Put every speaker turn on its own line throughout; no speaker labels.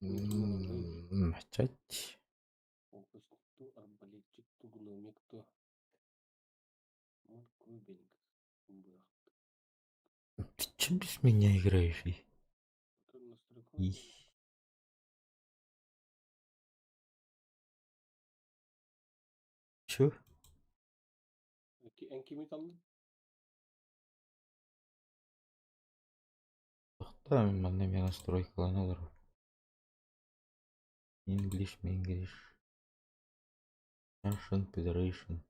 Начать. Ты чем без меня играешь? И? Чё? Тохтоо, мин манна эмиэ настройкалана олоробун. English, English. Russian Federation.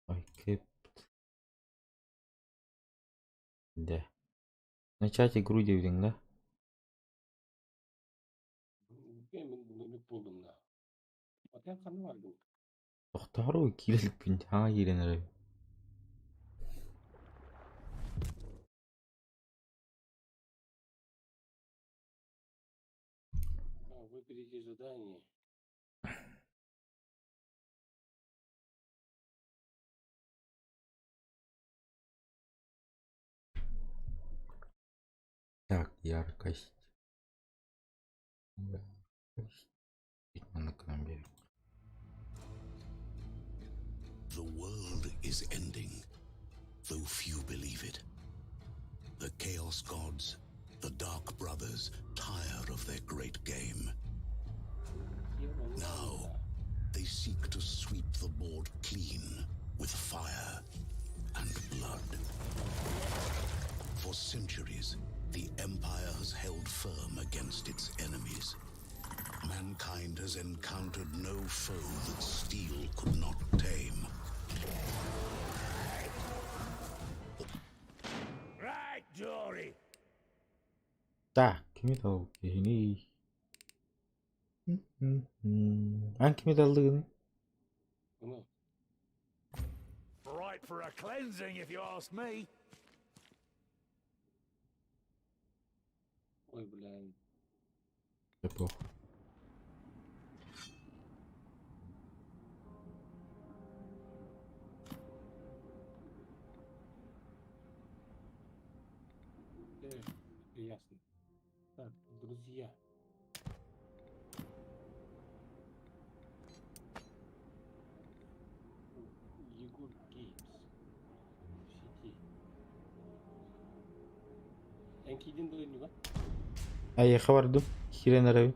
I kept. Да. Начать игру диэбитиҥ да? Тохтоору киирэ иликпин, саҥа киирэн эрэбин.
Выберите задание.
Так, яркость. Яркость.
The world is ending, though few believe it. The Chaos Gods, the Dark Brothers, tire of their great game. Now, they seek to sweep the board clean with fire and blood. For centuries, the Empire has held firm against its enemies. Mankind has encountered no foe that steel could not tame.
Right, Dory.
Так, кими талбыт киһиний? Ан кими таллыгыный?
Ну,
Right for a cleansing, if you ask me.
ой, блин.
Плохо.
Ясно. Так, друзья. Егор Геймс. В сети. Эн киирдиҥ дуо иннуга?
Эйиэхэ бардым, киирэн эрэбин.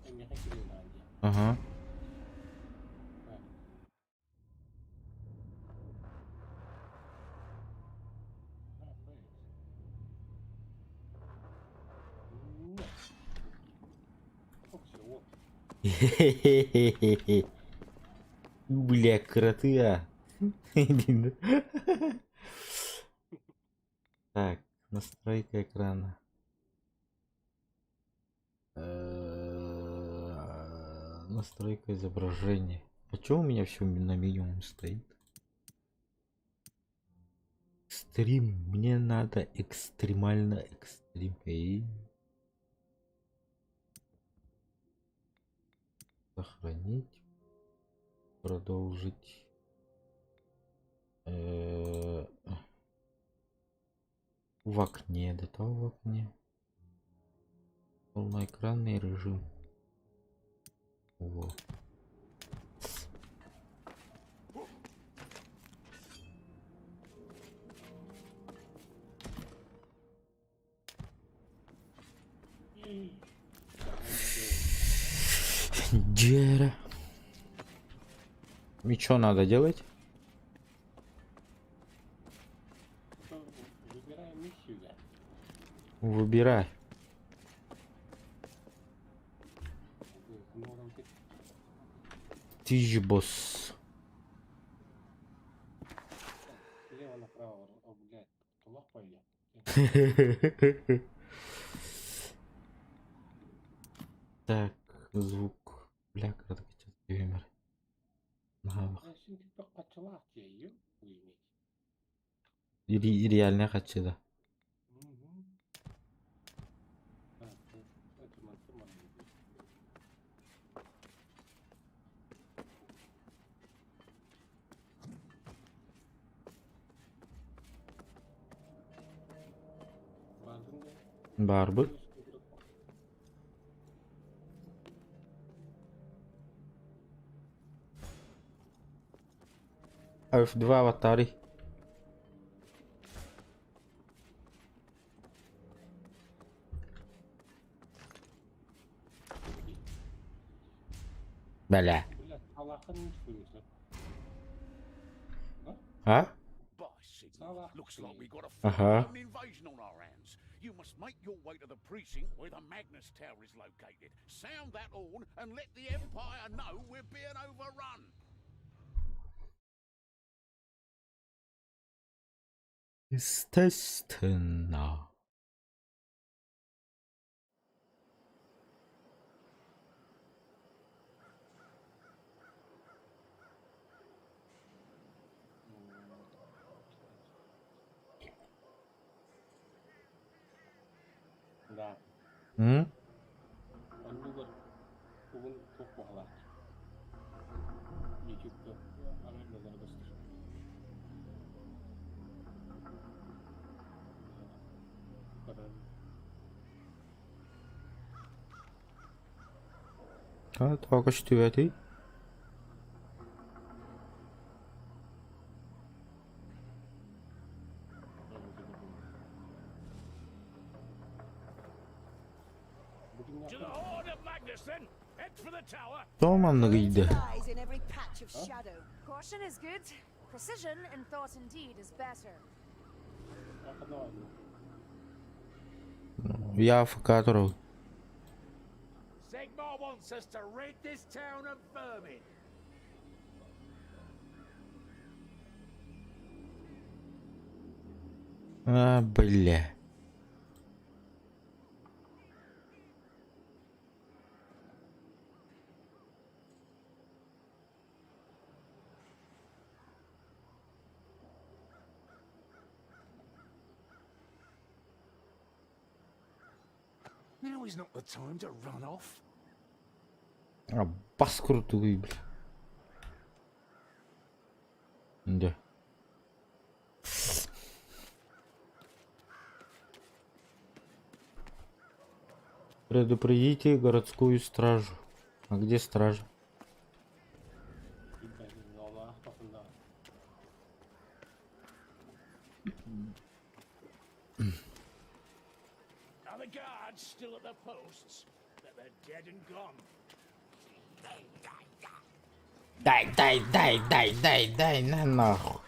Эйиэхэ киирэн аҕай дии.
Аһа.
Так.
Бля, кроты, Так, настройка экрана. Настройка изображения. А чё у меня все на минимум стоит? Стрим. Мне надо экстремально экстрим. Эй. Сохранить. Продолжить. В окне, до того в окне. Полноэкранный режим. Вот. Джера. И что надо делать?
Выбираем миссию, да?
Выбирай. Ты же босс.
Слева направо, о, блядь, тулах пойди.
Так, звук. Бля, кратко сейчас Реально хочу, да. Барбы. F2 аватары. Бля. А? Ага.
You must make your way to the precinct where the Magnus Tower is located. Sound that horn and let the Empire know we're being overrun.
Естественно.
Да.
М?
Оннугар угун туох баҕалаах. Ютубка арыыллара көстөр. Көрөн.
А, тоҕо көстүбэтий?
To the horn of Magnus, then. Head for the tower.
Тоҕо маннык ыйда?
Lies in every patch of shadow.
Caution is good. Precision in thought and deed is better.
Я АФК турабын.
Sigmar wants us to rid this town of vermin.
А, бля.
Now is not the time to run off.
А, бас курдугуй, бля. Да. Предупредите городскую стражу. А где стража?
Are the guards still at their posts? That they're dead and gone.
Дай, дай, дай, дай, дай, дай, на нахуй.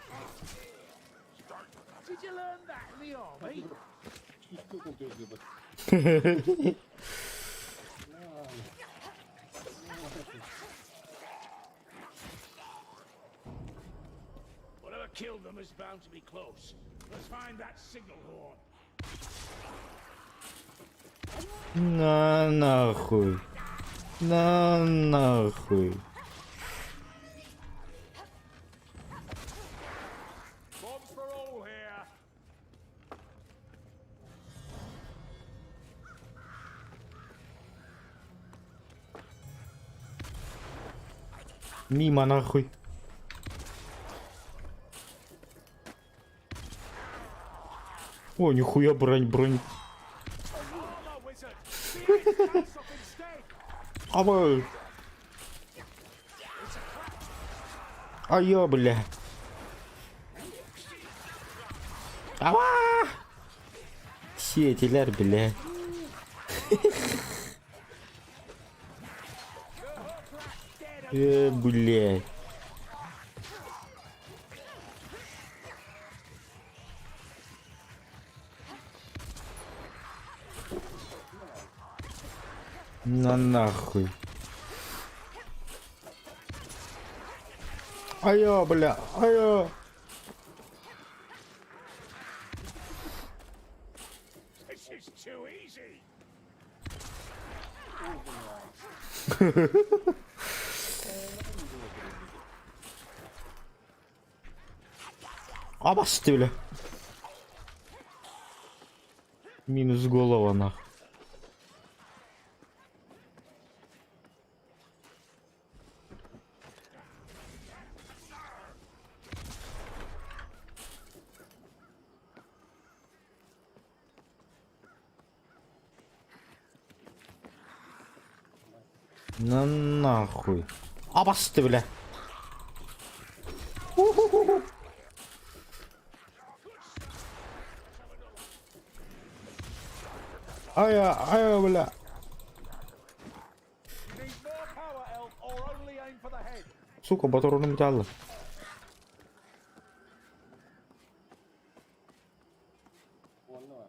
Did you learn that in the army? Whatever killed them is bound to be close. Let's find that signal horn.
На нахуй. На нахуй.
One for all here.
Мимо нахуй. О, нихуя бронь, бронь.
Armor wizard! The ice cuts off instead!
Аба. А я, бля. Ава! Сиэтилэр, бля. Э, бля. На нахуй. А я, бля, а я.
This is too easy!
Абасты, бля. Минус голова, нахуй. На нахуй. Абасты, бля. Уху-ху-ху. Ая, ая, бля. Сука, батаронум дьаалла.
Уонна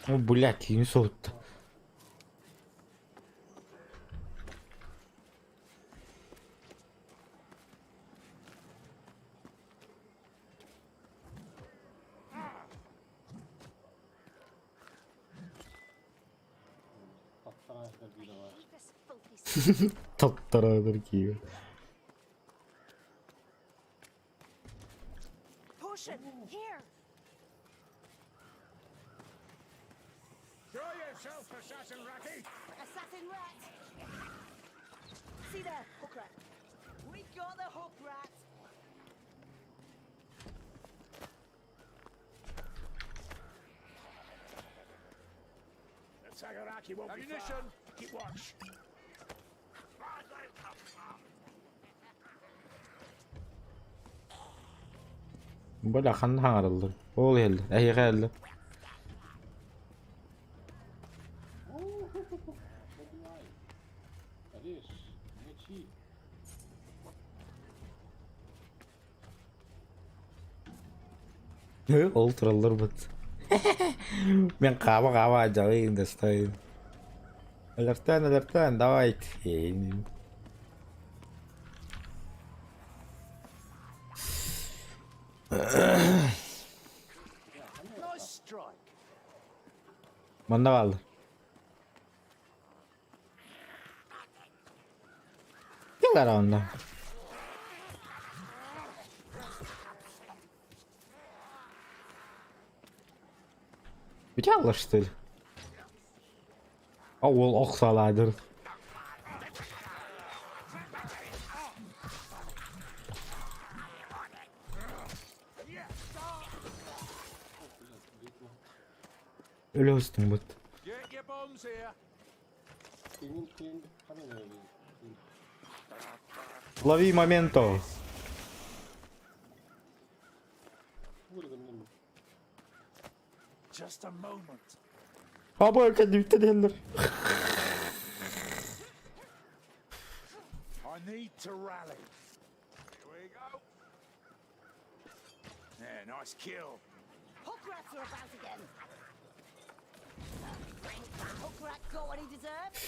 О, блядь, киһини соһутта. Таптараатар киһи.
Potion, here.
Show yourself, Assassin Ratty!
Assassin rat. See there, hook rat. We got the hook rat.
The Sagaraki won't be far. Keep watch.
Бля, ханна хаҥараллар? Ол иһэллэр, эһиэхэ иһэллэр. Ол тураллар бут. Мен хаама-хаама дьалыйын достойын. Өлөртөөн, өлөртөөн, давай. Манна бааллар. Кэл онно. Бүтэ что ли? А уол ох саалаадыр. Өлө устуҥбут. Лови моменто.
Just a moment.
Аба кэнниттэн иһэллэр.
I need to rally. Here we go. Yeah, nice kill.
Hook rats are about again. Hook rat got what he deserved.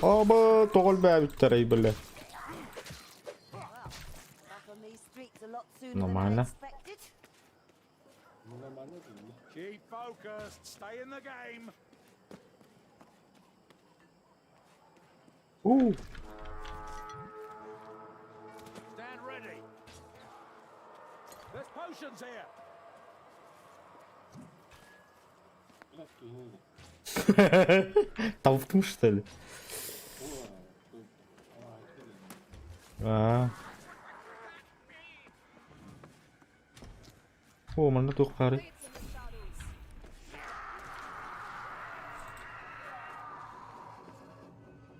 Аба тоҕо элбээбиттэрэй бile.
Back on these streets a lot sooner than I
Нормально.
expected.
Keep focused. Stay in the game.
Уу.
Stand ready. There's potions here.
Толкнул, что ли? Аа. Оо, манна туох баарый?
Waits in the shadows.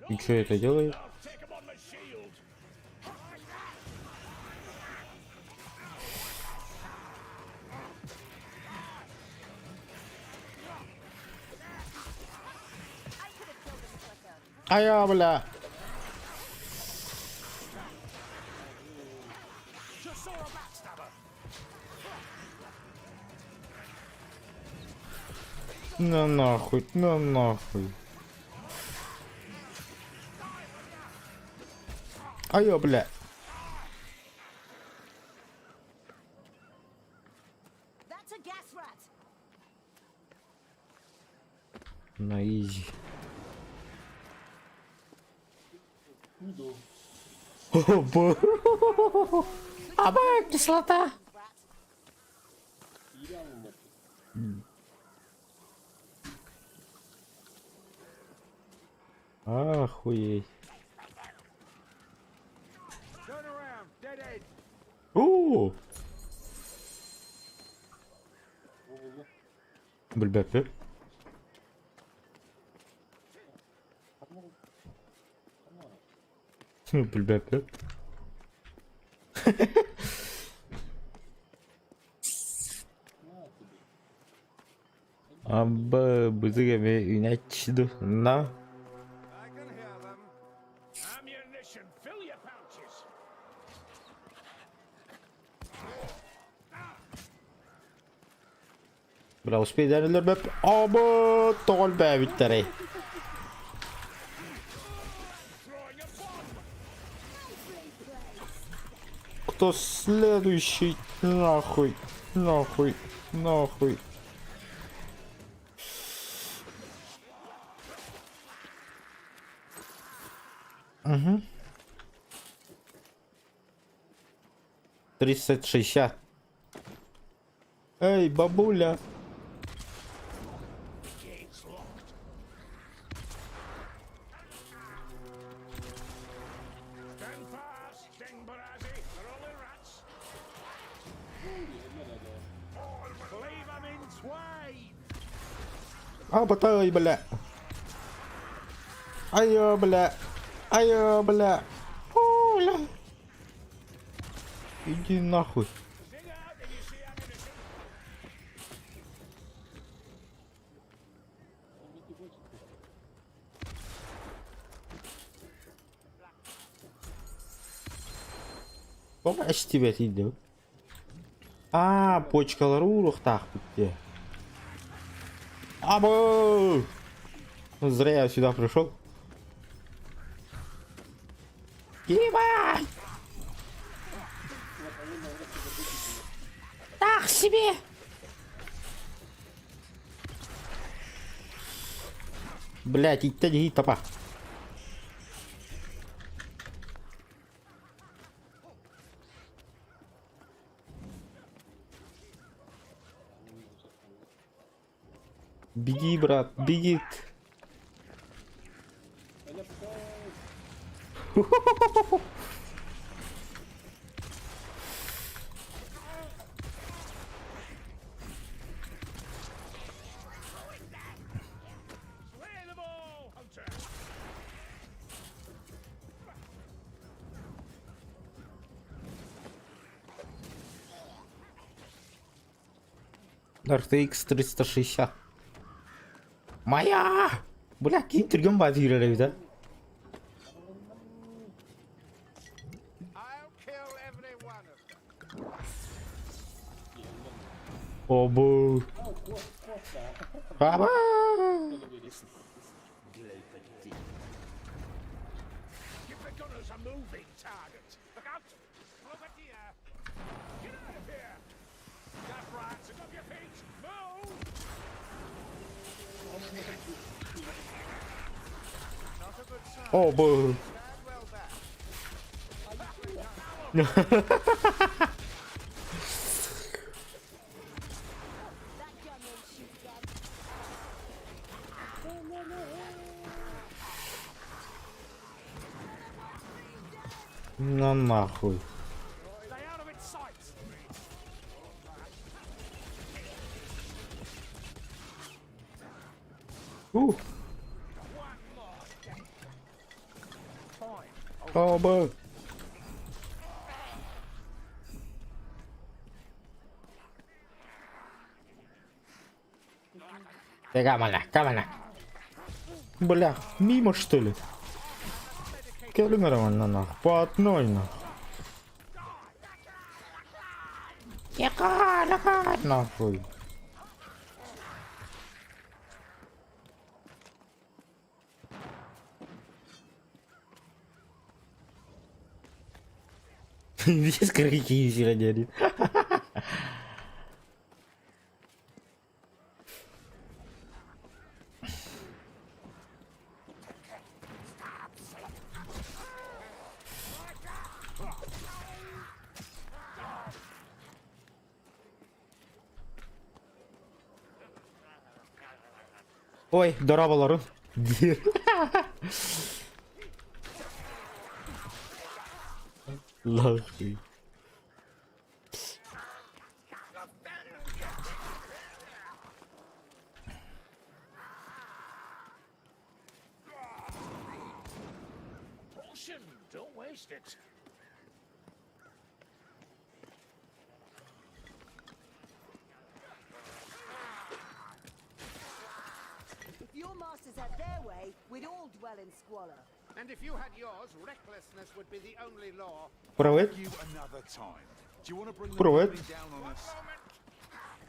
И что это делает?
I'll take 'em on my shield.
I could have killed him quicker.
Айа, бля!
Just saw a backstabber.
На нахуй, на нахуй. Айа, бля.
That's a gas rat.
На изи. Аба, кислота!
Киирэ алыммат.
Охуеть. Оо! Билбэппин. Билбэппин. Абы бызык эми үнэч ду на.
Ammunition, fill your pouches.
Бля, успейдер өлөрбөп. Абы тоҕо өлбөөбүттэрэй.
Throwing a bomb.
Кто следующий? Нахуй, нахуй, нахуй. Угу. 360. Эй, бабуля.
Gates locked. Stand fast, Dengbarazzi. They're only rats. Cleave 'em in twain.
Абатай, бля. Айо, бля. Айо, бля. О, бля. Иди нахуй.
Zing out if you see ammunition.
Тоҕо эстибэтий дуу? Аа, почкалары ууруохтаахпыт дии. Абы! Зря я сюда пришел. Ебать! Так себе! Блять, иттэ топа. Беги, брат, беги.
Slay them all, Hunter.
RTX 360. Моя! Бля, ким түргэн баар киирэр эбит а?
I'll kill every one of them.
Обу. Аба!
Give the gunners a moving target. Look out! Over here! Get out of here! Gas rats, up your feet! Move!
Not a good sign.
Обу.
Stand well back.
That gun won't shoot again.
На нахуй.
Stay out of its sight!
Ух. Оба. Да камана, камана. Бля, мимо что ли? Келли нормально нахуй, по одной нахуй. Яка, нахуй. Весь крики сидели. Ой, дорооболорун диир. Лохи.
Potion, don't waste it.
If your masters had their way, we'd all dwell in squalor.
And if you had yours, recklessness would be the only law.
Привет.
You another time. Do you want to bring the
Привет.
enemy down on us?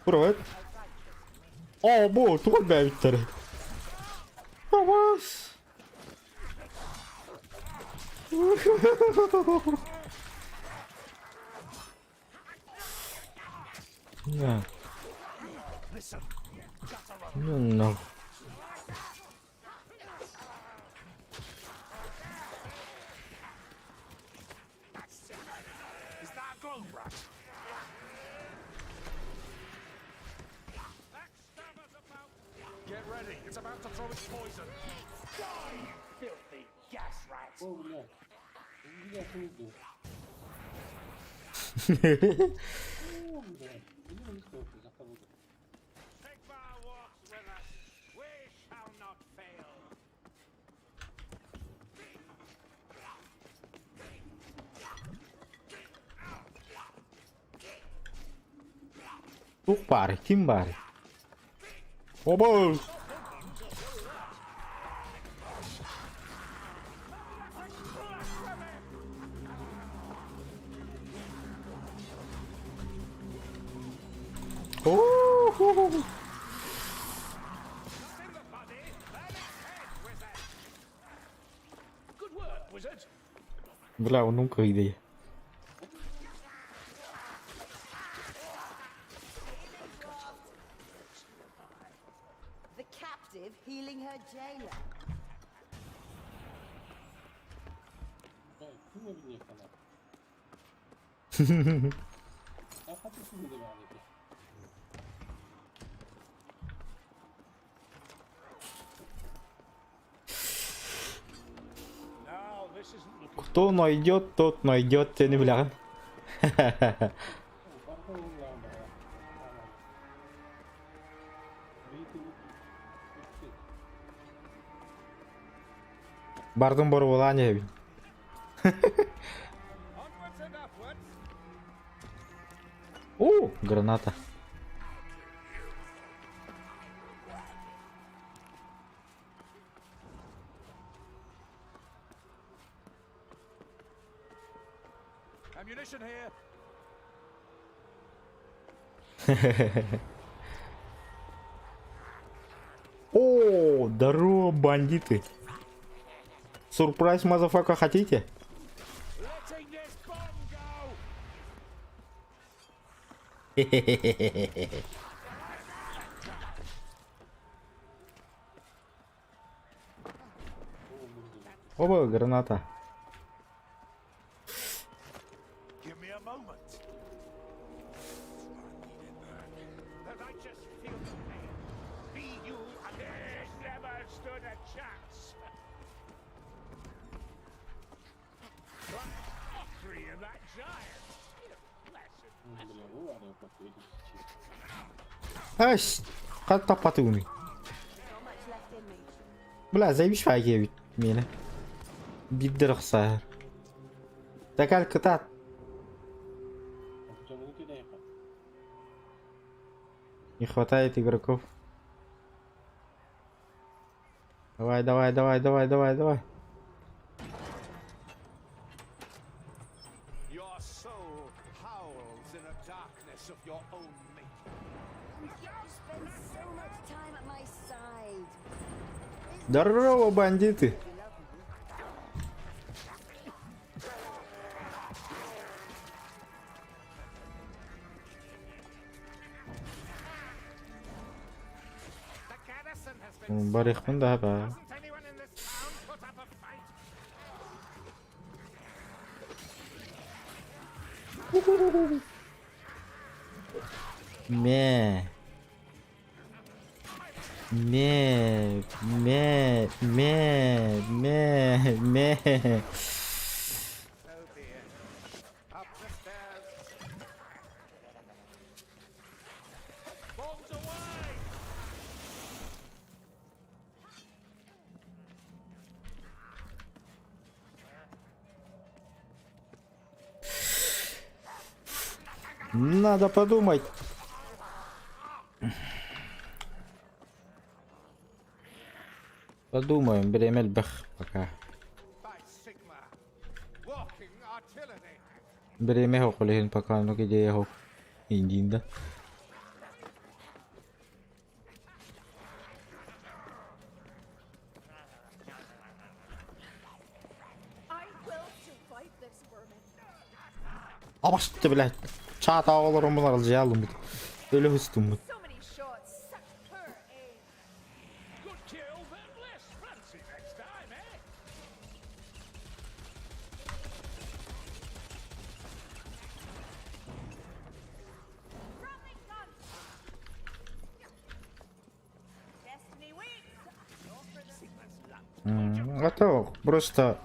Привет. Оо, бу, тугу бэбиттэр. Авас. На. Ну нахуй.
Is that a globe rat? Backstabber's about. Get ready. It's about to throw its poison. Die, you filthy gas rat.
О, бля. Меня не убил. О, бля. Меня не стоит, заходу.
Sigmar walks with us. We shall not fail.
Тух баар, ким баар? Оба! О-хо-хо.
Not in the body, burn its head, wizard. Good work, wizard.
Бля, онука йде.
The captive healing her jailer.
Бля, ким эбит хана? А хаты ким эбит?
Now this isn't looking
Кто найдет, тот найдет, тени бляҕын. Бардым боруолаан иһэбин.
Onwards and upwards.
О, граната.
Ammunition here.
О, здорово, бандиты. Surprise, motherfucker, хотите?
Letting this bomb go.
Оба, граната.
Give me a moment. I needed that. The righteous feel the pain. Be you and this never stood a chance. Like Ockery and that giant. Blessed.
Ась, хат таппатыгыный.
Not much left in me.
Бля, заебись фагия мені. Биддер охсаар. Такал кытаат. Не хватает игроков. Давай, давай, давай, давай, давай, давай.
Your soul howls in a darkness of your own making.
You spend so much time at my side.
Здорово, бандиты.
You love me.
The garrison has been
Барыхпын да ба.
Doesn't anyone in this town put up a fight?
Мэ. Мэ, мэ, мэ, мэ, мэ.
So be it. Up the stairs.
Bombs away!
Надо подумать. Подумаем, бириэмэ элбэх пока.
By Sigma. Walking artillery.
Бириэмэ суох ол иһин пока оннук идея суох. Индиин да.
I will survive this vermin.
Абашты, блядь. Чаата оҕолорун аралдьыйа Өлө устуммут.
So many shots, such poor aim.
Good kill, but less fancy next time, eh?
Rattling guns! Destiny waits! Go for the
А то просто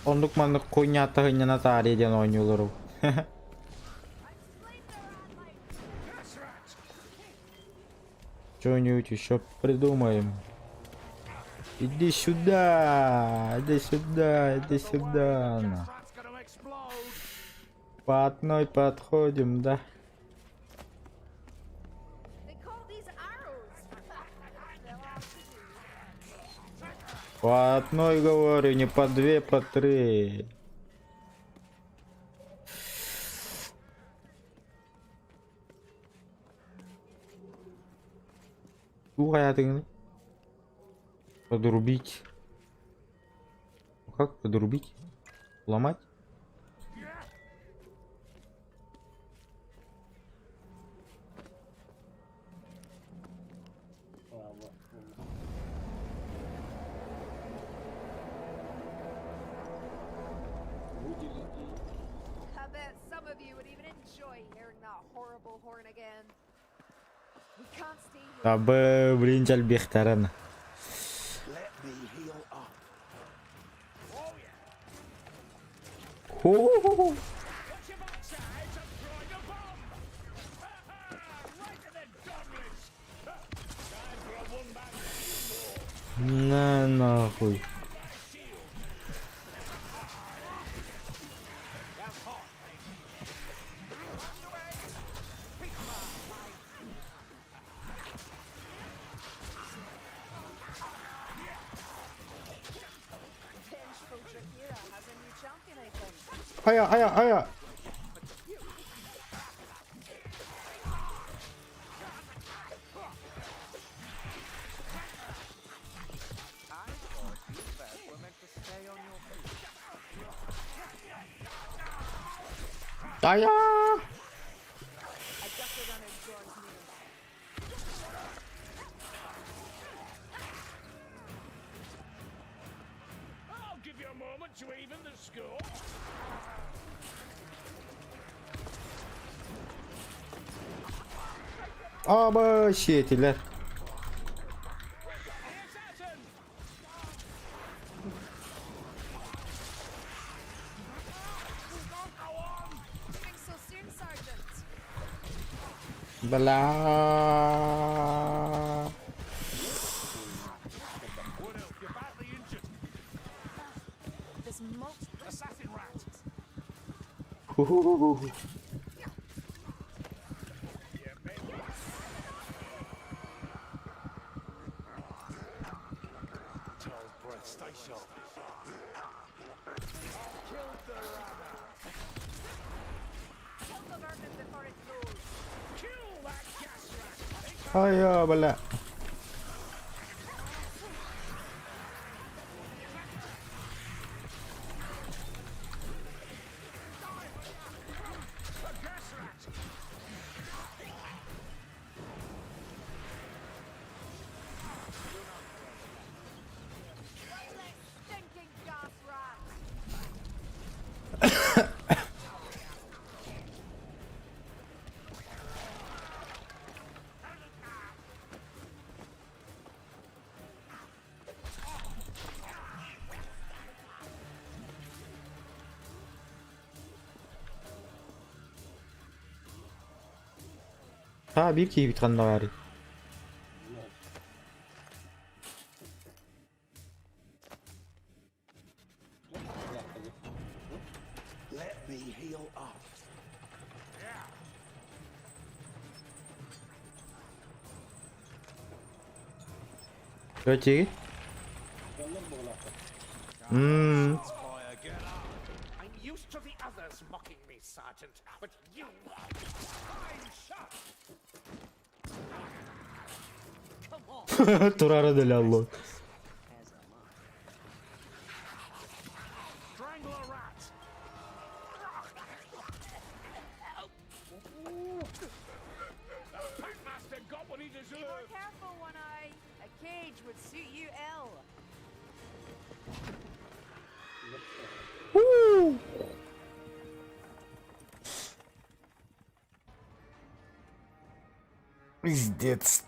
оннук маннык хуйнята хынньана таарыйа диэн оонньуулар ол.
I've slain the rat like
Gas rat!
Что-нибудь еще придумаем. Иди сюда, иди сюда, иди сюда. На.
Gas rat's gonna explode!
По одной подходим, да.
They call these arrows. They'll have to do.
По одной говорю, не по две, по три. Ух, Подрубить. Как подрубить? Ломать?
А, вот. Выделить и
I bet some of you would even enjoy hearing that horrible horn again. We can't stay here.
Табы, блин, дьэлбиэхтэрин.
Let me heal up.
Ху-ху-ху.
Watch your backsides, I'm throwing a bomb! Right in the dog list! Time for a one-man
На нахуй.
Vengeful Drahira has a new champion, I think.
Ая, ая, ая.
I thought you birds were meant to stay on your feet.
Ая!
A gutter runner draws near.
I'll give you a moment to even the score.
Аба сиэтилэр.
Assassin! Go on!
Leaving so soon, Sergeant.
Бля.
What else? You're badly injured.
This mulch
Assassin rat!
Ху-ху-ху-ху.
Child's breath, stay sharp.
kill the vermin before it grows.
Kill that gas rat!
Ая, бля.
A gas rat!
One less stinking gas rat.
А, биир киһибит ханна баарый?
Let me heal up.
Давайте. М,
I'm used to the others mocking me, Sergeant, but you. Fine shot!
Турара дэлэ
Strangle a rat! The Packmaster got what he
Be more
deserved!
careful, One Eye. A cage would suit you ill.
Пиздец.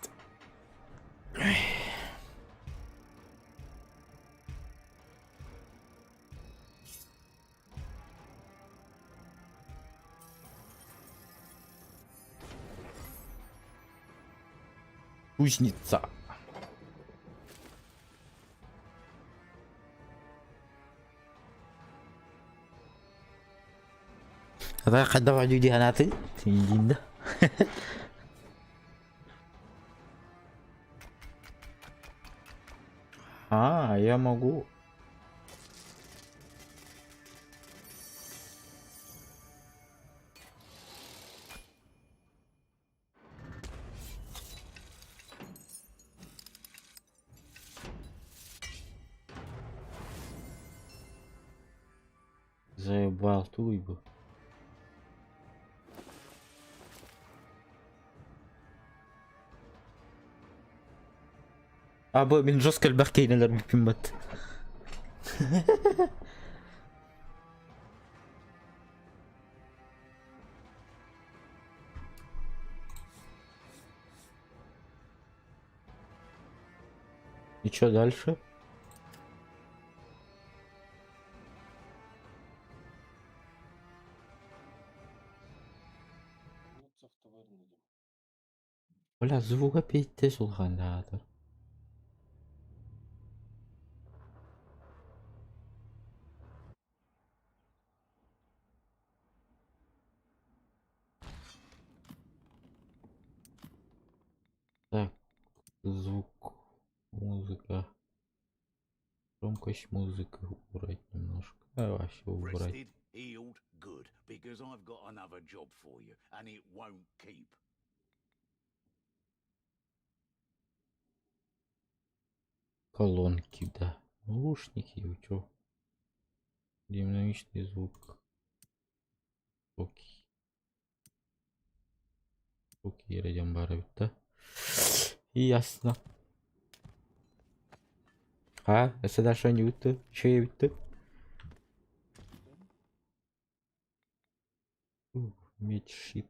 Кузница. Хайдах дии ханааты? Синдин да. А, я могу. Заебал туйбу. А, бу мин жестко элбэх кейнелер бүппүм бат. И чё дальше?
Вернуться в таверну идем.
Бля, звук опять тез улахан. Так, звук, музыка. Громкость музыки убрать немножко. А, вообще убрать.
Rested, healed, good, because I've got another job for you, and it won't keep.
Колонки, да. Наушники, чё? Динамичный звук. Окей. Окей, идем да? Ясно. А, это дальше не үтті. Че үтті? Меч щит.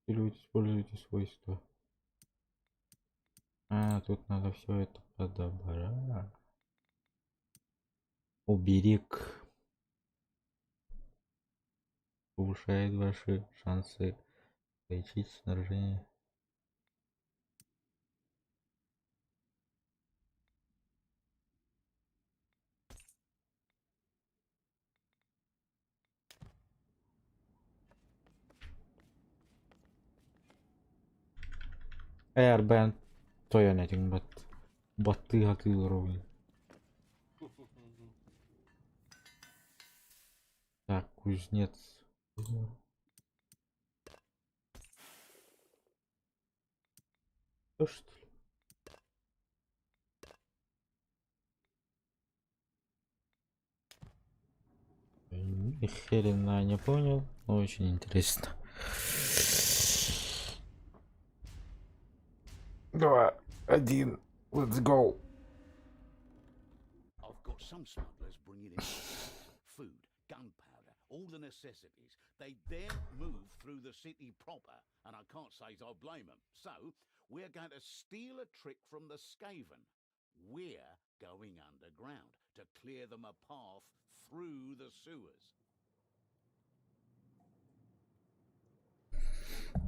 Используйте свойства. А, тут надо все это подобрать. Уберег. Повышает ваши шансы лечить снаряжение. Airband тойон этиң бат. Баттыы хатыылар ровно. Так, кузнец. То что ли? Ни хрена не понял, но очень интересно. Два, один, let's go.
I've got some smugglers bringing in food, gunpowder, all the necessities. They daren't move through the city proper, and I can't say I blame 'em. So we're going to steal a trick from the Skaven. We're going underground to clear them a path through the sewers.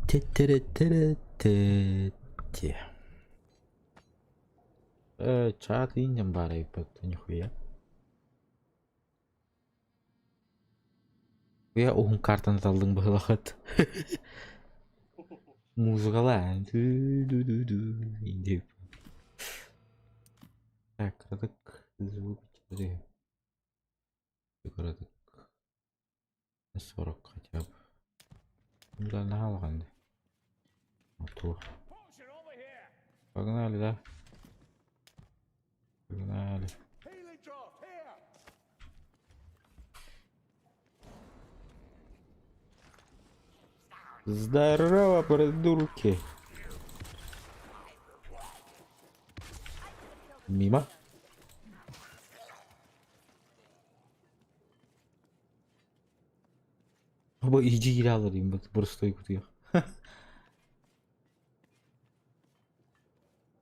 Те-те-те-те-те. Чат иннем баар эбит нихуя. Уйа уһун картаны таллыҥ быһылахыт. Музыкалаан ду-ду-ду-ду дип. Так, кыратык звук кыратык 40 хотя бы. Да, наһаа Туох. Погнали, да? Погнали. Здорово, придурки. Мимо. Бу иди киирэ деймин боростуой кутуйах.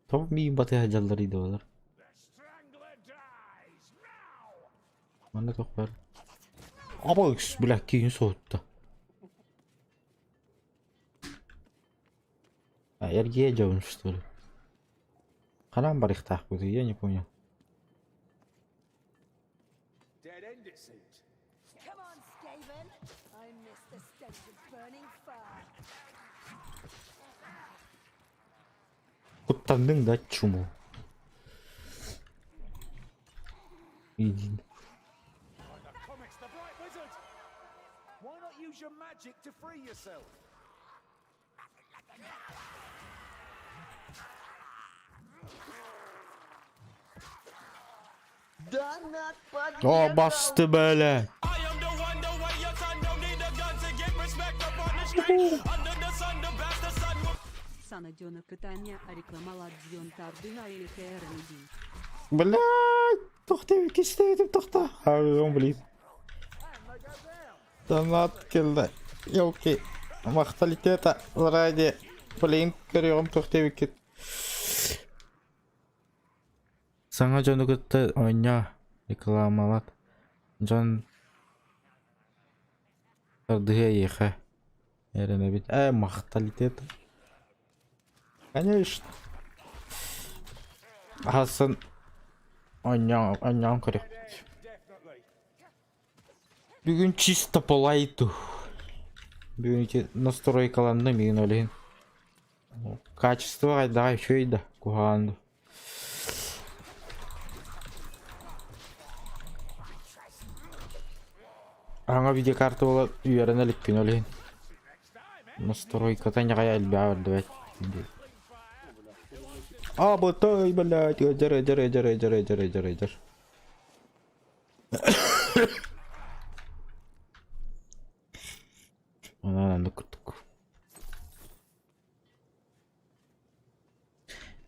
Тоҕо миигин батыһа сылдьалларый да балар? Манна туох баар? Аба бля киһини соһутта. А, эргийэ дьабын что ли? Ханан барыахтаахпытый, я не понял.
Dead end, it seems.
Come on, Skaven! I miss the stench of burning fur.
Куттанныҥ да чуму. Иди.
Like the comics, the bright wizard! Why not use your magic to free yourself?
О, басты бэлэ!
Сана дьоно кытаанньа рекламалаат дьон тардыһа илэхээрэн дии.
Блядь! Тохта кистээбитим тохта. Хаалыам блин. Донат кэллэ. Елки. Махталитета ради. Блин, көрүөҕүм туох диэбиккит. Саҥа дьону кытта оонньоо, рекламалат. Дьон тардыһыа эйиэхэ. Эрэнэбит. Ээ, махталитет. Конечно. Хасан оонньоон оонньоон көрүөхпүт. Бүгүн чисто по лайту. Бүгүн ити настройкаланным игин ол иһин. Качество хайдаҕа үчүгэй да, куһаҕан да. Аҥа видеокарта буола үөрэнэ иликпин ол иһин. Настройката ньаҕай элбэҕи бэрдибэт. А, бытай, блядь, ыдьар, ыдьар, ыдьар, ыдьар, ыдьар, ыдьар, ыдьар. Онон оннук курдук.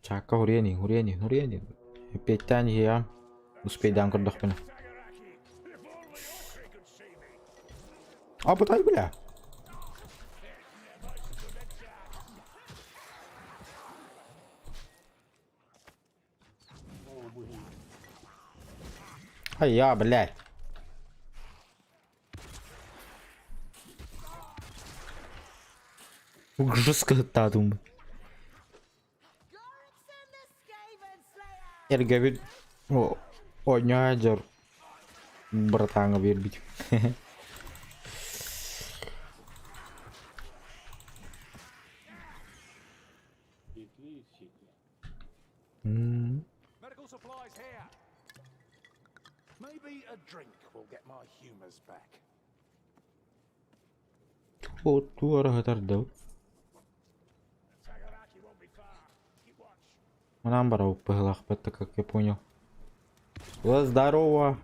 Чаакка хуруйан иһин, хуруйан иһин, хуруйан иһин. Эппиэттээн иһиэҕим. Успейдаан көрдөхпүнэ. Абытай бля! Ай я, блядь. Жестко ыттаатым. Эргэбит оонньоо дьор братааҥҥа биэрбит.
Medical supplies here. Maybe a drink will get my humors back.
Туора сытар Манан барабыт быһыылаахпыт, так как я понял. Здорово!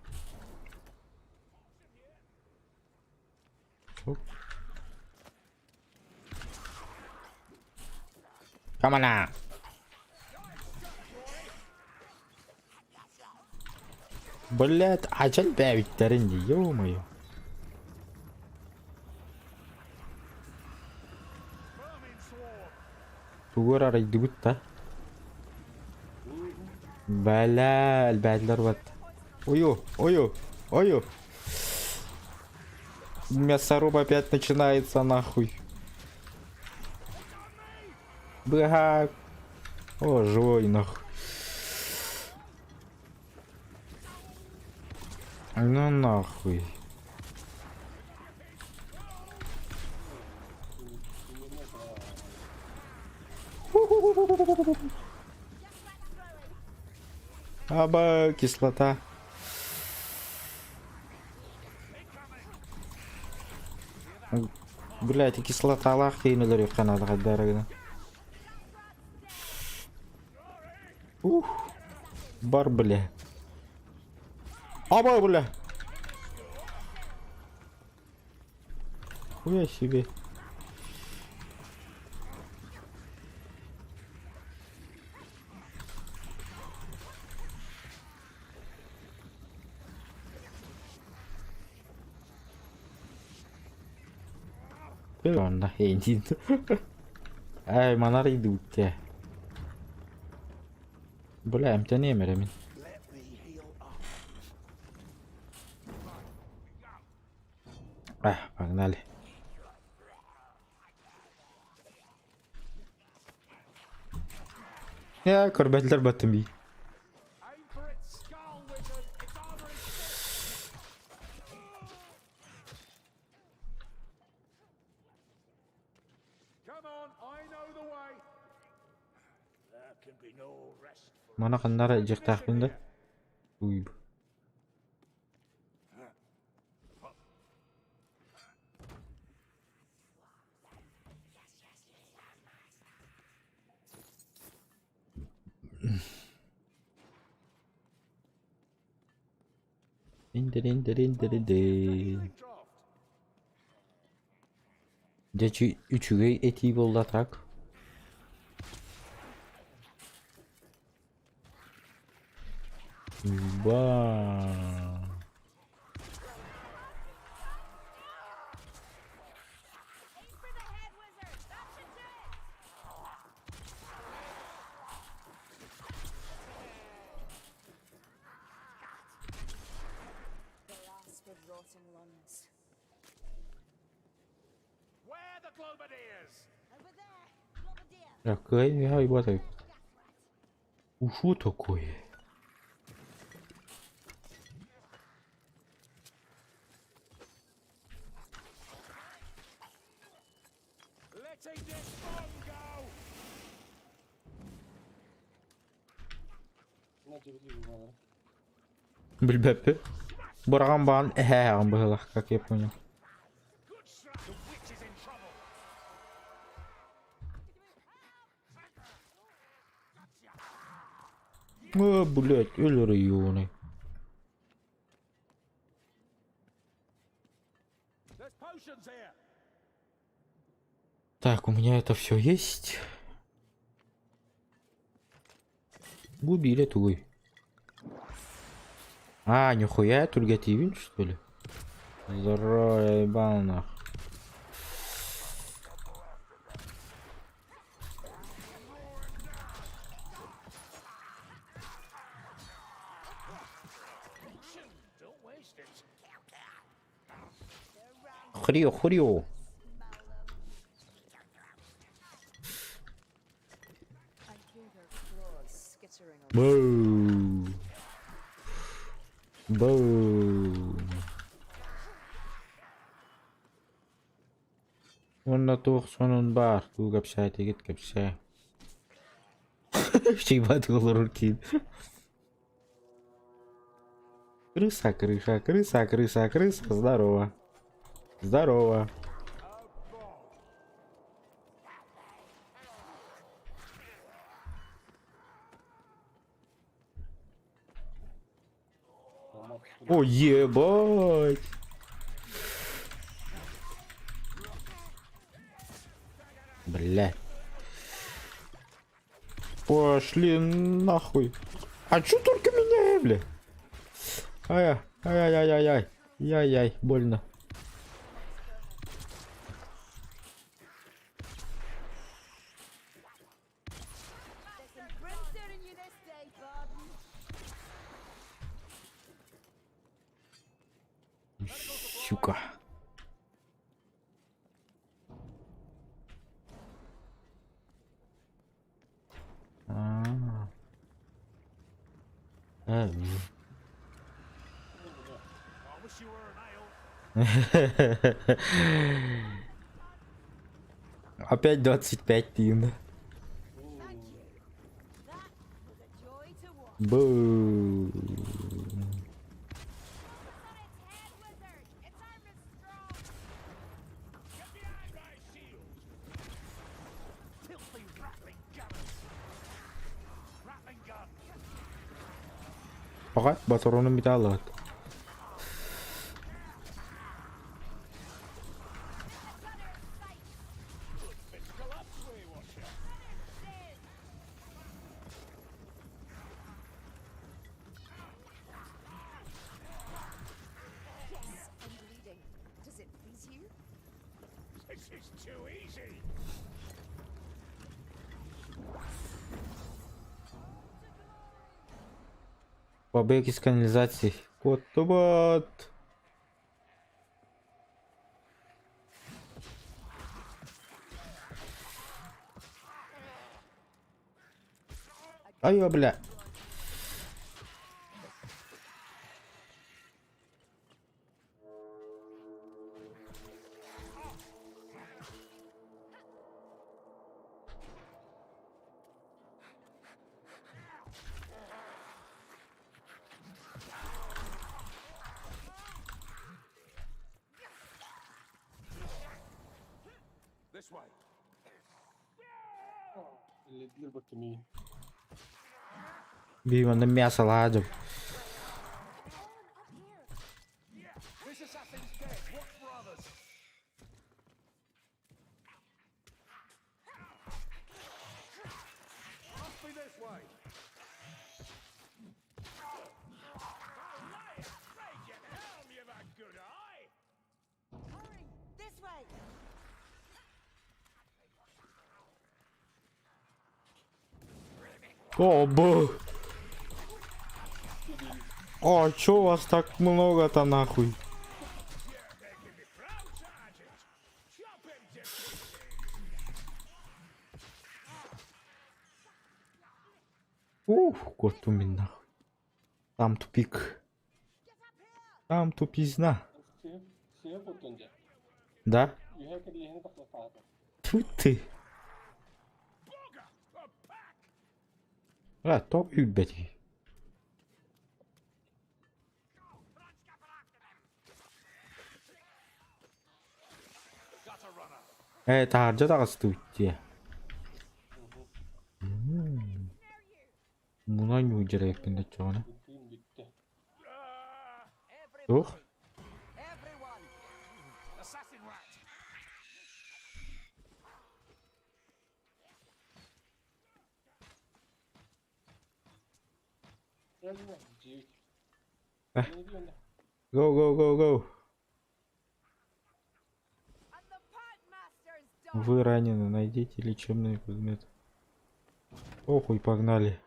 Come on! Блядь, ачал бэбиттэрин дии, ё-моё. Тугу эрэ арыйдыбыт да? Бля, элбээтилэр вот. Ую, ую, ую. Мясоруб опять начинается нахуй. Бля. О, живой нахуй. Ну нахуй. Аба, кислота. Блять, кислоталаах тиийэн өлөрүөххэ наада хайдах эрэ гынан. Ух, бар бля. Аба, бля. Хуя себе. Онно эйдин. Ай, манар идут. Бля, эмтэниэм эрэ мин. А, погнали. Я көрбөтүлэр баттым бии. Маны ханна эрэ илдьиэхтээхпин да? Уй. Дьэ үчүгэй этии буолла так. Ба. Кыай айбатай. Ушу такое? Билбэппин. Быраҕан баҕан эһээҕин быһыылаах, как я понял. О, блядь, өлөр ёбаный. Так, у меня это все есть. Губили тугуй. А, нихуя, түргэтиибин, что ли? Здорово, ебал нах. Хрио, хрио. Бу. Бу. Уонна туох сонун баар, тугу кэпсээтигит кэпсээ. Чыйбат олорор киин. Крыса, крыша, крыса, крыса, крыса, здорово. Здорово. О, ебать! Бля. Пошли нахуй. А чё только меня, бля? Ай, ай-яй-яй-яй. Яй-яй, больно. Сука. А. А, Опять 25 тин. Бу. Fakat Batoron'un bir daha alat. Побег из канализации. Кот вот. Ай, бля. Биир манна мясо ладым. О, б. О, чё вас так много-то нахуй? Ух, кот у меня нахуй. Там тупик. Там тупизна. Да? Тут ты. А, топ блядь. Ээ, таһырдьа таҕыстыбыт дии. Мунан ньуудьар эбиппин да оччоҕуна. Туох? Go, go, go, go. Вы ранены, найдите лечебный предмет. Охуй, погнали.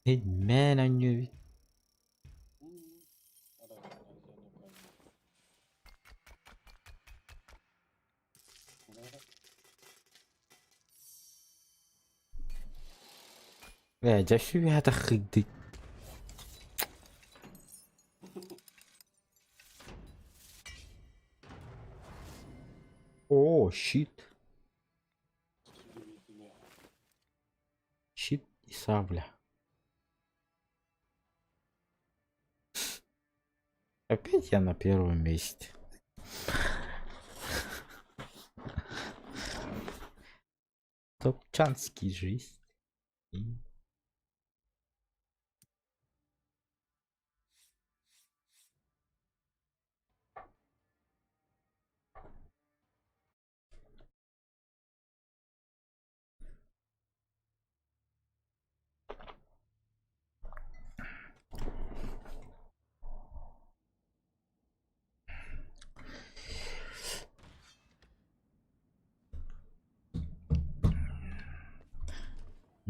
Man, I knew it. Ээ, дьэ сүбэһэ О, щит. Щит и сабля. Опять я на первом месте. Топчанский жизнь.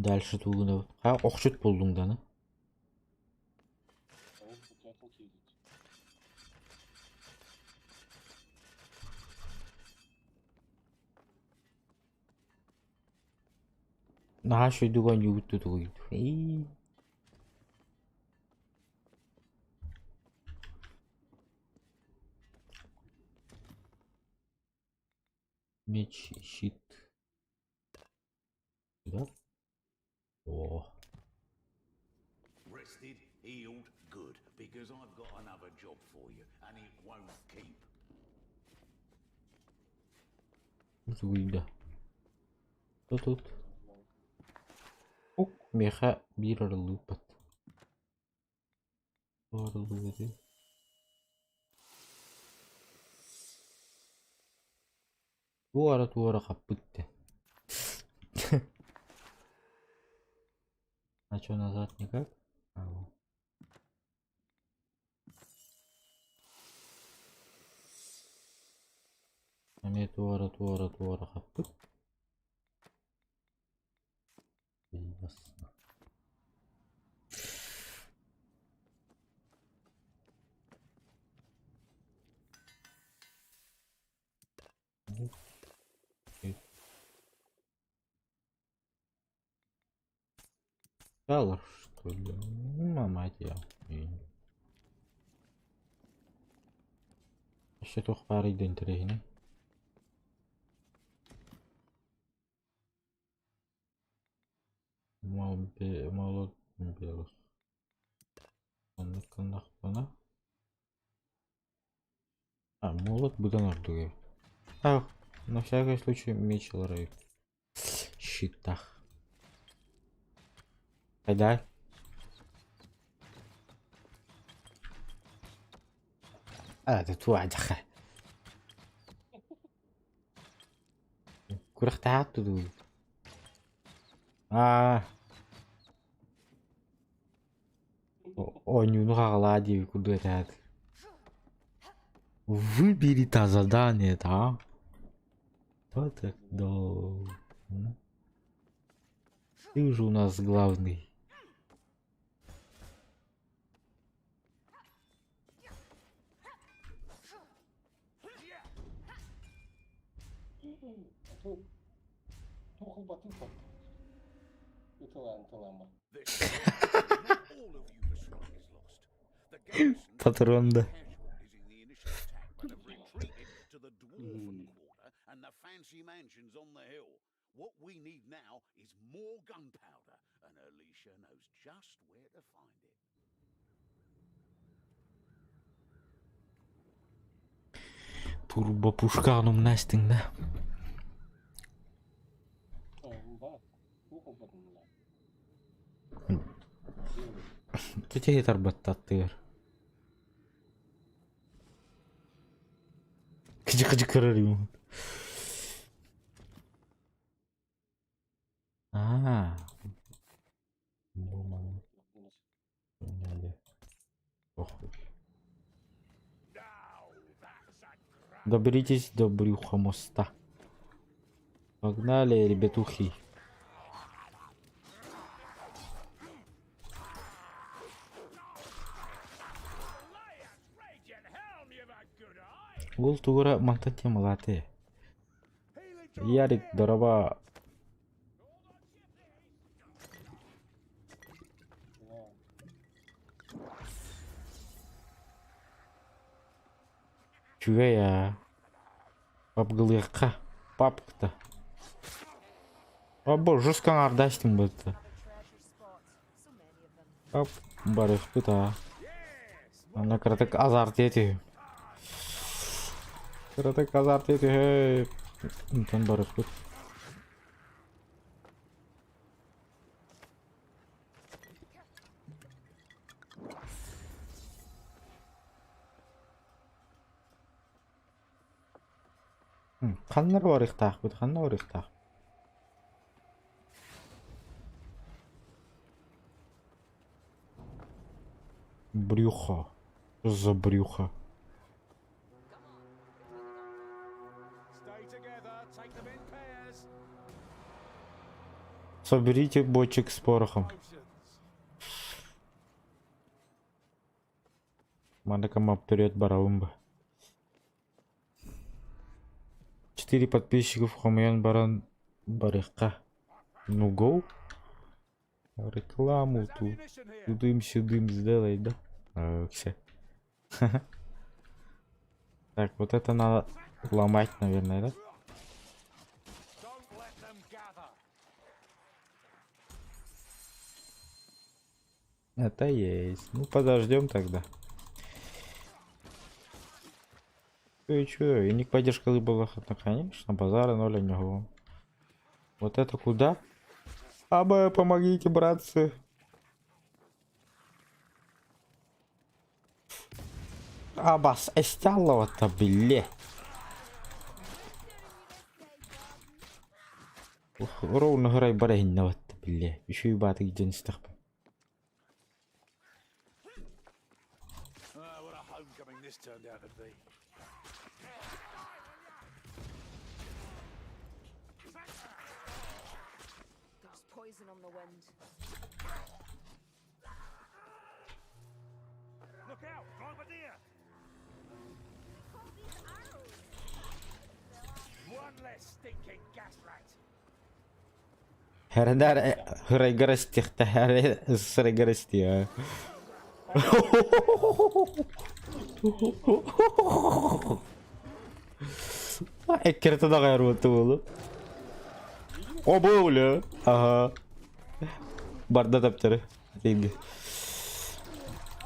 Дальше тугунабыт. Ха охчут буллуҥ даны.
Ол бутатын киирдит.
Наһаа үчүгэйдик оонньуубут тутугуй. Ии. Меч, щит. Да? О.
Rested, healed, good. Because I've got another job for you, and it won't keep.
Тугуйда. Тут. Ук, миэхэ биир арыллыыппат. Арыллыбыты. Туора-туора хаппыт дэ. А чё, назад никак? А, во. Эмиэ туора-туора-туора хаппыт. Ясно. Стало, что ли? Ну, мать я. Өссө туох баарый да интэриэһинэй. Молот белых. Оннук гыннахпына. А, молот быдан ордук эбит. Ах, на всякий случай меч ыларай. Щитах. Айда. А, это туадьха. Күрэхтэһээт тудуй. Аа. Оонньууну хаҕалаа диэбит курдук этээт. Выбери та задание, да? Что так долго? Ты уже у нас главный.
Туох ылбатын сот. Ытылаан тылаама.
Патрон да. Турбопушкаҕын умна истиҥ да. Кичэһи тарбаттаттыгар. Кыдьы-кыдьы көрөр юм. Аа. Доберитесь до брюха моста. Погнали, ребятухи. Уол тугура мантан темалааты. Ярик, дороба. Үчүгэй аа. Папгылыахха. Папкта. Або жестко аҥаардастым бытта. Ап, барыахпыт аа. Аны кыратык азартыйа түһүм. Кыратык азартыйа түһүп. Онтон барыахпыт. Ханна барыахтаахпыт, ханна барыахтаах? Брюхо. Что за брюхо? Соберите бочек с порохом. Маннык вперед барабын ба. Четыре подписчиков хомуйан баран барыахха. Ну go. Рекламу тут. Тудым-сюдым сделай, да? А, все. Так, вот это надо ломать, наверное, да? Это есть. Ну, подождем тогда. Чё, чё, и не поддержка была, ну, конечно, базара ноль него. Вот это куда? Аба, помогите, братцы. Абас, эстялова-то, бле. Ровно грай барыһыннабатта билле. Үчүй баатык дьон истэхпин. Хэрэнээр һырайгар эстиэхтэһээри сырайгар эстиэ. Эккирэтэ даҕайар буолу. О бу Ага. Барда таптары. Тейби.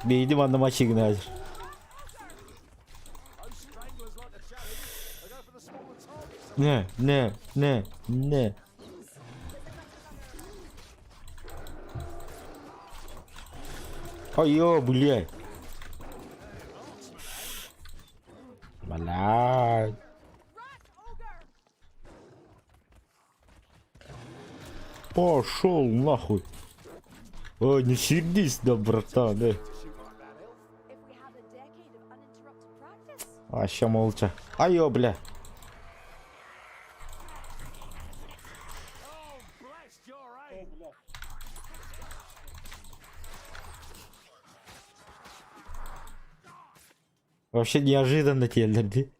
Бейди манна мачигна. Не, не, не, не. Ой, блядь. Блядь. Пошел нахуй. Ой, не сердись, да, братан, э. А, ща молча. Айо, бля. Вообще неожиданно тиэллэрди.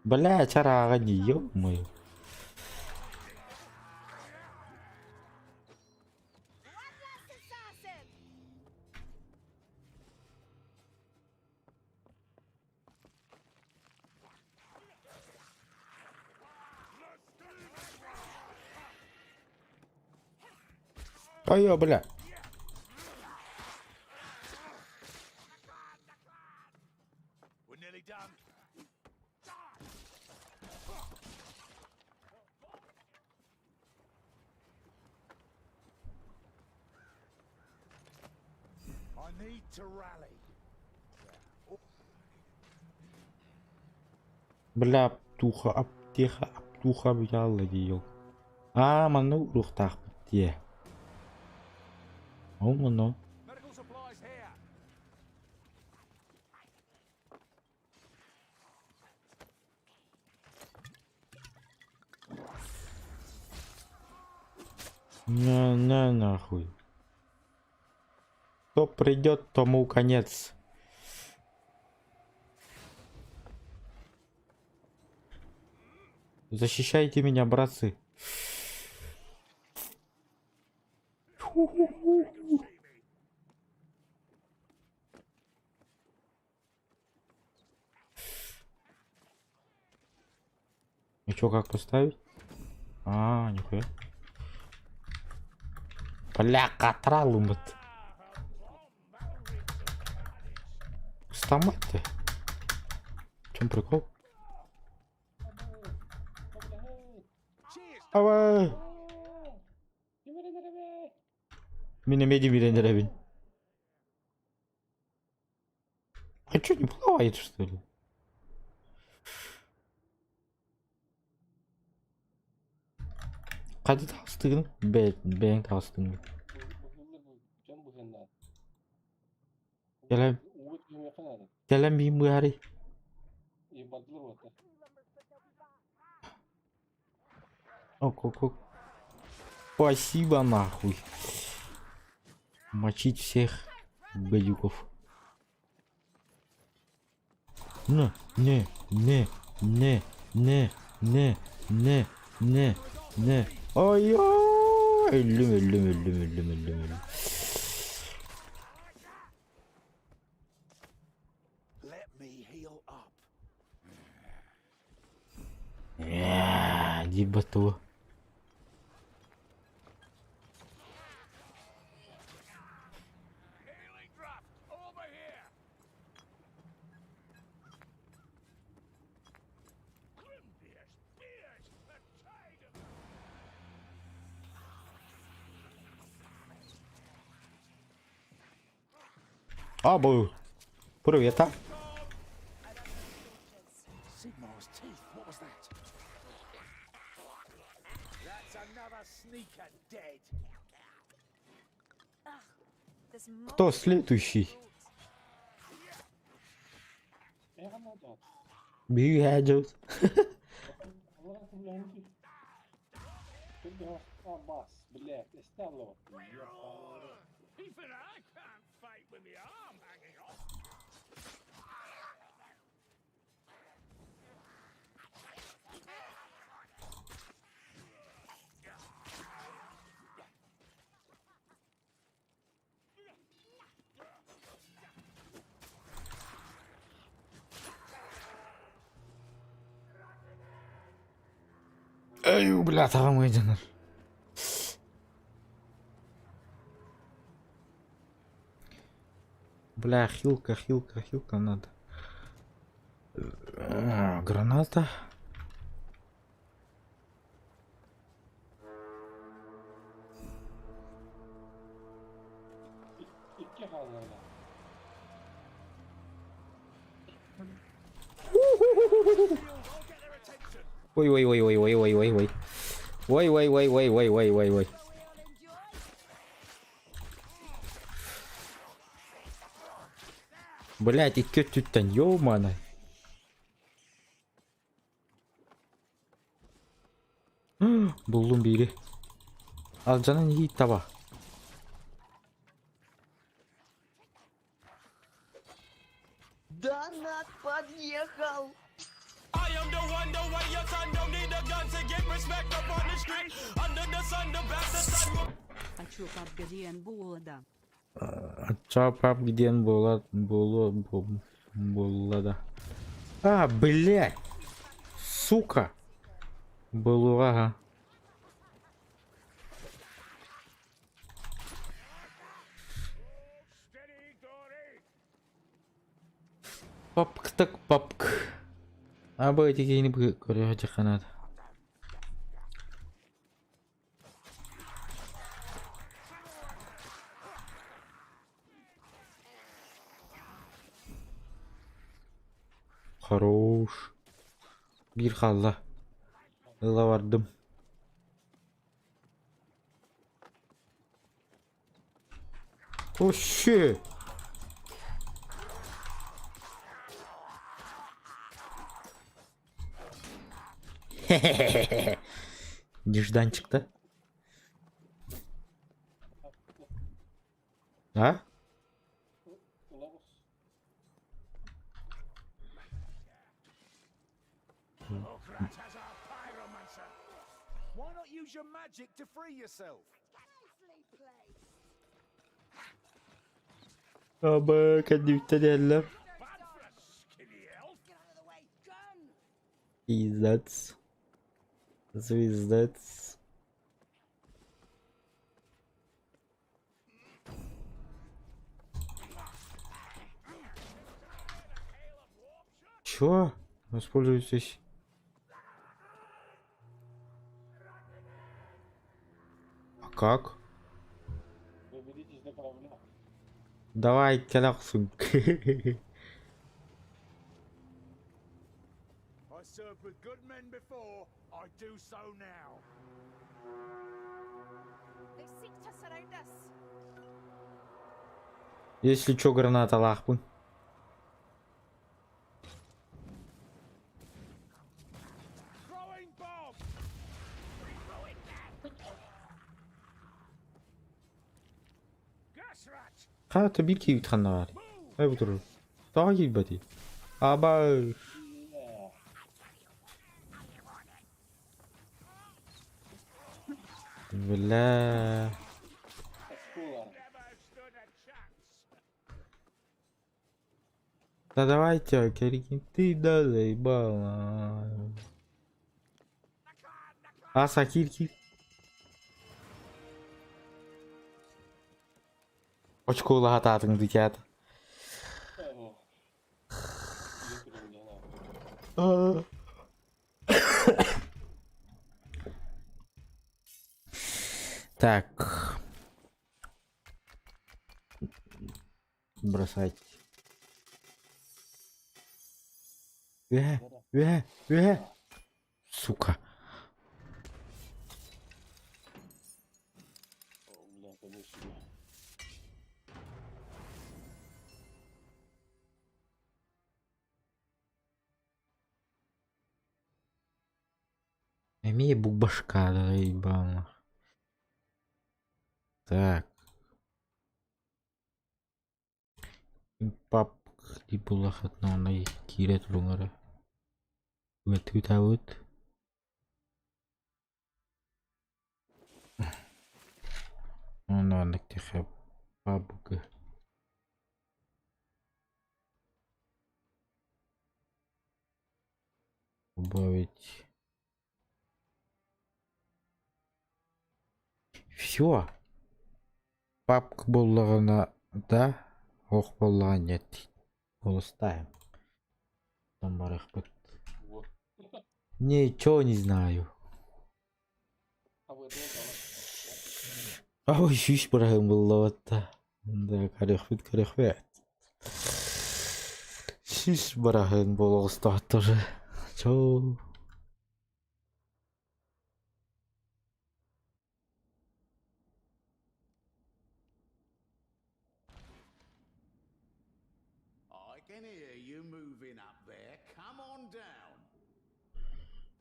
Бля, чарааҕа дии, ё-моё. Ой, бля. Бля, птуха, аптеха, аптуха бьялла диил. Аа, манна уруохтаахпыт дии. Ол ону. На, на, нахуй. Кто придет, тому конец. Защищайте меня, братцы. И чё, как поставить? А, нихуя. Бля, катралымыт. Стамать-то? В чем прикол? Давай! Мин эмиэ дибирэн эрэбин. А чё, не плавает, что ли? Хайда таҕыстыгын? Бэйэҥ таҕыстыҥ. Кэлэн кэлэн биин быһаарый. Ок-ок-ок. Спасибо нахуй. Мочить всех гадюков. Не, не, не, не, не, не, не, не, не. Ой-ой, өллүм, өллүм, өллүм, өллүм, өллүм, өллүм.
Let me heal up.
Ээ, диирбэт тугу.
Healing draft! Over here! Grimbeer's beard! The tide of
Абы. Привет, а?
Sigmar's teeth. What was that?
That's another sneaker dead.
This
Кто следующий? Бегают.
Even I can't fight with my arm hanging off.
Эй, бля, таҕам ыйданар. Бля, хилка, хилка, хилка надо. Граната. Ой, ой, ой, ой, ой, ой, ой, ой. Ой, ой, ой, ой, ой, ой, ой, ой. Блять, икки өттүттэн, ё-моё. Буллум биири. Алдьанан иһиит таба.
Донат подъехал!
А чё PUBG диэн буолла да?
Чё PUBG диэн буола буолуо буолла да. А, блядь! Сука! Буолуоҕа аһа. Папк так папк. Аба ити киһини көрүөх наада. Хорош. Биир хаалла. Ыла бардым. Вообще. Нежданчик-то. А?
Why not use your magic to free yourself?
Аба, кэннибиттэн иһэллэр. Пиздец. Звездец. Чё? Воспользуйтесь. А как?
Доберитесь до корабля.
Давай, кэлэ охсуҥ.
I served with good men before, I do so now.
They seek to surround us.
Если чё, гранаталаахпын.
Throwing bomb!
Хата биир киирбит ханна баарый? Эй бу турар. Тоҕо киирбэтий? Абай! Бля. Да давайте, кэригин, ты да заебала. Аса киир киир. Очколаһа таатыҥ дитят. Так. Бросать. Үһэ, үһэ, үһэ. Сука. Эмиэ букбашка ебаных. Так. Пап булахатнаанай киирэ туруҥ эрэ. Үөттүүтээбит. Онно оннук тихэ пабг. Добавить. Все. Папка буоллаҕына да, ох буоллаҕына нет. Холустаем. Там барыахпыт. Ничего не знаю. Ой, сүүс быраһын буллабатта. Да, көрүөхпүт көрүөхпүт. Сүүс быраһын буолуохтаах тоже. Чоо.
I can hear you moving up there. Come on down.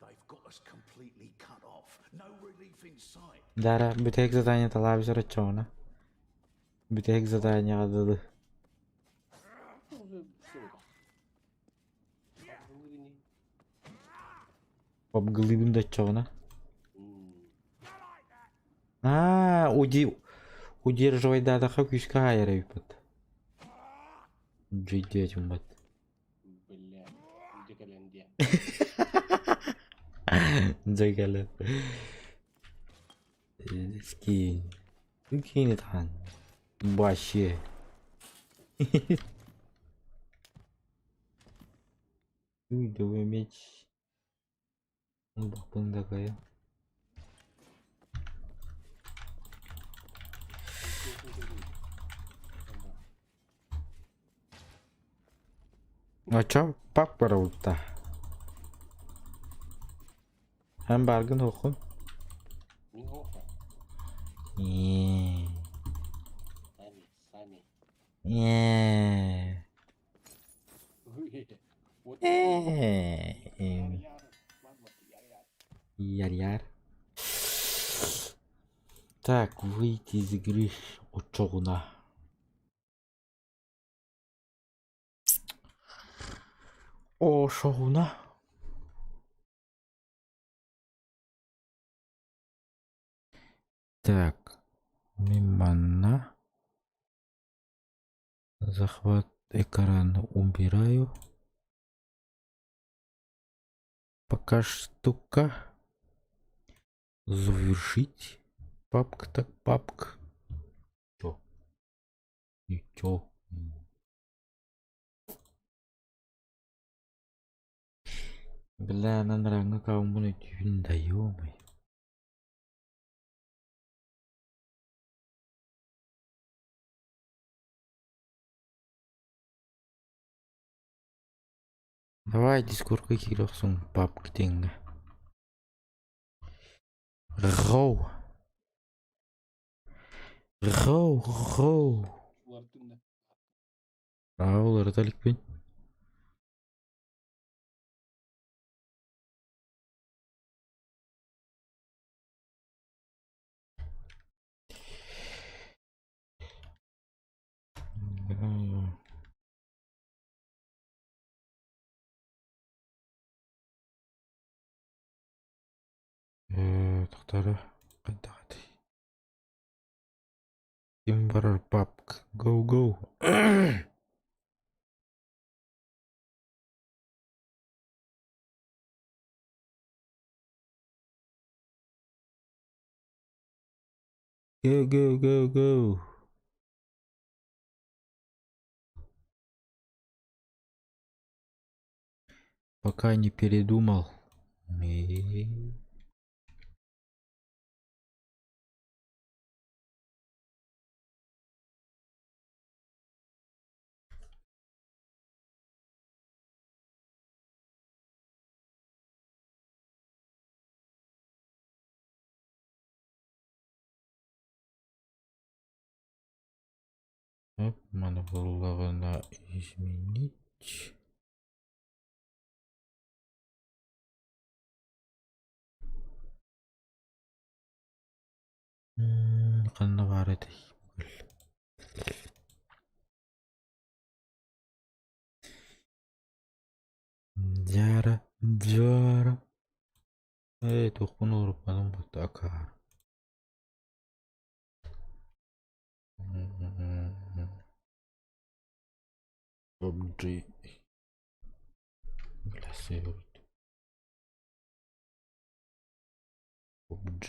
They've got us completely cut off. No relief in sight.
Дара, бүтэһик задание талаабыс оччоҕуна. Бүтэһик заданиеҕа дылы. Обгылыыбын да оччоҕуна. Аа, уди удерживайдаатахха күүскэ хаайар эбиппит. Дьүйдүөтүм бат.
Бля, дьэ кэлэн диэ.
Дьэ кэлэн. Скинь. Кинет хан. Вообще. Уйдовый меч. Бахпындакая. Очо пак барабытта. Эн бааргын уоххун?
Мин оха.
Ээ.
Сами, сами.
Ээ.
Вот.
Ээ.
Яр,
Яр-яр. Так, выйти из игры очоҕуна. Ошоҕуна. Так, мин манна захват экрана убираю. Пока штука завершить. Папка так папка. Чё? Ничего. Бля, на каумун өтүүн да ё-моё. Давай дискордка киирэ охсуҥ папка тэҥҥэ. Роу. Роу, роу.
Уларыттыҥ да.
Аа, уларыта иликпин. Тохторо хайдах этэй? Ким барар папк? Go go! Go go go go! Пока не передумал. И... Оп, маны буоллаҕына изменить. Ханна баар этэй? Дьаара, дьаара. Ээ, туохпун уларыппатым бутта акаары. PUBG. Бля, сервер. PUBG.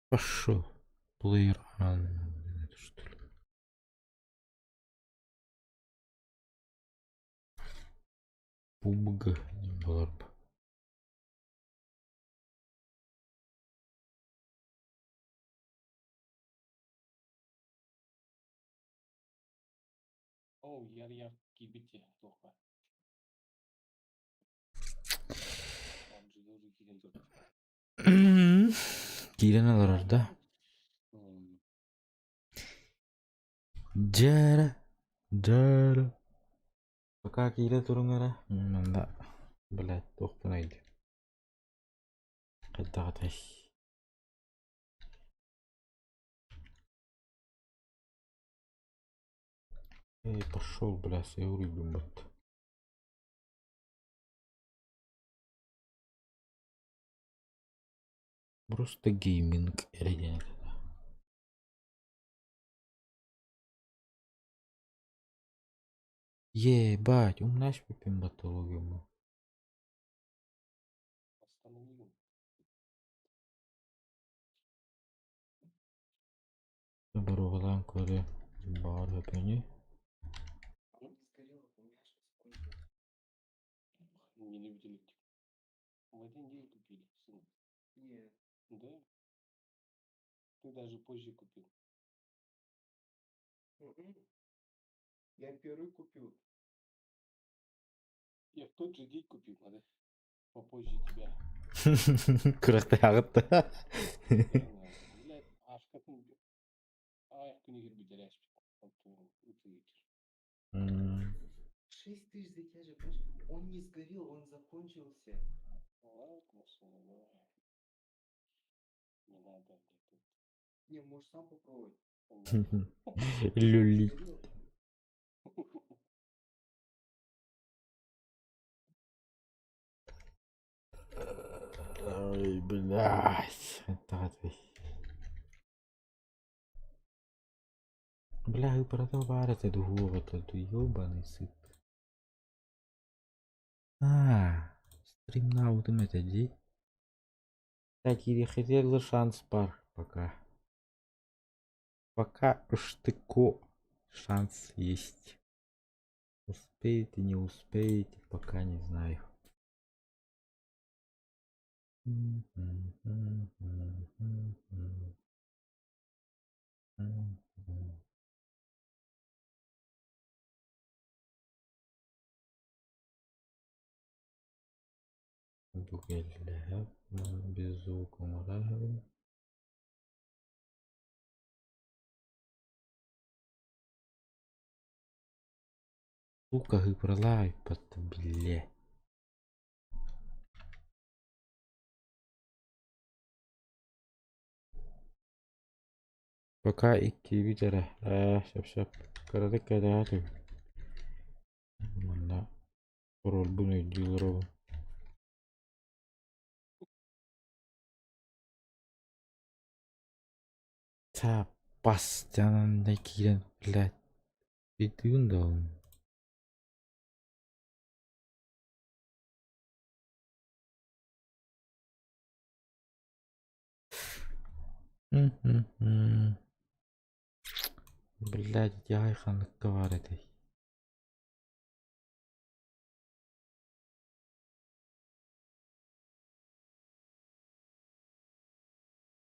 Пошел. Плеер. Это что ли? PUBG. Не было бы.
Оо, яр-яр киирбит туохха. PUBG-га уже киирэн турар.
Киирэн олорор да? Дьээрэ, дьээрэ. Пока киирэ туруҥ эрэ. Манна, блядь, туохпун өйдүү. Хайдах этэй? Эй, пошел, бля, сеуруйбут. Просто гейминг эрэ диэн этэ. Ебать, умнаш пипин батологию.
Остановил.
Боруобалаан көрө баҕар өпөнү.
Сгорело, у меня сейчас закончилось.
Не любит электрик. В один день купили, сын.
Нет.
Да? Ты даже позже купил.
Мгм. Я первый купил.
Я в тот же день купил, надо попозже тебя.
Күрэхтэһэҕит да?
Блядь, ашкатын ай күнүгэр бүтэрээшпит. Утуйутер.
6000 за тебя же, понимаешь? Он не сгорел, он закончился.
Ладно, сын, давай. Не надо мне тут.
Не, можешь сам попробовать.
Люли.
Сгорел.
Ой, блядь. Это Бля, баар этэ дуһуоҕа ту ёбаный сыт. А, стримнаутым этэ дии. Так, хотел шанс пар пока. Пока штыко шанс есть. Успеете, не успеете, пока не знаю. Без звука муравьи. Сука, гипролайпат, бля. Пока иккибит эрэ ээ сөп-сөп кыратык кэтэһэ түһ. Манна Парольбун өйдүү олоробун. Бастианандай киирэн, блядь, өйдүүгүн да ол? Блядь, ити аҕай ханныкка баар этэй?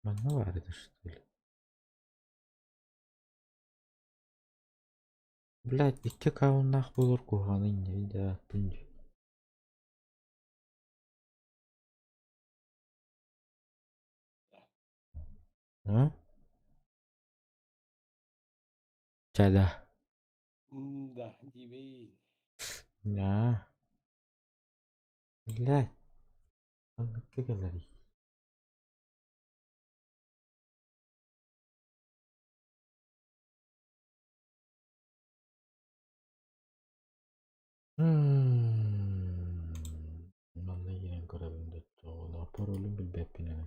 Манна баар этэ что ли? Блядь, икки аккауннаах буолар куһаҕаны инньэ өйдөөппүн дии. А? Чэ да.
Да, диибин.
Ньаа. Блядь, ханныкка кэлэрий? Манна киирэн көрөбүн да оччоҕуна паролун билбэппин эн.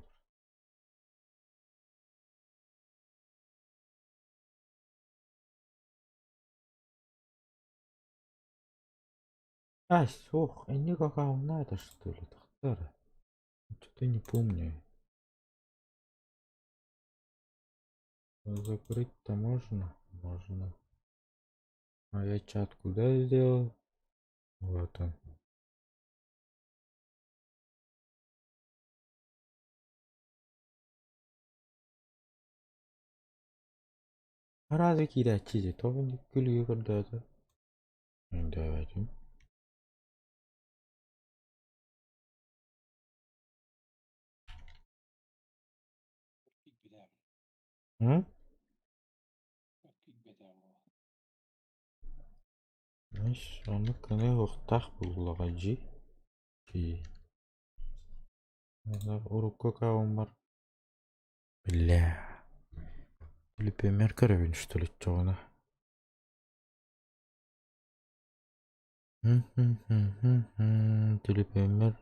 Ай, суох, инник аккауннаата что ли, тахсар. Что-то не помню. Закрыть-то можно? Можно. А я чат куда сделал? Вот он. Разве киирээччи дии, тоҕо инник күлүгү көрдөөтө? Өйдөөбөтүм.
Киирбитэ.
М?
Киирбэтэ буолуо.
Знаешь, оннук гына уохтаах буоллаҕа дии. Дии. Урукку аккауммар Бля. Түлүпүөммэр көрөбүн что ли оччоҕуна? Түлүпүөммэр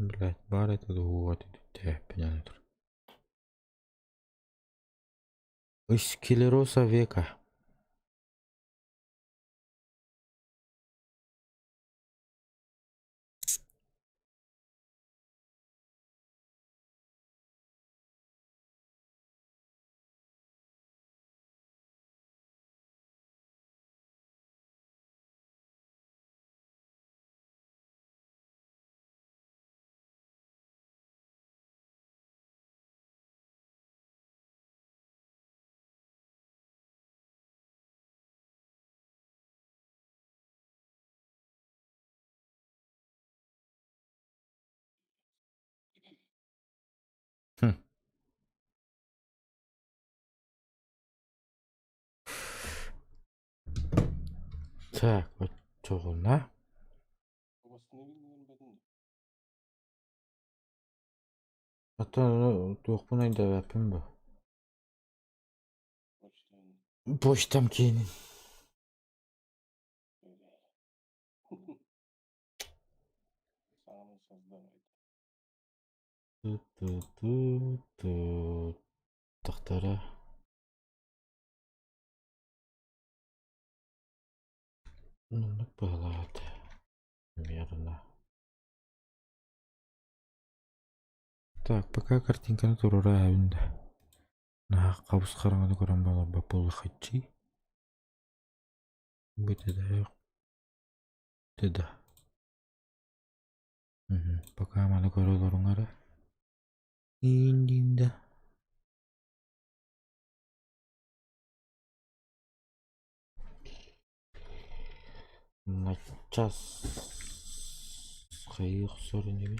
блядь, баар этэ дуу этэ аны тур. Скlerosa века. Хм. Так, оччоҕуна
Восстановил бэтин.
Оттон туохпун өйдөөбөппүн бу.
Почтан.
Почтам киинин.
Саҥаны создавай.
Ту-ту-ту-ту. Тахтара. Оннук быһалаат. Примерно. Так, пока картинканы туруора иһэбин да. Наһаа хабыс хараҥаны көрөн баларбат буоллаххыччый. Бүтэ да. Пока маны көрө олоруҥ эрэ. Иин да. Начаас хайыы охсор инибин.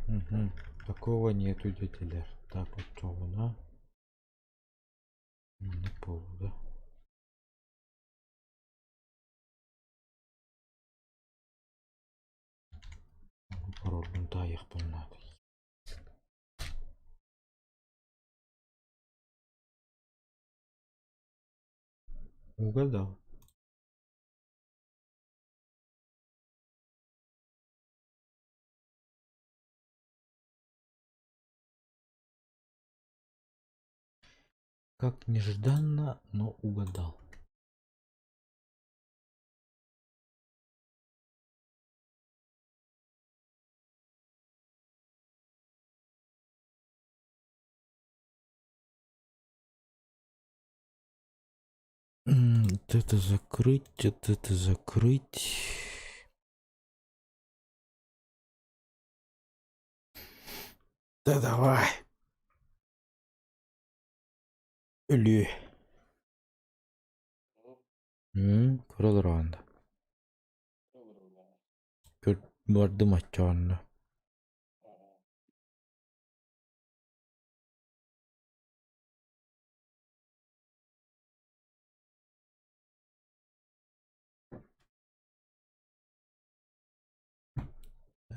Мгм. Такого нету дедилэр. Так оччоҕуна маннык буолла. Оҕолорбун таайыахпын наада. Угадал. Как нежданно, но угадал. Вот это закрыть, вот это закрыть. Да давай. Өлүү. Көрө олороҕун да. Көр бардым оччоҕунна.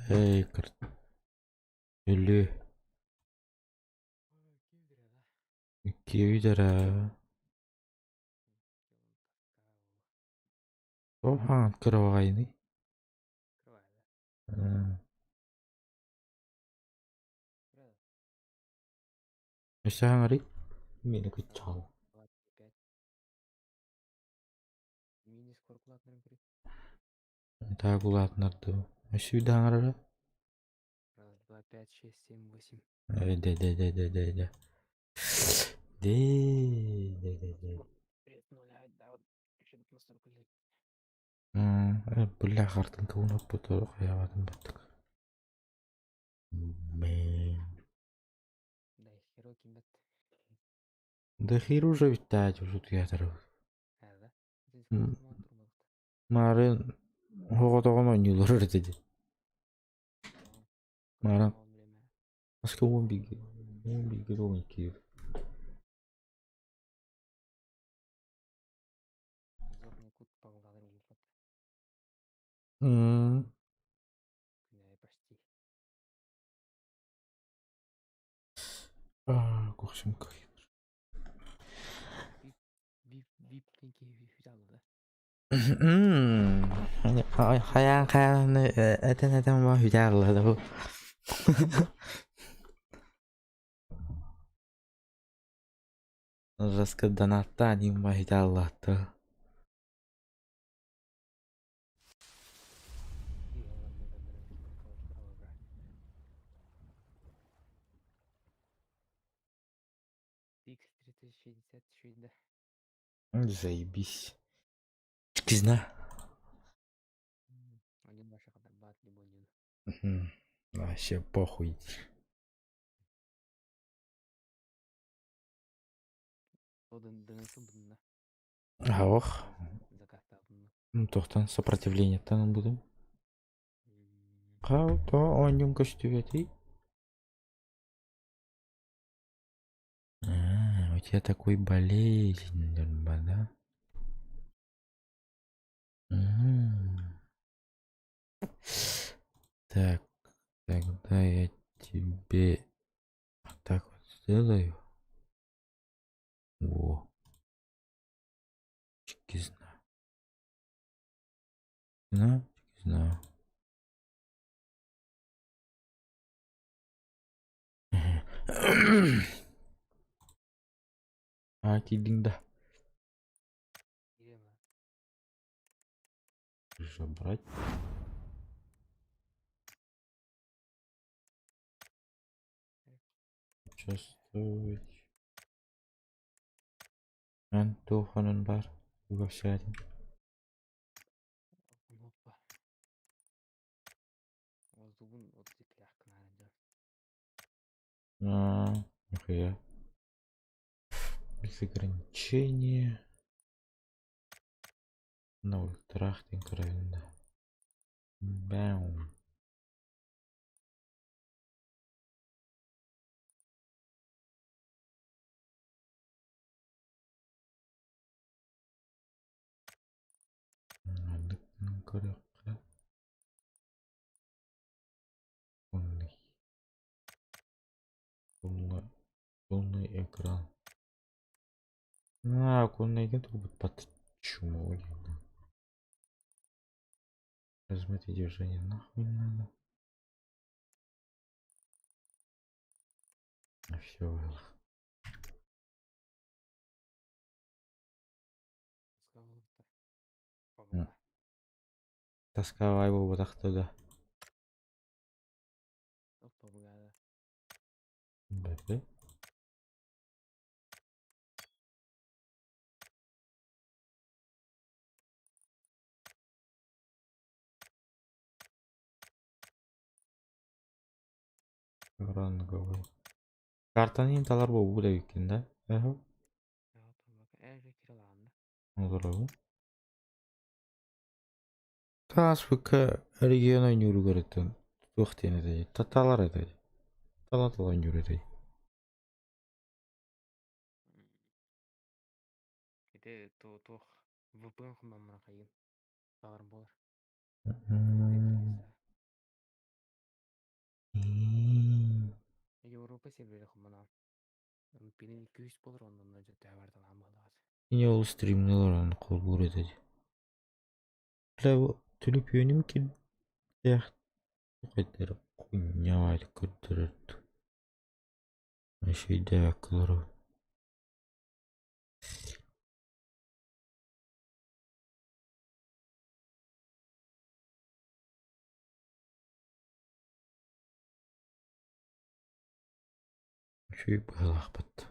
Эй, Өлүү. Икки эрэ. Тоҕо хаҥан кыра баҕайыный? Өссө хаҥарый? Миэнэ кыччаҕал. Таак улаатыннардым. Өссө биирдэ хаҥарара? Дэ дэ дэ дэ дэ дэ. Дэ дэ дэ дэ. Бля хартыҥка уунаппыт хайаабатын баттык. Да хер уже бүттээт уже утуйаатарбыт. Маарын оҕотоҕун оонньуулар этэ дии. Маарын аска 11 11 12. Көхсүм Хайаан хайаан этэн этэн ба хүтэ бу. Раска донаттаа диин ба хүтэ аллаатта. Заебись. Кизна. Вообще похуй. Ох. Туохтан сопротивлениеттан ылбытым. Хау, то оонньуум көстүбэтий? А, у тебя такой болезнь, да? Так, тогда я тебе вот так вот сделаю. Во. Чикизна. На, чикизна. А, киирдиҥ да? Забрать. Участвовать. Эн туоханан баар үгэсээтин. А, нихуя. Без ограничения. На ультрах правильно. Бэм. Маннык көрүөххэ. Полный экран. На, куннайгын турбут чмо диэн. Размытое держание нахуй надо. Все. Тасковай буолбатах да. Бэбэ. Ранговый. Картаны талар буолбут эбиккин да? Эһэ. Олоробун. Тааспыкка регион ойнууругар туох диэн этэй? Таталар этэй. Тала-тала ойнуур этэй.
Ити туох VPN хомаммына хайын баҕар буолар. Европа сервері хомана. Пинин 200 болар, оннан да төһө барталаан буолаҕас.
Кини ол стримнелор оны холбуур этэй. Бля, түлүпүөнүм кирдээх хайдары хуйня көрдөрөр. Эшейдээбэккэ олоробун. Үчүгэй быһыылаахпыт.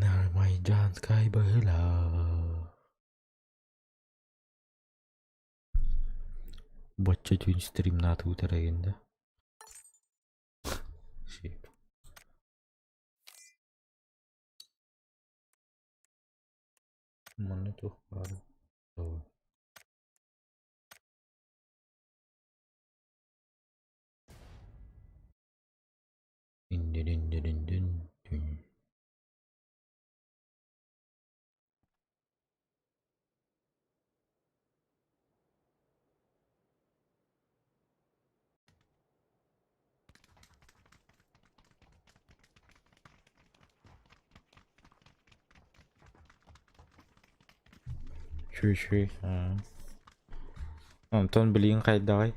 Нармайджанскай быһыылаах. Бачча түүн стримнаатыбыт эрэ да. Шип. Манна туох баарый? Дин-дин-дин-дин-дин. Үчүгэй үчүгэй. Онтон билигин хайдаҕый?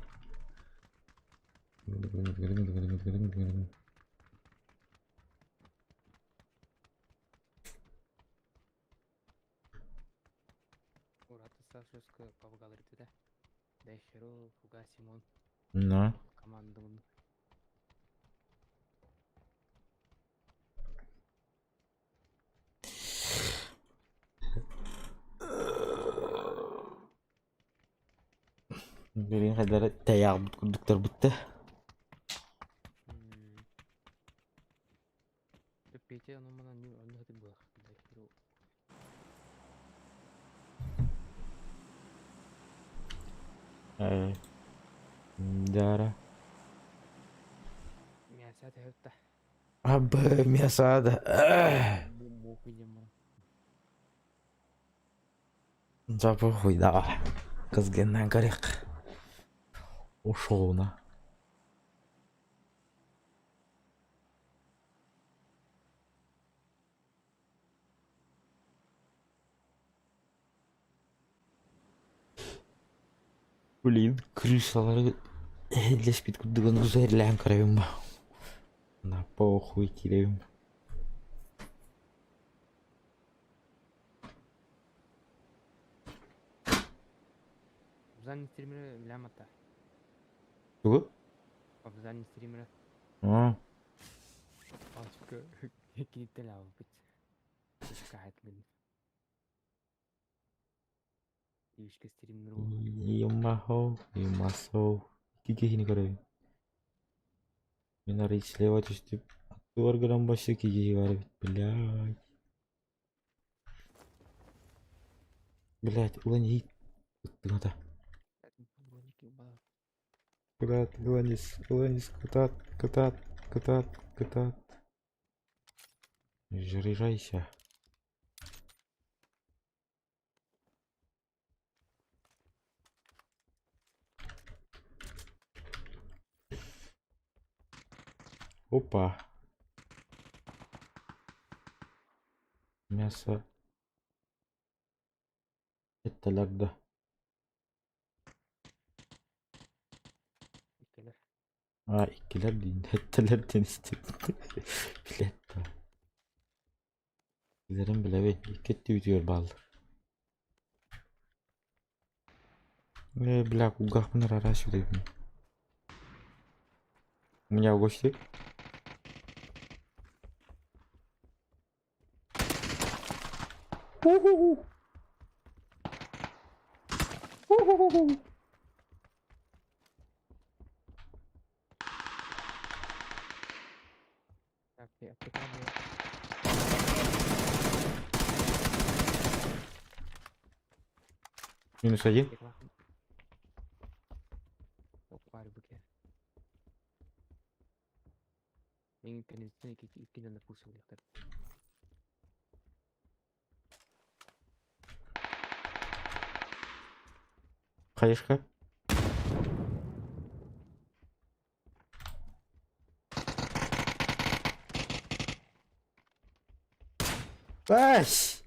Ураты Сашевска павгалар да. Дэхеро, Фуга Симон
На.
командабын.
Билигин хайдара тэйэҕбит курдуктарбыт да.
Петя онон онно хатып буолар. Дэхеро.
Э, Дара.
Мяса тэхэтта.
Абы мясада.
Мохуй диэн
Запахуй да. Кызгыннан көрек. Ушоуна. Блин, крысалары эллеспит курдугун узэрлээн көрөбүн ба. На похуй киирэбин.
Обзан стримері лямата.
Тугу?
Обзан стримері.
А,
Ачка киниттен албыт. Каат мин. Ишке стример
Юмахо, Юмасо. Икки киһини көрөбүн. Мин арый слева түстүм. Аттыбар гынан башта киһи бар эбит, блядь. Блядь, улан иһит ыттыҥата. Кытаат, Гланис, Гланис, кытаат, кытаат, кытаат, кытаат. Заряжайся. Опа. Мясо. Эттэлэр да.
Иккилэр.
А, иккилэр диин. Эттэлэр диэн истибит. Билет да. Билэрин билэбин. Икки өттүбүтүгэр бааллар. Э, бля, кулгаахпын араас сүтэбин. У меня в гости. Ху-ху-ху. Ху-ху-ху.
Так, аптека была.
Минус один. Хаешка. Ась!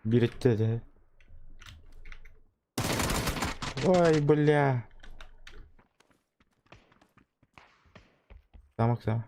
Бириттэ да. Ой, бля. Замок, замок.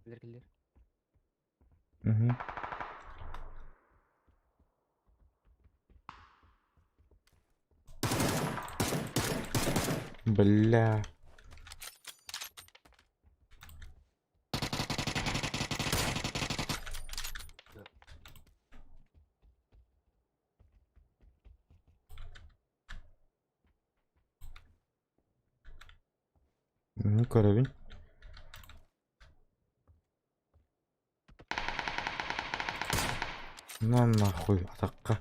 Киллер киллер.
Угу. Бля. Ну, көрөбүн. На нахуй, атахха.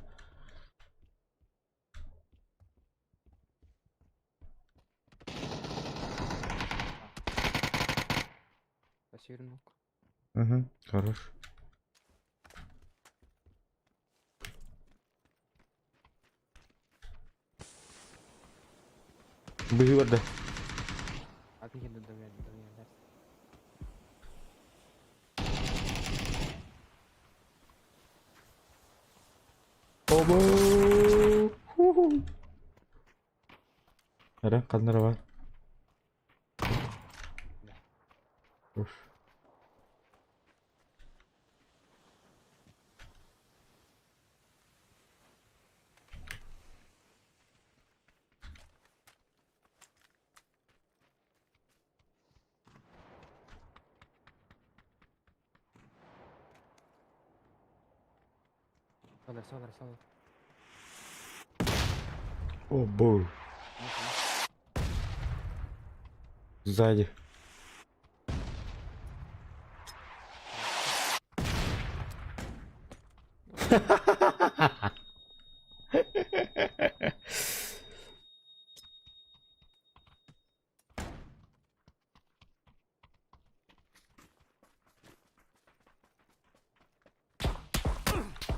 Угу, хорош. Быһыы барда. Оба! Эрэ, ханна эрэ баар. Уф. О, боже. Сзади.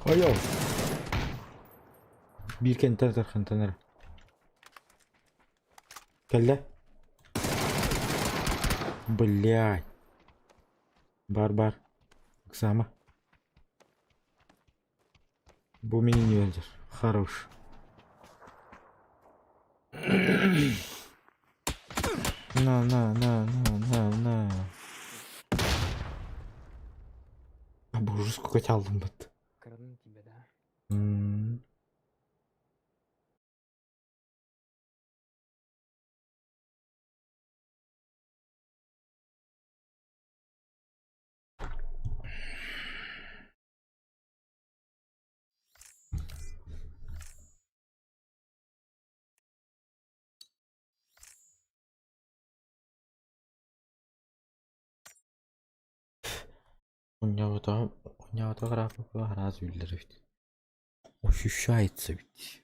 Ойо! Биир кэнтэн тархантан эрэ. Кэллэ. Блядь. Бар бар. Оксама. Бу мини не өлдөр. Хорош. На, на, на, на, на, на. А боже, сколько тебя алдым бат.
Кырын тебе, да?
М. Оонньообото оонньообото графика араас биллэр эбит. Ощущается ведь.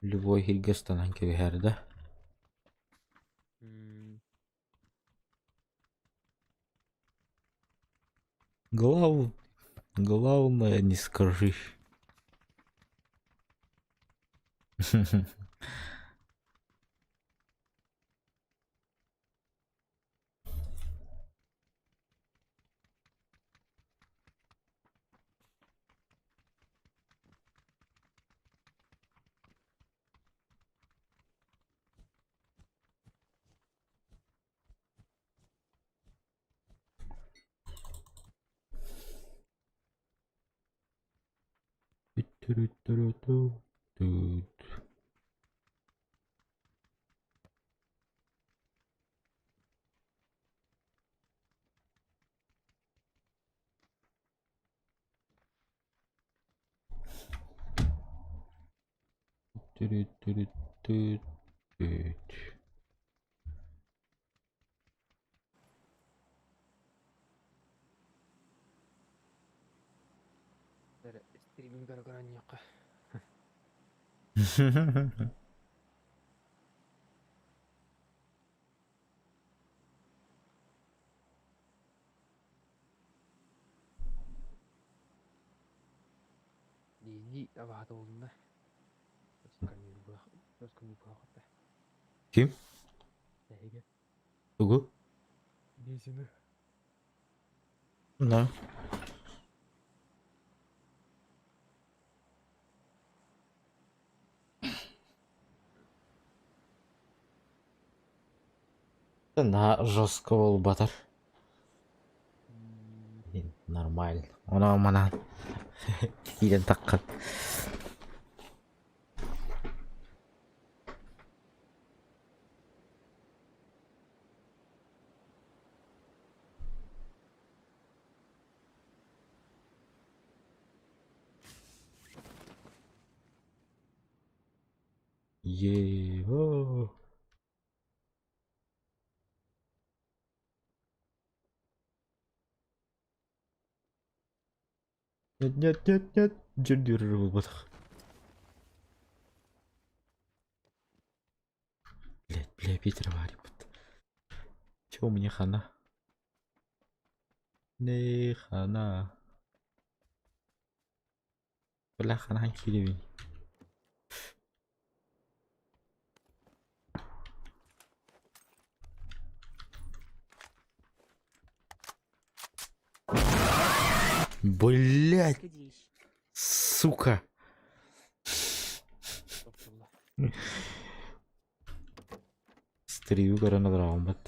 Любой иһиргэ ыстанан кэбиһэр да. Глав... Главное не скажи.
Стриминг көрө-көрө Дии абаһата булунна.
Ким?
Эһиги.
Тугу?
Дизини.
Да. На жестко буолбатар. Нормально. Онон манан киирэн таххан. Е-о. Нет, нет, нет, нет, дьүрдүүр буолбатах. Блять, бля, Питер варит. Чего мне хана? Не хана. Бля, хана кииребин. Блять, сука. Стрию көрөн олороҕуммут.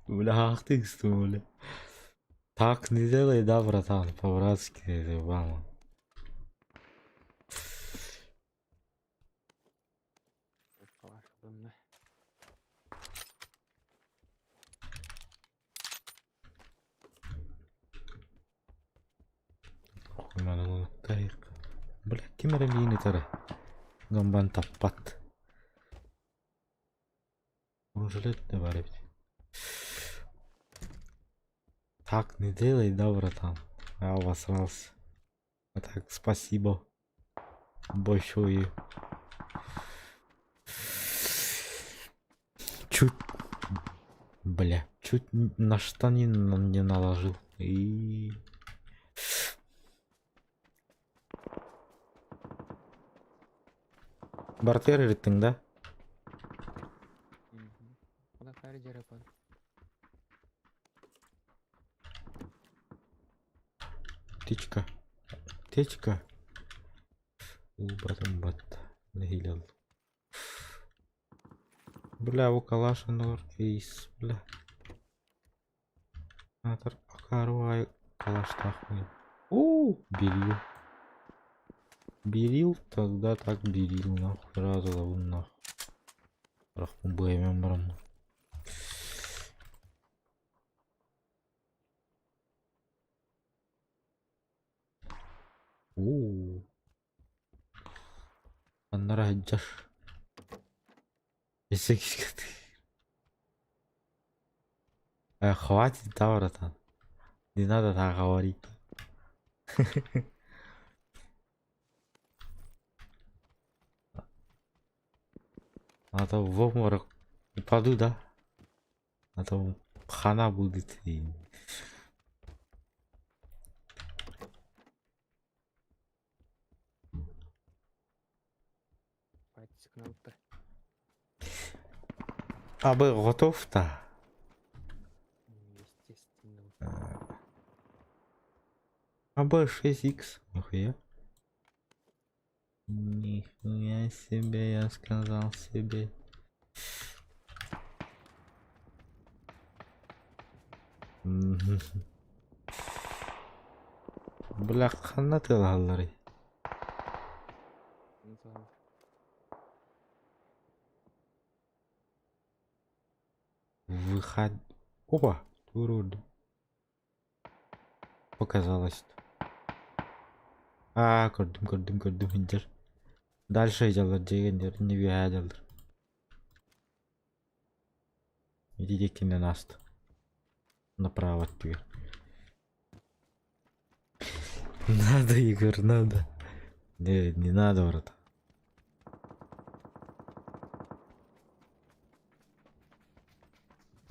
Бля, ах ты бля. Так не делай, да, братан, по-братски, заебало. Бля, ким эрэ миин ытара. Гамбан таппат. Бронежилет да баар эбит. Так не делай, да, братан? Я обосрался. А так, спасибо. Большое. Чуть, бля, чуть на штанину не наложил. И... Бартер ырыттыҥ да? Аптечка. Ылбатым бат. Нэһиилэ ыллым. Бля, бу калаш оннугар эйс, бля. Аатар акаары баҕайы калаштаахпын. Оо, берил. Берил, тогда так берил, нахуй, сразу ылабын нахуй. Рахпын быаймен бараммын. Уу. Аннара сылдьар. Өссө Хватит, да, братан? Не надо так говорить. А то в обморок упаду, да? А то хана будет и... А вы готов-то?
Естественно.
А Б 6х, нихуя. Нихуя себе, я сказал себе. Бля, ханна тыалаһалларый? Выход... Опа, туруд. Показалось. Аа, көрдүм, көрдүм, көрдүм сылдьар. Дальше дьаллар дьиэгэннэр, не үөһээ дьаллар. Ити диэкинэн ааста. Направо өттүгэр. Надо, Егор, надо. Не, не надо, брат.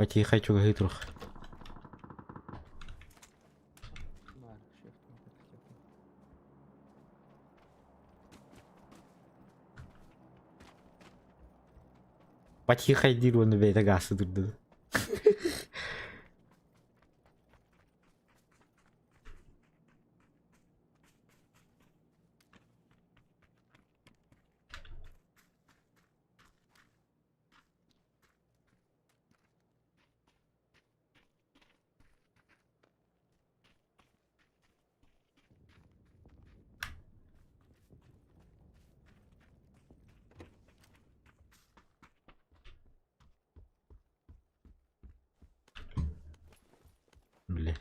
Потихай чугаһыы турух. Потихай диир уонна бэйэтэ гаасы турда. Бля.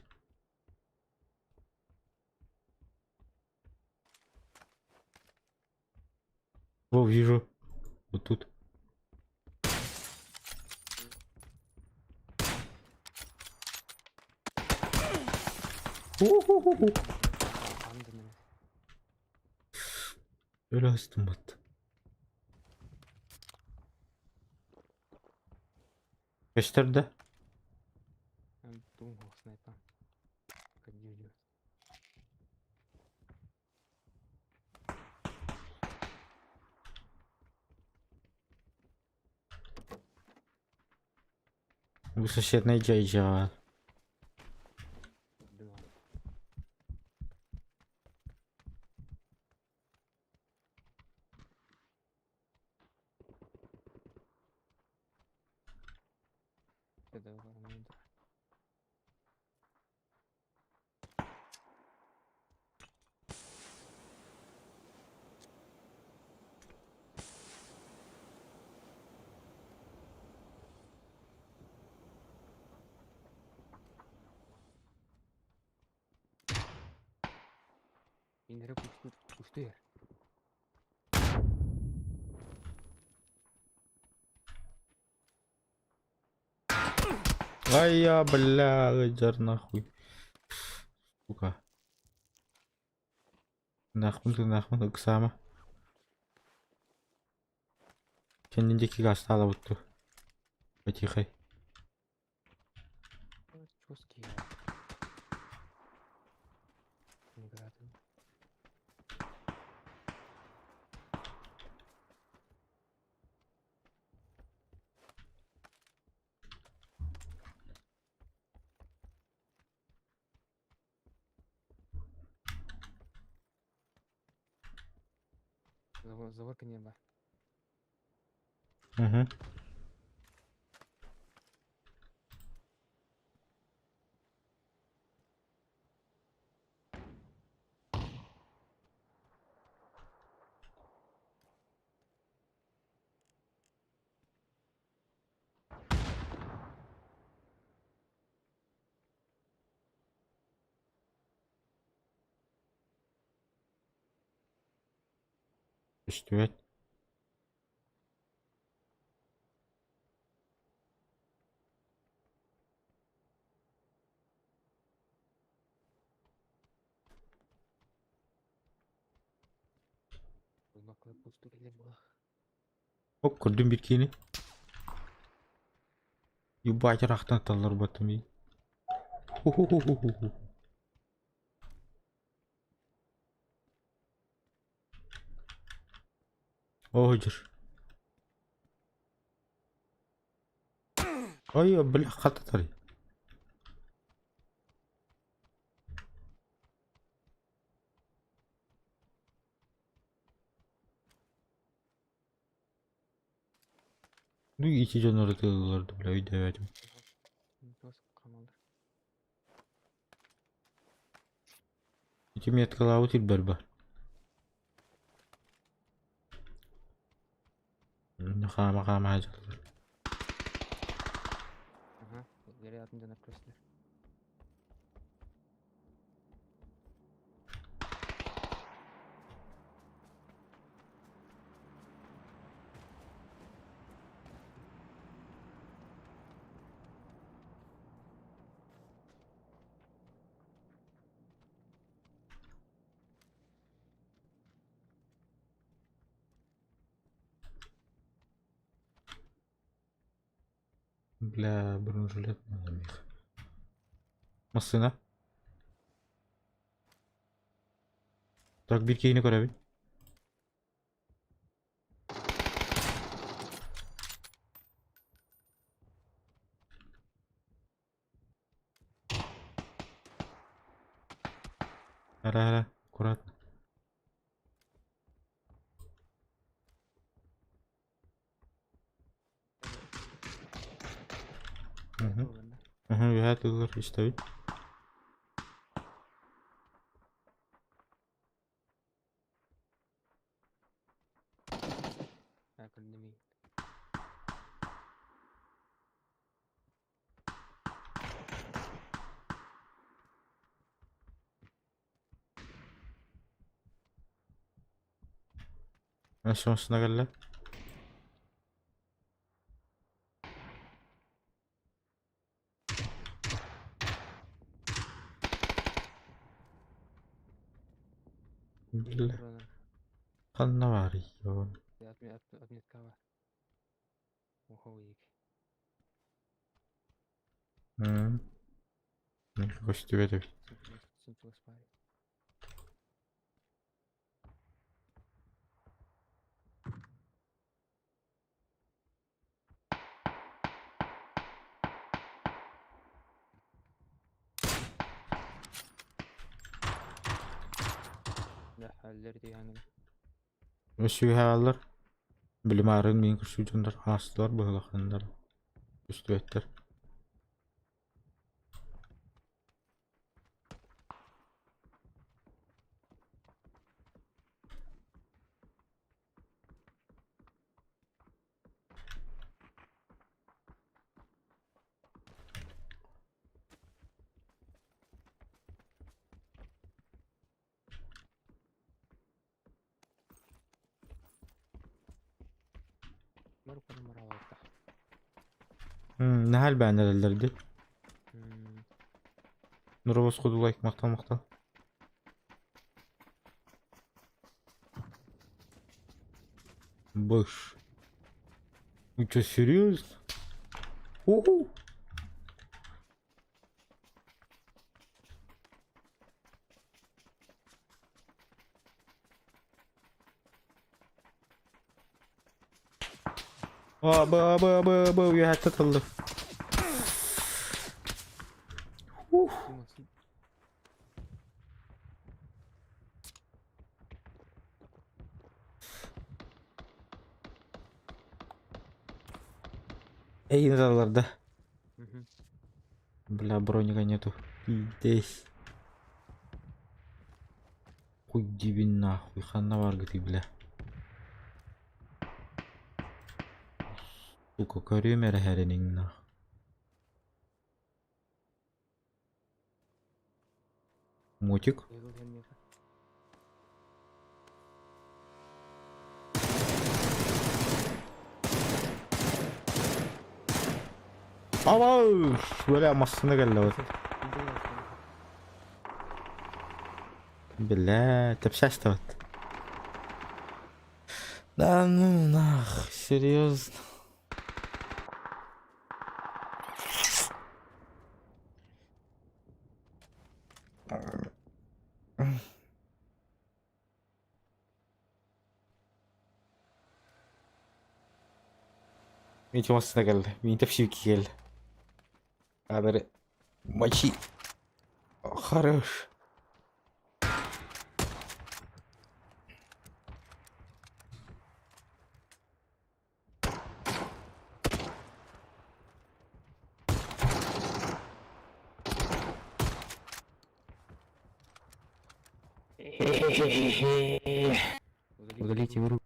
Во, вижу. Вот тут. У-ху-ху-ху. Өлө астыммат. Көстөр да? Бу соседнай дьайдьаҕа.
Иннэрэ кустуйар.
Ай я, бля, ыдьар нахуй. Сука. Нахмын нахмын ыксаама. Кэннин диэки гаастаалабыт дуо? Потихай.
Забор киниэ баар.
Угу. Көстүбэт. Оп, көрдүм биир киини. Ебать, ыраахтан талларбатым ии. Ху-ху-ху-ху-ху. Оо, дьэр. Ой, бля, хататарый. Ну ити дьоннору тыыллар да бля өйдөөбөтүм. Ити меткалаабыт ирбэр бар. Хаама хаама дьаллар.
Ага, вероятно, дьоннор көстөр.
Бля, бронежилет надо мех. Массыына. Так, биир киһини көрөбүн. Ара, ара, аккуратно. Угу. Угу, үөһээ тыллар истэбин. Өссө массыына кэллэ. Биллэ. Ханна баарый он? Көстүбэт эбит. Үс үөһэ Били маарыын миин көрсүү дьоннор аастылар быһылаханнар көстүбэттэр. Наһаа элбээн эрэллэр дии. Нуробос кудулай махтал махтал. Быш. Вы что, серьезно? Уху! А, б, б, б, б, үөһэттэ тыллы. Ух. Эй, ыталлар да? Бля, броника нету. Пиздец. Хуй дибин нахуй, ханна баргытый, бля. Сука, көрүөм эрэ хэрэниҥ нах. Мотик. Ава, бля, массыына кэллэ вот. Бля, тэпсээстэ вот. Да ну нах, серьезно. Мин массыына кэллэ, мин тэпсибикки кэллэ. Аадары мочи. Хорош.
Удалите игру.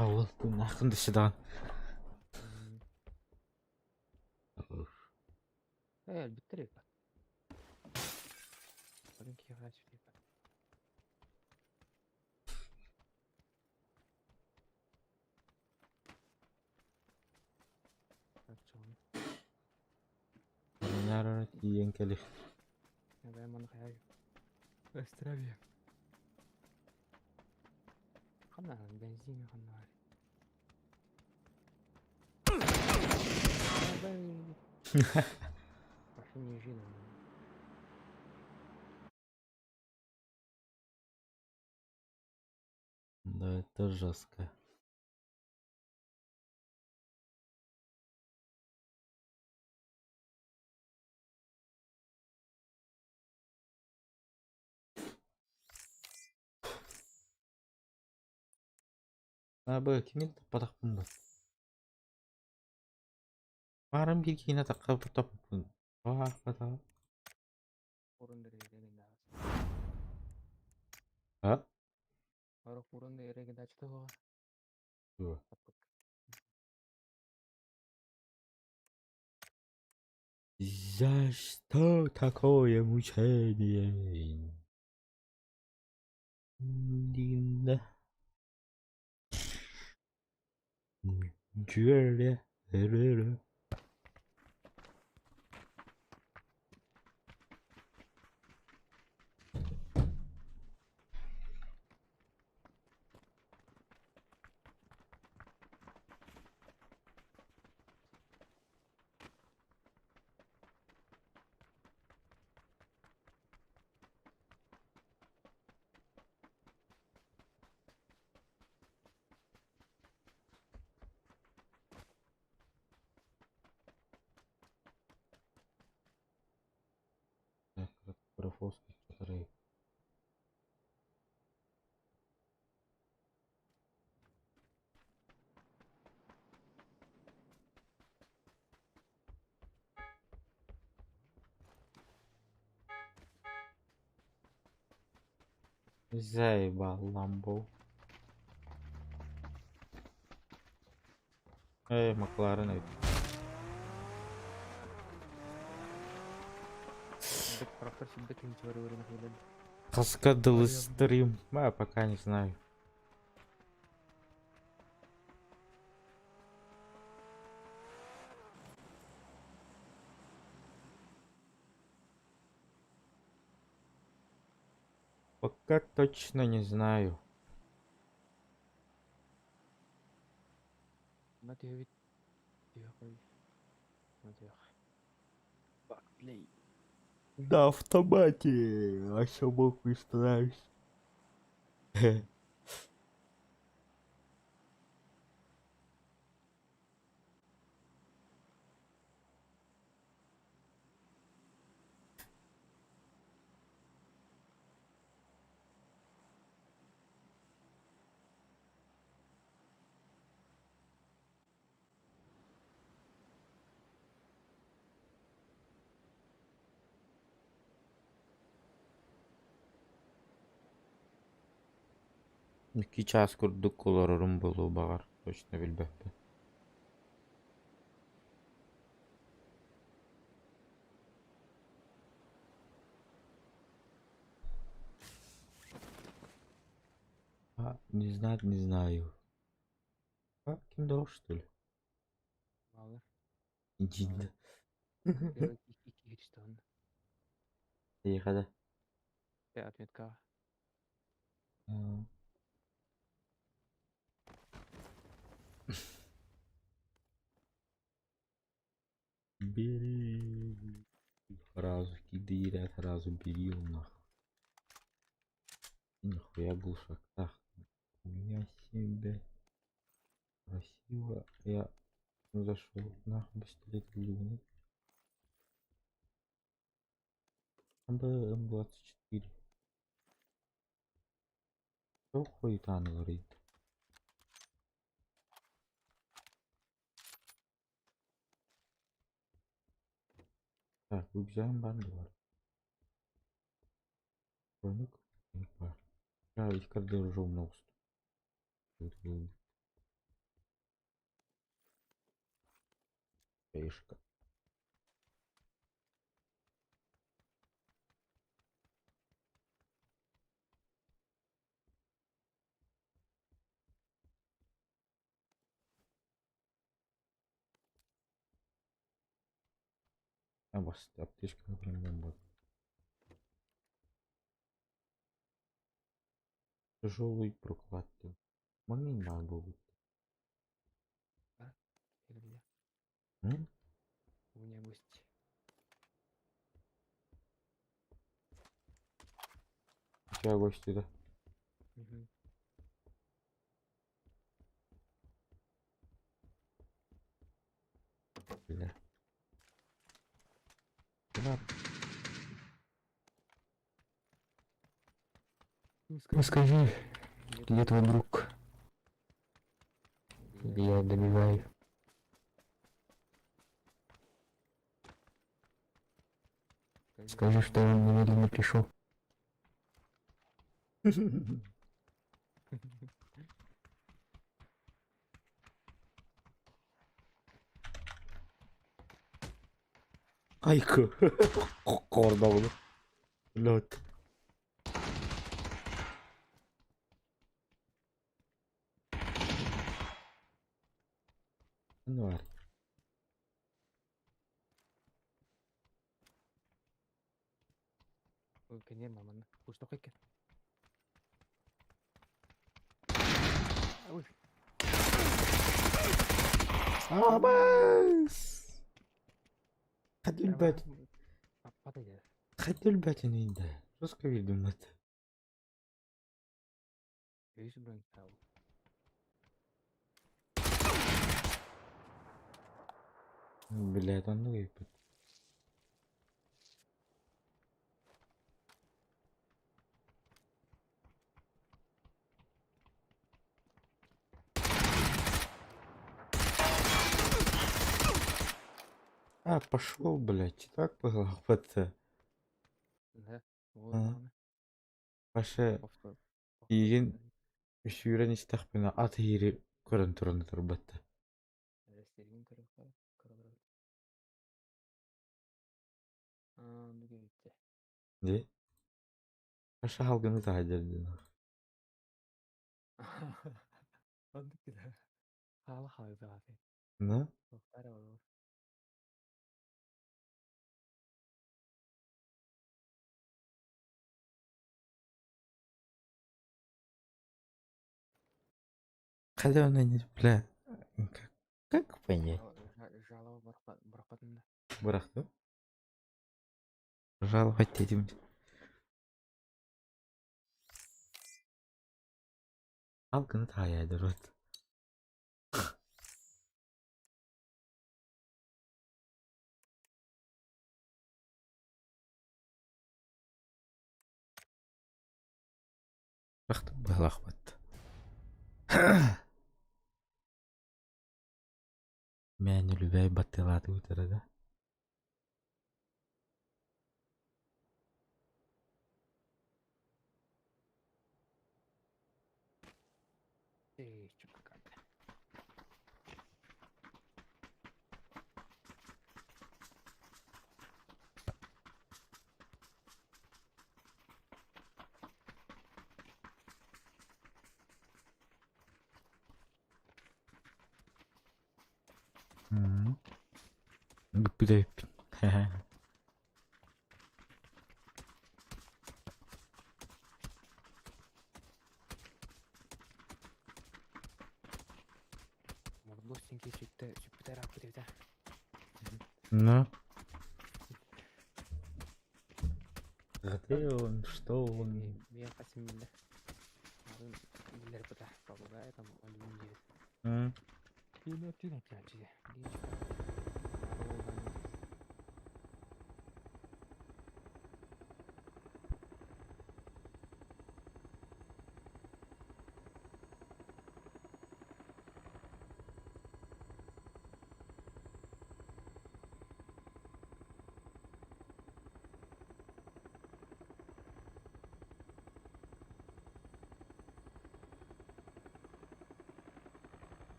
Ол нахын да даҕан. Наар тиийэн кэлих. Да, это жестко. Абы кимин таппатахпын бу? Баарым биир киинэ тахха таппын. Аахпатаҕа. А? Дуо. За что такое мучение? Динда. Дьүөрэ. Заебал Ламбо. Эй, Макларен эбит. Хаска дылы стрим? А, пока не знаю. Пока точно не знаю.
На түһэбит. Түһэ Play.
На автомате. А все буквы стараюсь. Икки чаас курдук олорорум буолуо баҕар, точно билбэппин. А, не знать, не знаю. А, ким да что ли?
Баллар.
Иди.
Икки христон.
Тихо,
Да, отметка.
да. Бери. Сразу кидай, сразу бери нахуй. Нихуя был шаг. У меня себе красиво. Я зашел нахуй пистолет Луны. БМ-24. Что хуета говорит? Так, рюкзагым бар бар. Броник бар. Я их держу много. Фишка. А бас аптечка прям бомба. Тяжелый прокладки. Маны надо будет.
Или где?
М?
У меня гость.
У тебя гости, да?
Угу.
Бля. Бля.
Ну скажи, где твой друг? Я добиваю. Скажи, что он немедленно пришел.
Айка. Кордон. Лед. Ну,
Кэнниэ маман кустук иккен. Ой,
Абас! Хат өлбөт.
Аппат этэ.
Хат өлбөтүн инде. Жестко видим это.
Өйүс бронь тау.
Блядь, он ну ебет. А, пошел, блядь, так было
Да. Вот
Ага.
даҕаны.
Паша миигин сүүрэн истэхпинэ ат иһиири көрөн туран турбатта.
Эрэстэргин көрүөххэ көрө Аа, оннук эбит дьэ.
Дии. Паша халгыны таһырдьа дии.
Оннук да. Хаала хаалыаҕа
Ну?
Туохтаар олор.
Хотя он не бля, как понять?
Жалоба бырахпатын да.
Бырахтым. Жаловать этим. Алгыны таайа рот. Бырахтым быһалаахпат. Мээнэ үлүбээй баттыалаатыбыт эрэ да.
Эй, чё какая-то.
Бүппүт эбиппин.
Мордос синки сүттэ сүппүтэ ырааппыт эбит
Ну? Где он? Что он?
Мен хасым билер. Билер быта попугай там он диэбит.
М?
Түүнө түүн отлаачы.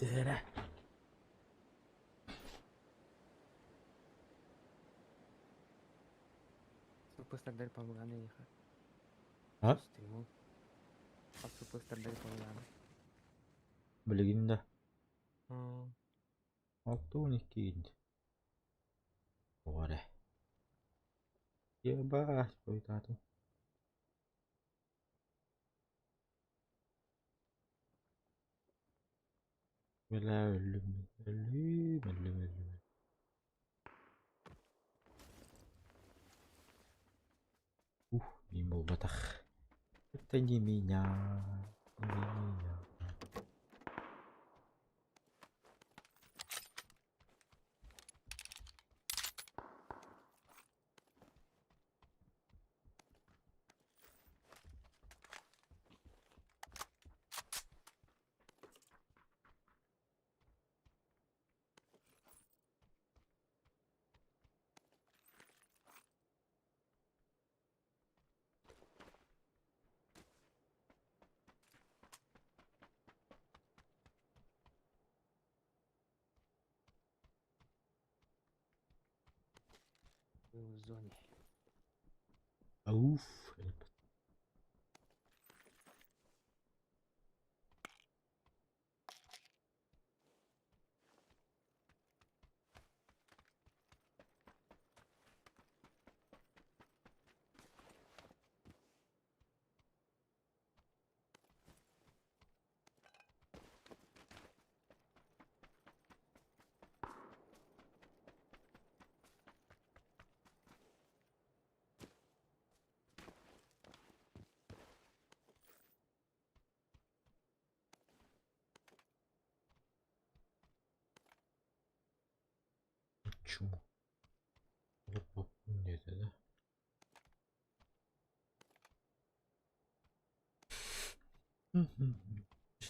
Дээрэ.
Суперстардар помоганы еха.
А?
Стриму. А суперстардар помоганы.
Билигин да. 6-12 Тоҕо эрэ. Ебать, хойутаатым. Бля, өллүм, өллүм, өллүм, өллүм. Ух, мин буолбатах. Это не меня, не меня.
Был в зоне.
Ауф. Чему? Нет, да?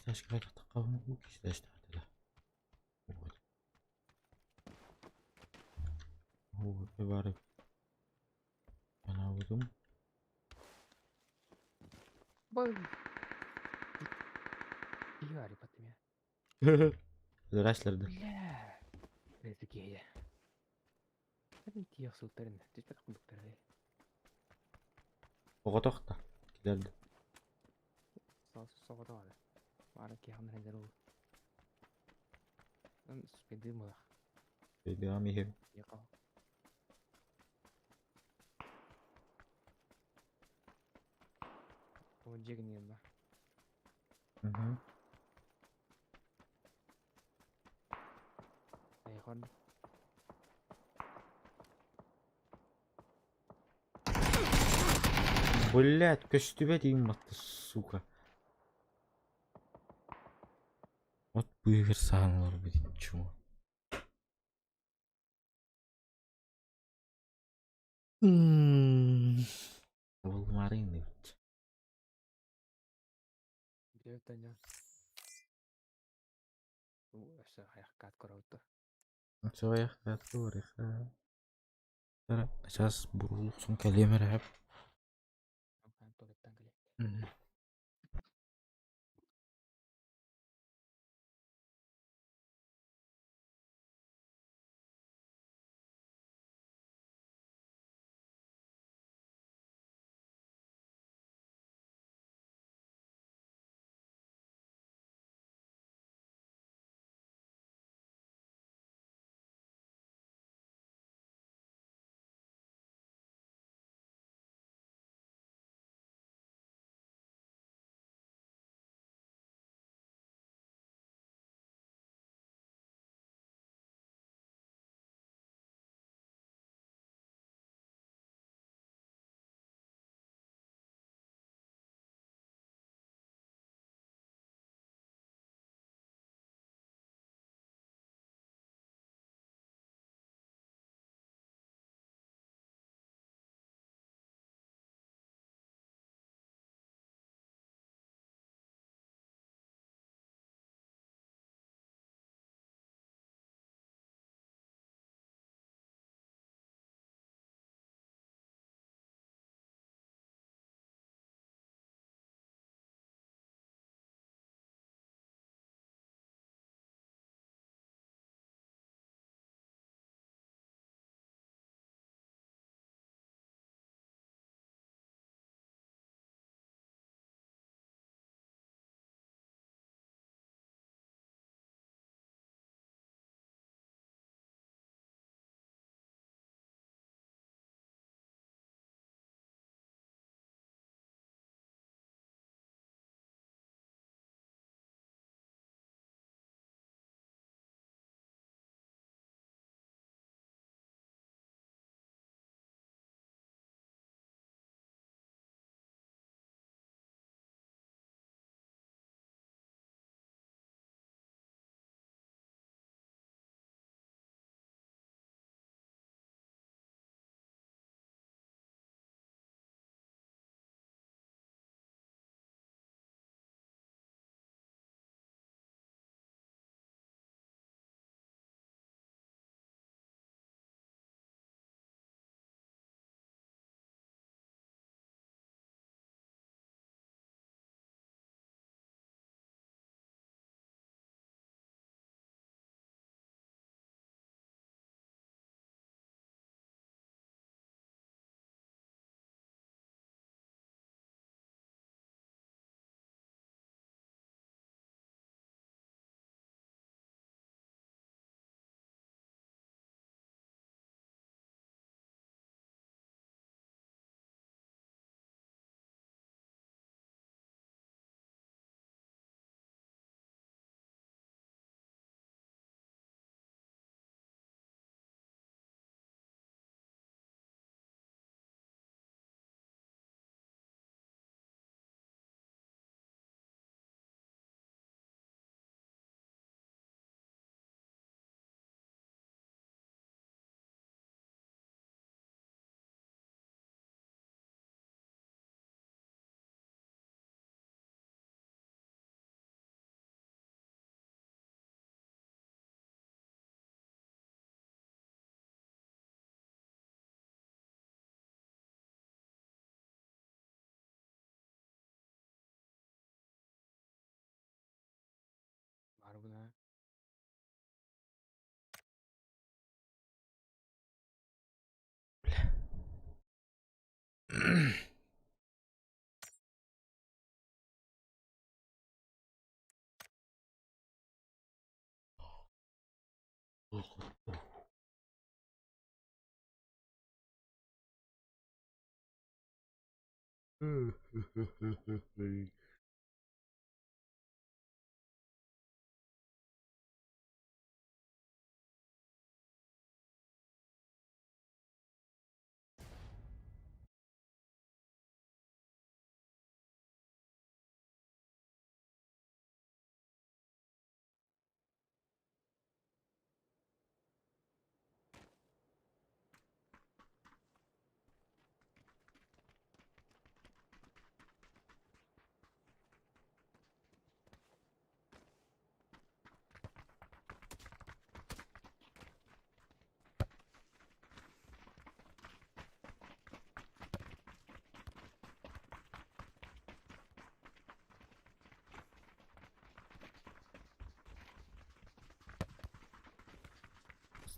Этажка этажка. Вот. Бары. Анаабытым.
Бай. Игорь, потом.
Здрасте.
Бля. Это гея. Это тиэх сылтарын, түспэт курдуктар.
Оҕотох да. Килерdi.
Соҕотоҕо. Бары киһи ханна ол. Спиды мылах.
Бэйдиҕам иһим.
Яка. О, дьигин ба.
Мгм.
Айхон.
Блять, көстүбэт иим батты, сука. Вот быыгыр саһаналар бит чума. Болмарын бит.
Билетаня. Өссө хайахкаат көрөбүт.
Сояхтар туориха. Сейчас бурулуксун кэлиэмэр эп.
Туалеттан кэле.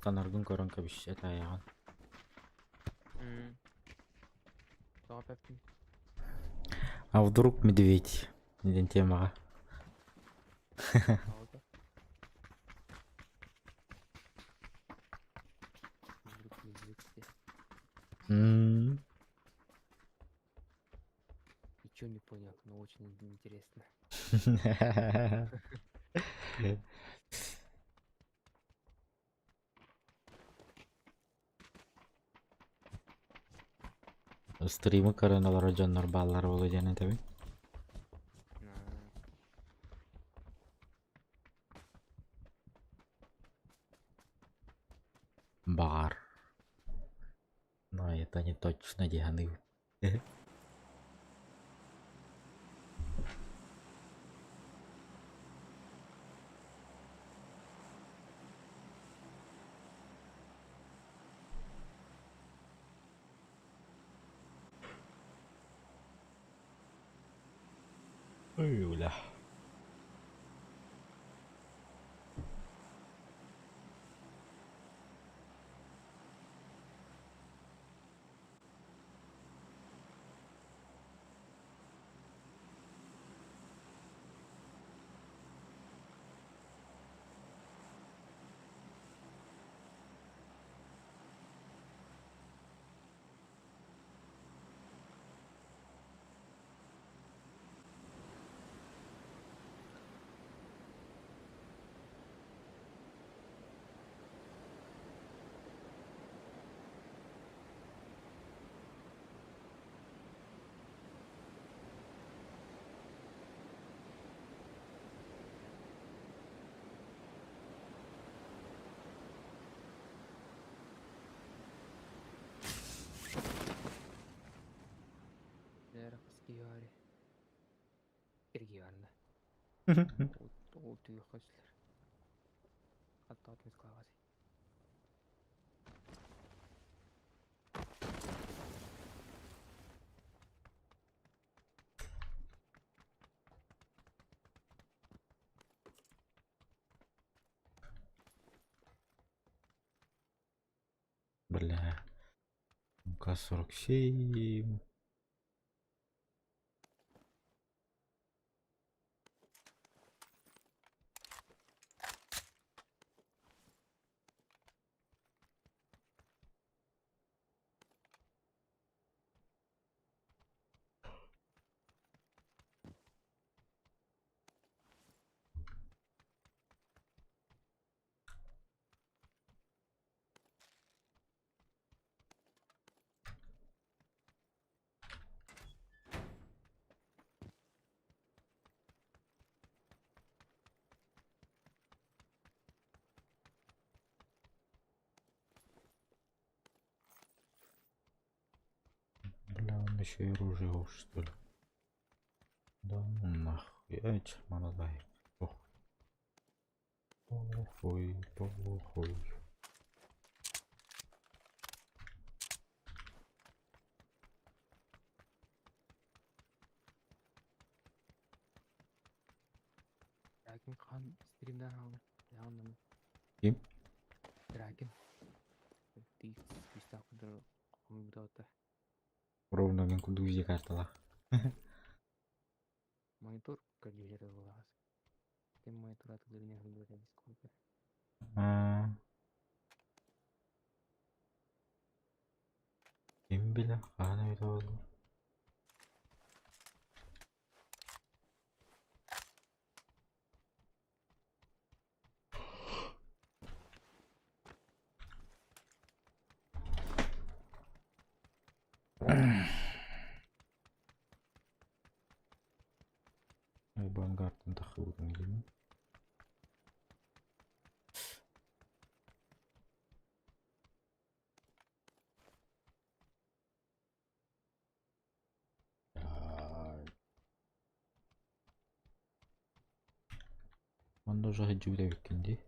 Станаргын көрөн кэбис этээйэҕин.
Тоҕо эппин?
А вдруг медведь диэн темаҕа.
Тоҕо Вдруг медведь де.
М.
Ничего не понял, но очень интересно.
Стримы көрөн олорор дьоннор бааллар буолуо диэн этэбин. Баҕар. Но это не точно дии саныыбын. Ой, бля.
Лера хас киһи баарый? Киргии барда. Ол түйүөххэ түстүлэр. Хаттаҕа түмүк
Бля. МК-47. Бля, он еще и оружие что ли? Да ну нахуй, ать, молодая. Похуй. Похуй, похуй.
Дракин хаһан стримнээн хаалла? Яҕын
Ким?
Дракин. Тиис күүстээх курдук хомуйбута.
Ровно мин курдук видеокарталаах.
Монитор көрдүүлэр ыллаҕас. Ким монитор атылыырын ыһыллыбыт эбис курдук.
Аа. Ким билэр хаһан эбитэ буолла. Айбангаартан тахсыбытын илин. Манна уже сылдьыбыт эбиккин дии.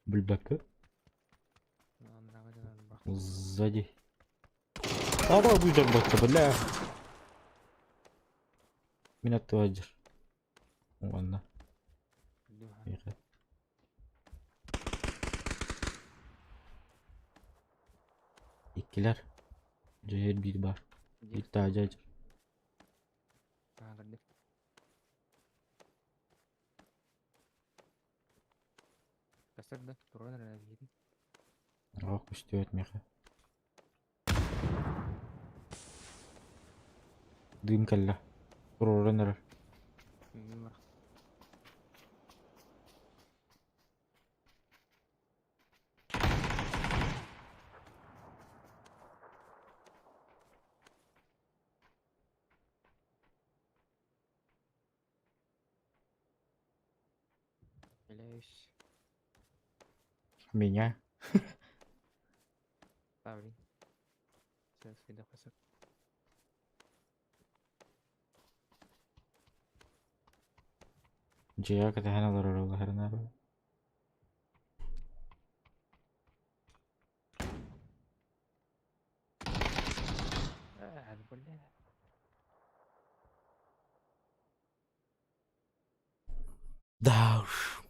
Билбэккэ. Сзади. Аба быдьарбакка, бля. Мин аттыга дьир. Уонна. Иккилэр. Дьиэр биир баар. Биир таадьа дьир. Ох, көстүбэт миэхэ. Дыым кэллэ. Туруоран эрэр. Меня. Дьиэҕэ кэтэһэн олорор олоһорунаар Да уж.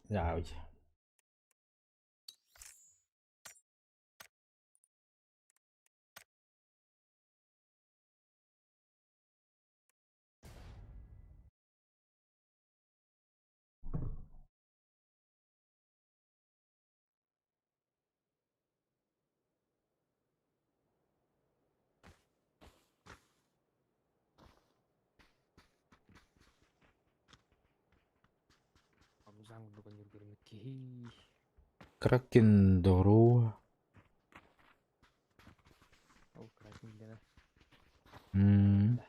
Rồi. Кракен здорово. М.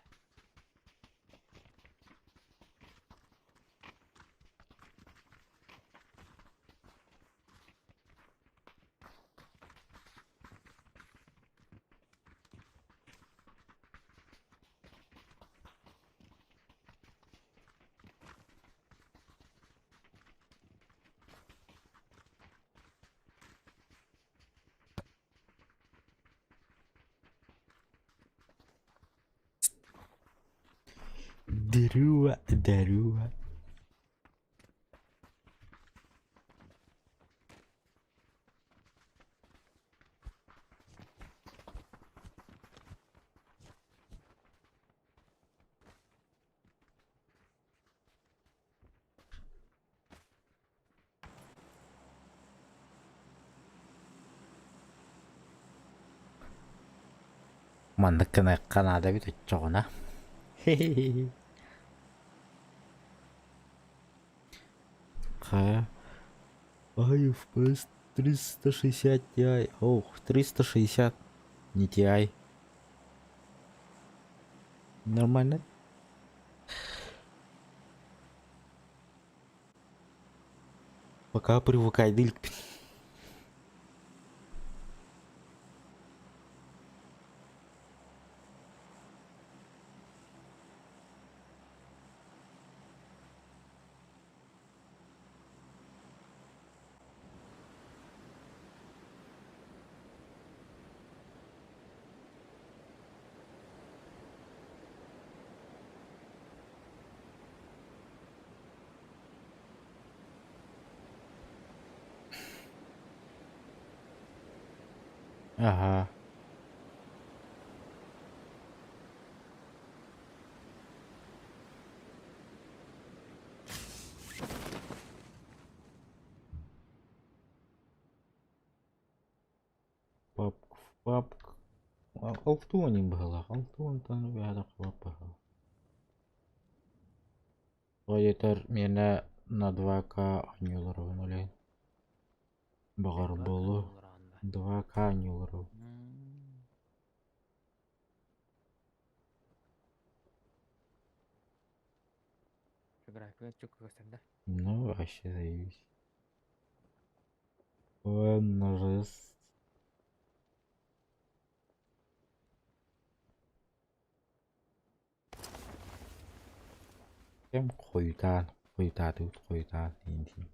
Здорово, здорово. Маннык гыныахха наада эбит оччоҕуна. Хайа Ай, FPS 360 Ti. Ох, 360 не Ti. Нормально? Пока привыкай иликпин. Ага. Папк, папк. Алтуонин быһыылаах. Алтуонтан үөһэ тахсыбат быһыылаах. Тоҕо диэтэр миэнэ на 2К оонньууларбын үлэһин. Баҕар
2К
буолуо.
оонньуулараҕын да?
2К оонньууларбын.
М. Графика чөкө көстөр да?
Ну, вообще заебись. НРС. Кэм хойутаан, хойутаатыбыт хойутаан иһин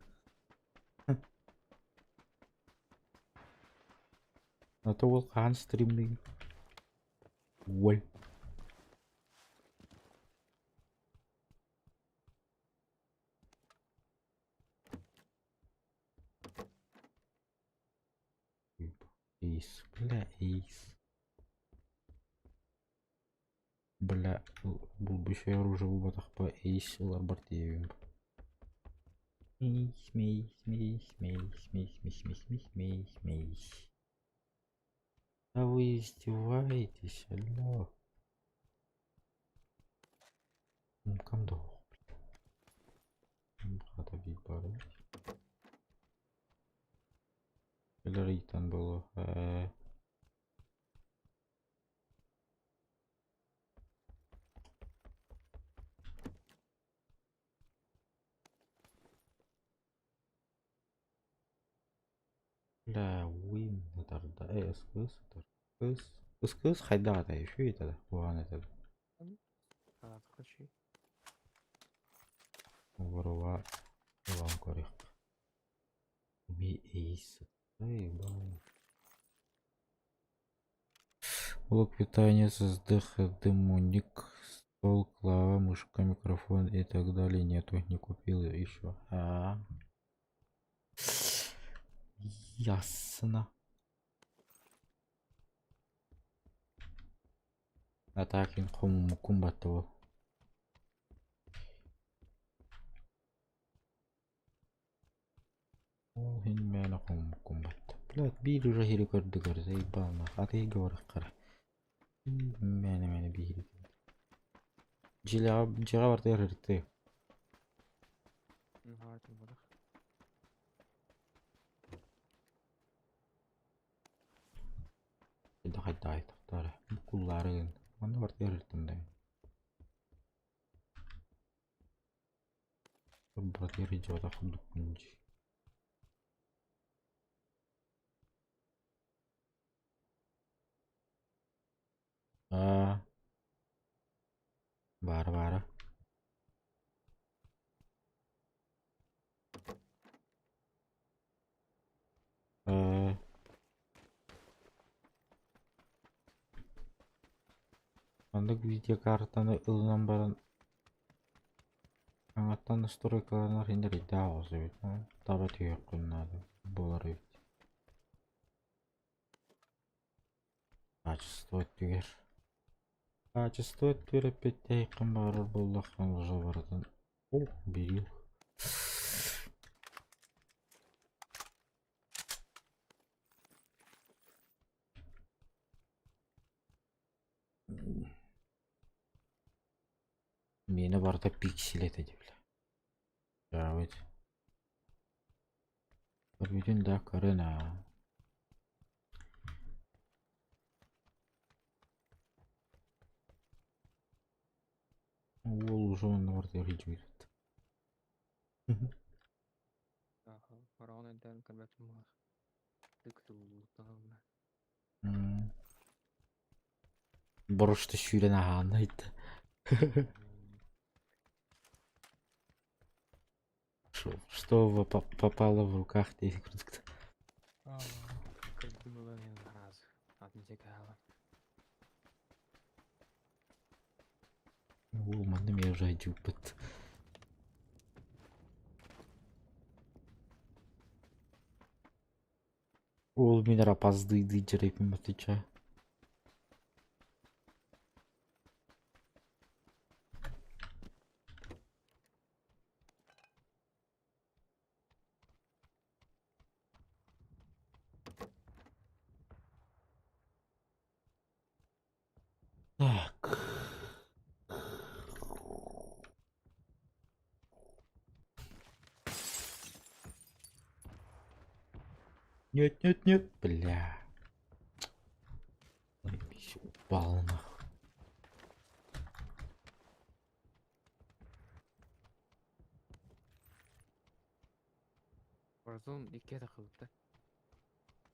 А то уол хаһан стримныгын? Уол. Эйс, бля, эйс. Бля, булбущай оружие булбатахпа эйс ыларбар тиийэбин. Мейс, мейс, мейс, мейс, мейс, мейс, мейс, мейс, мейс, мейс. Да вы издеваетесь, алло. Кам да Хата биир баар эбит. Кэлэр ыйтан буолуо ээ Бля, уин ытарда ээ СКС ытар. СКС СКС хайдах этэй үчүгэй этэ да куһаҕан этэ да Воруга ылан көрүөххэ. Блок питания ССД, ХД, муник, стол, клава, мышка, микрофон и так далее нету, не купил еще. А, Ясно. А так кум батыл. Ол иһин мээнэ хоммуккун батта. Блядь, биир уже иһири көрдүгэр заебал нах. Атыыга барыаххара. Мээнэ-мээнэ биири. Дьиэлэҕэ дьиэҕэ барытыгар ырытыы. Хайдах хайдах айтахтара. Буккуллаары Манна барытыгар ырыттым да. Барытыгар илдьибэтэх курдукпун дии. Аа баара баара Ээ маннык видеокартаны ылынан баран Аҥаттан настройкаланар иннэрийдээх оҕус эбит таба түһүөххүн наада буолар эбит Качество өттүгэр Качество өттүгэр эппиэттэһиэххин баҕарар буоллаххына уже барытын о берил Миэнэ барыта пиксель этэ дии бile. Дьаабыт. Көрбүтүн да көрөн аа. Уол уже онно барытыгар илдьибит.
Хороҕон өйдөөн көрбөтүм буолар. Тык
Борушта сүүрэн аһаанна ыйытта. Что попало в руках диэн курдук.
Көрдүм ылан иһэн сразу. Атын чекаала.
Уу, манна эмиэ уже дьууппут. Ол мин эрэ опаздыйдыы дьарыйбын отвечаю. Так. Нет, нет, нет, бля. Упал нахуй.
Warzone 2 тахсыбыта.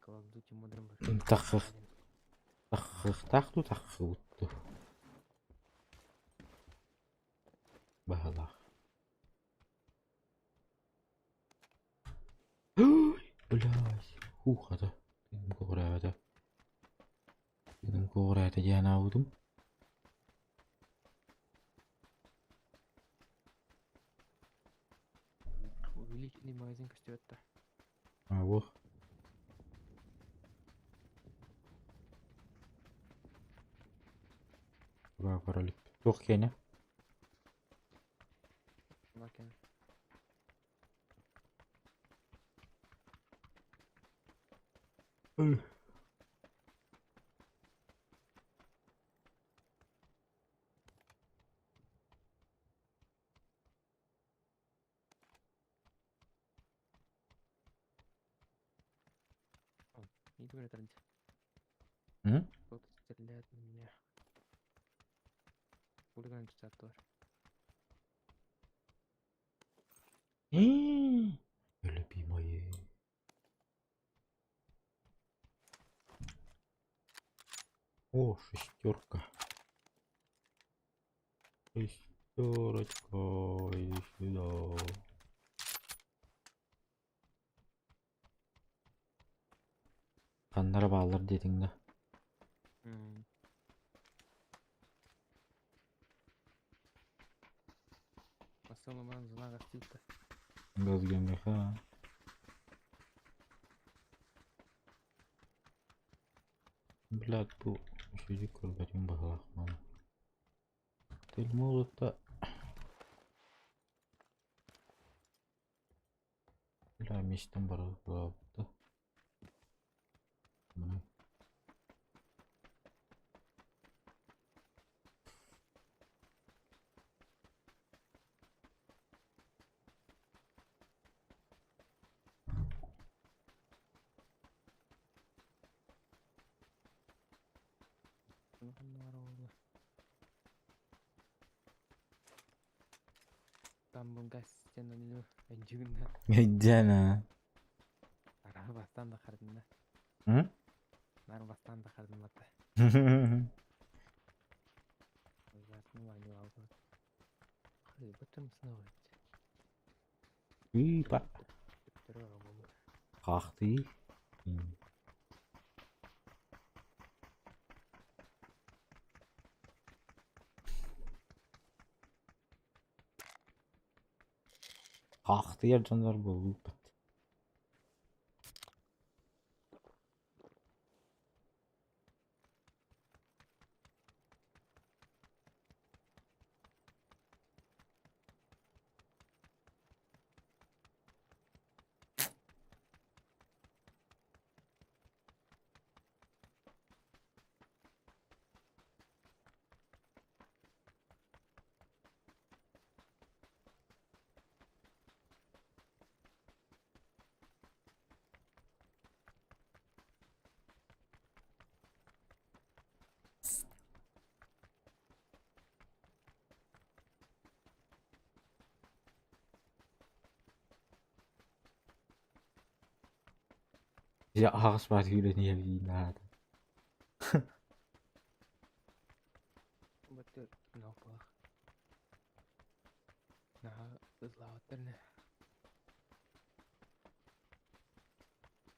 Call of Duty Modern Warfare.
Таххых таххыхтаах дуу таххыбыт дуу баһылаах. Блядь, хух это. Тыыным көҕүрээбэтэ. Тыыным көҕүрээтэ диэн аабытым.
Увеличенный магазин көстүбэт да.
Аабыах. Ура, паролик. Туох киэнэ?
Лакен. Не говорят,
М?
Кто-то стреляет в меня. Хулиган читатор.
Любимые. О, шестерка. Шестерочка, иди сюда. Ханнара бааллар диэтиҥ да?
Басылы баран знак астыйта.
Газгемеха. Блядь, бу үчүгэй көрбөтүм быһыылаах маны. Телмолота Бля, мечтам барабыта. Маны. Өйдөөн аа.
Бастан да хардына.
М?
Нар бастан да хардымата.
Ыыпа. Хаахтыы. Хаахтыйар дьоннор буолбуппут. Дьэ аһаҕас баар күүрэн иһэбин наада.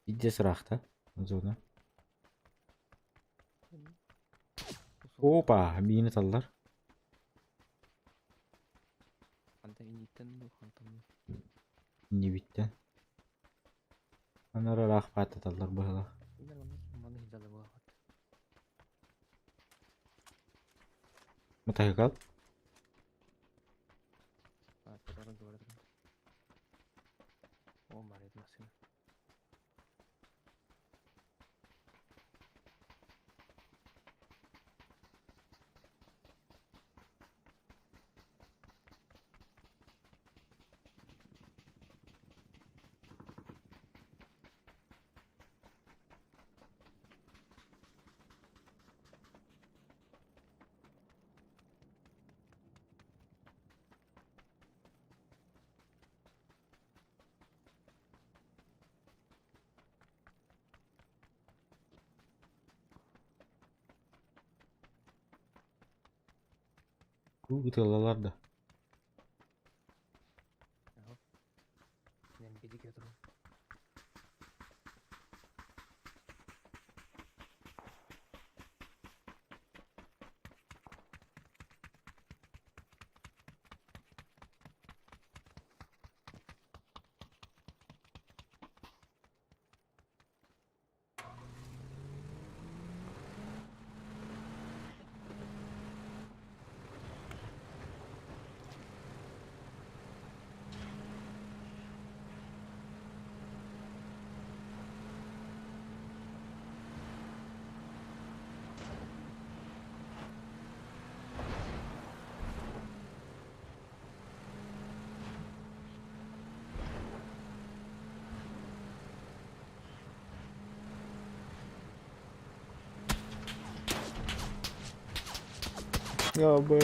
Иде сырахта зона. Опа, миини таллар. Иннибиттэн. Анар ыраах бааттаталлар быһыылаах.
Манна сылдьаллар буолаҕыт.
Матаһыкал?
О, Мария массыына.
Бу ытыалалар да. Ябы.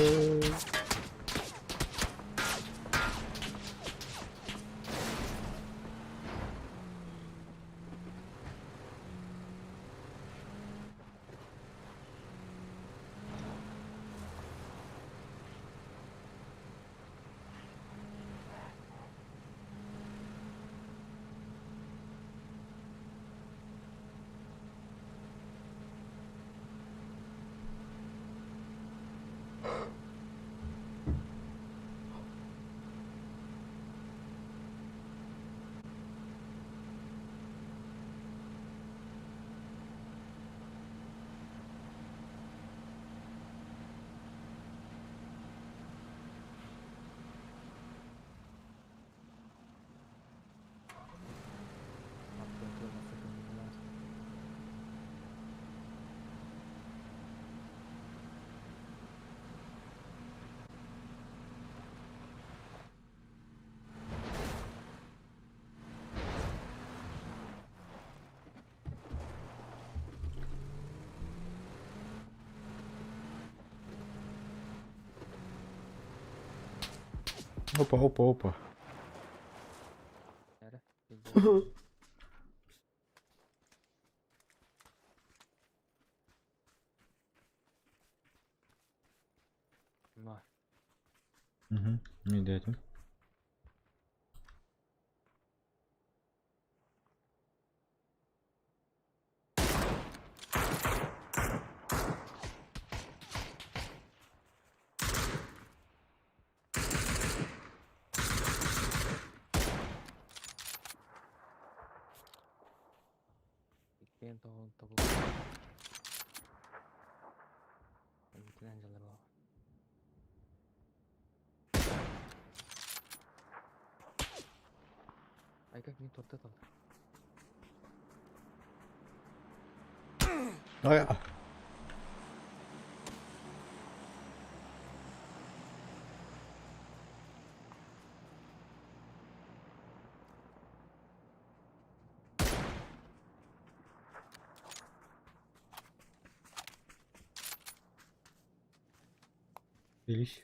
Опа, опа, опа. Угу, не дайте.
Иккиэн тоҕо тобул Итинэн дьаллар буолар. Айка мин торта талар.
Ай. Ились.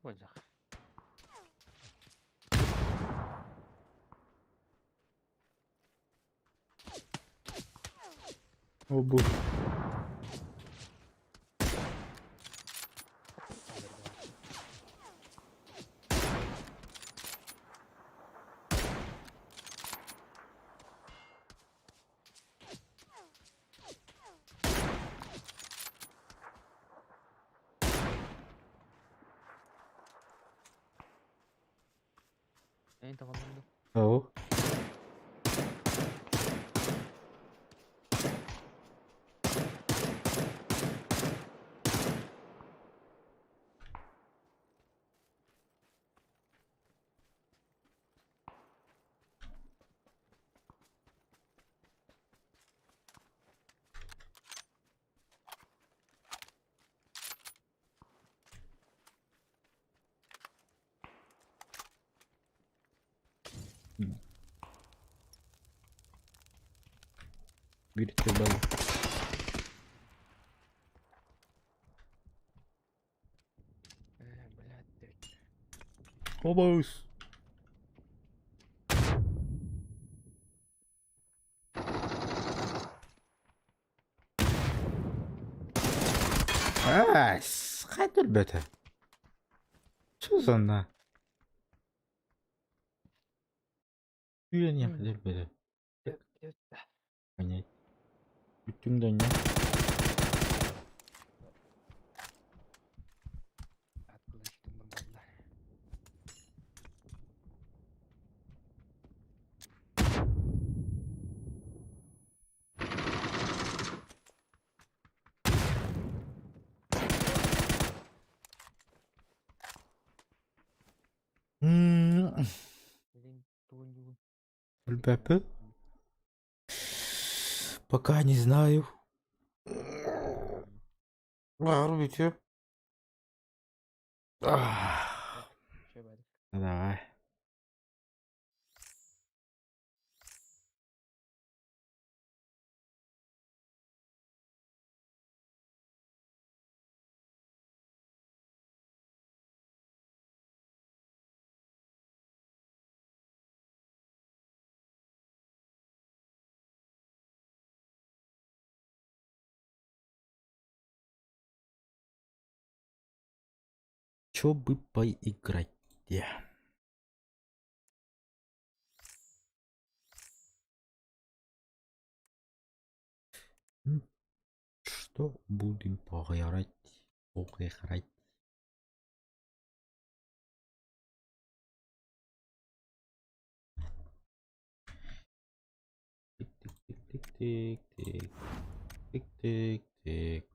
Болдьох.
О бу.
Эн тоҕоннуҥ дуо?
Ау. Bir tırdan.
Ээ, блядь, диэбит.
Хобоус. Аас, хайда өлбөтө? Сузанна. Сүүрэн иэхэ өлбөтө. Понять. Бүттүҥ да инньэ. Өлбөппүн? Пока не знаю. Баҕар бүтүө. Давай. Чё бы поиграть? Что будем поиграть? Поиграть. Тик-тик-тик-тик-тик. Тик-тик-тик.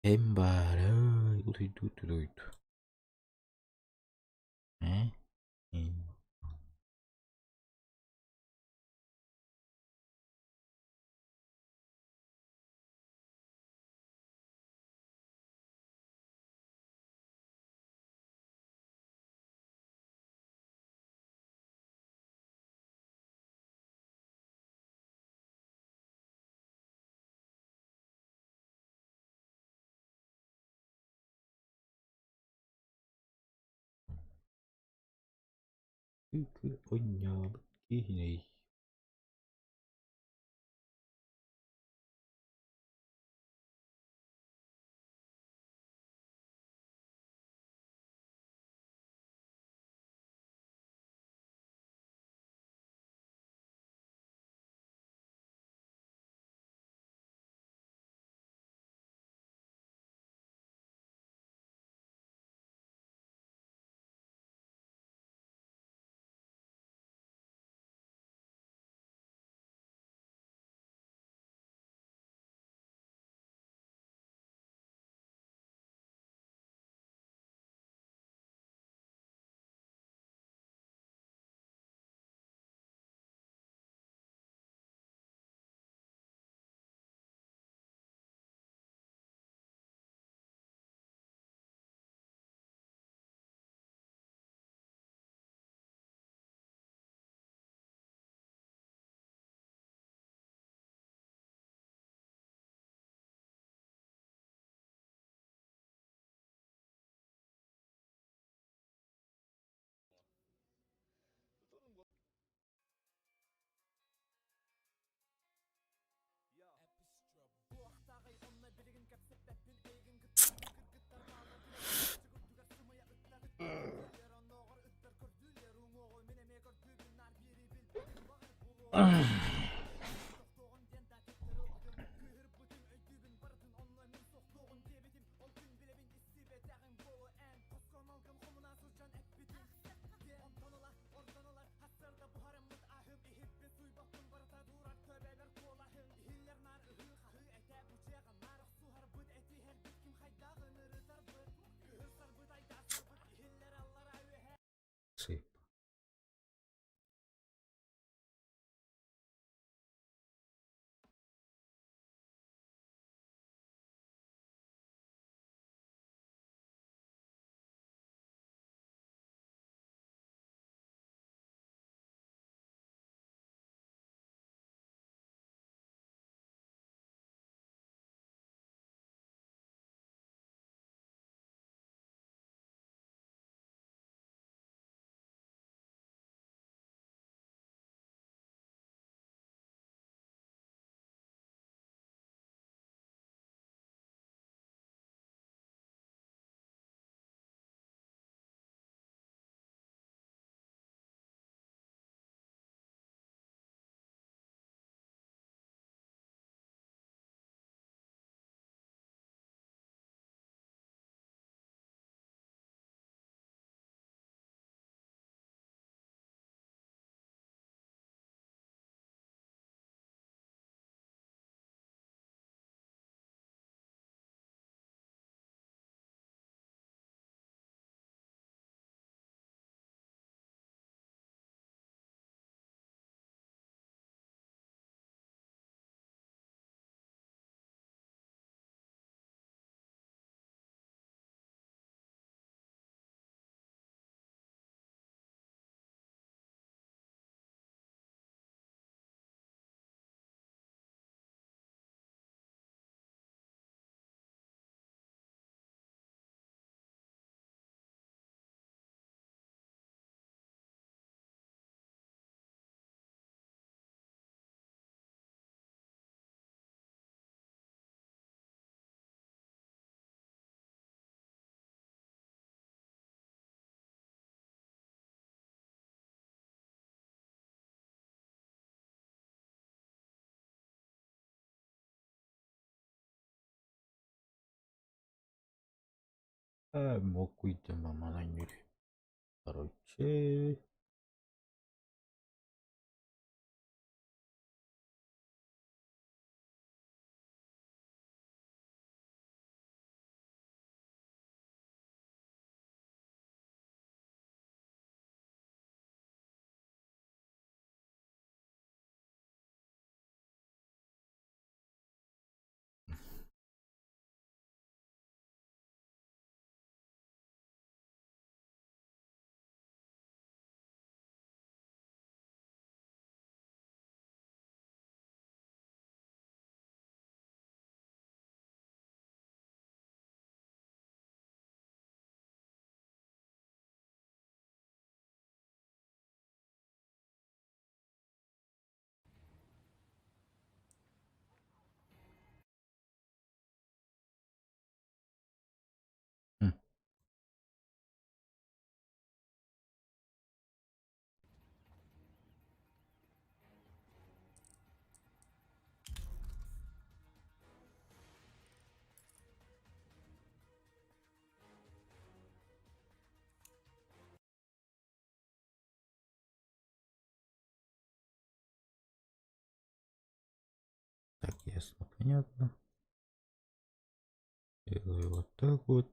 Эмбара утуйду. Э? Оонньообут киһиний. Сыыппа. Мокуйдum Короче. Так, ясно, понятно. Делаю вот так вот.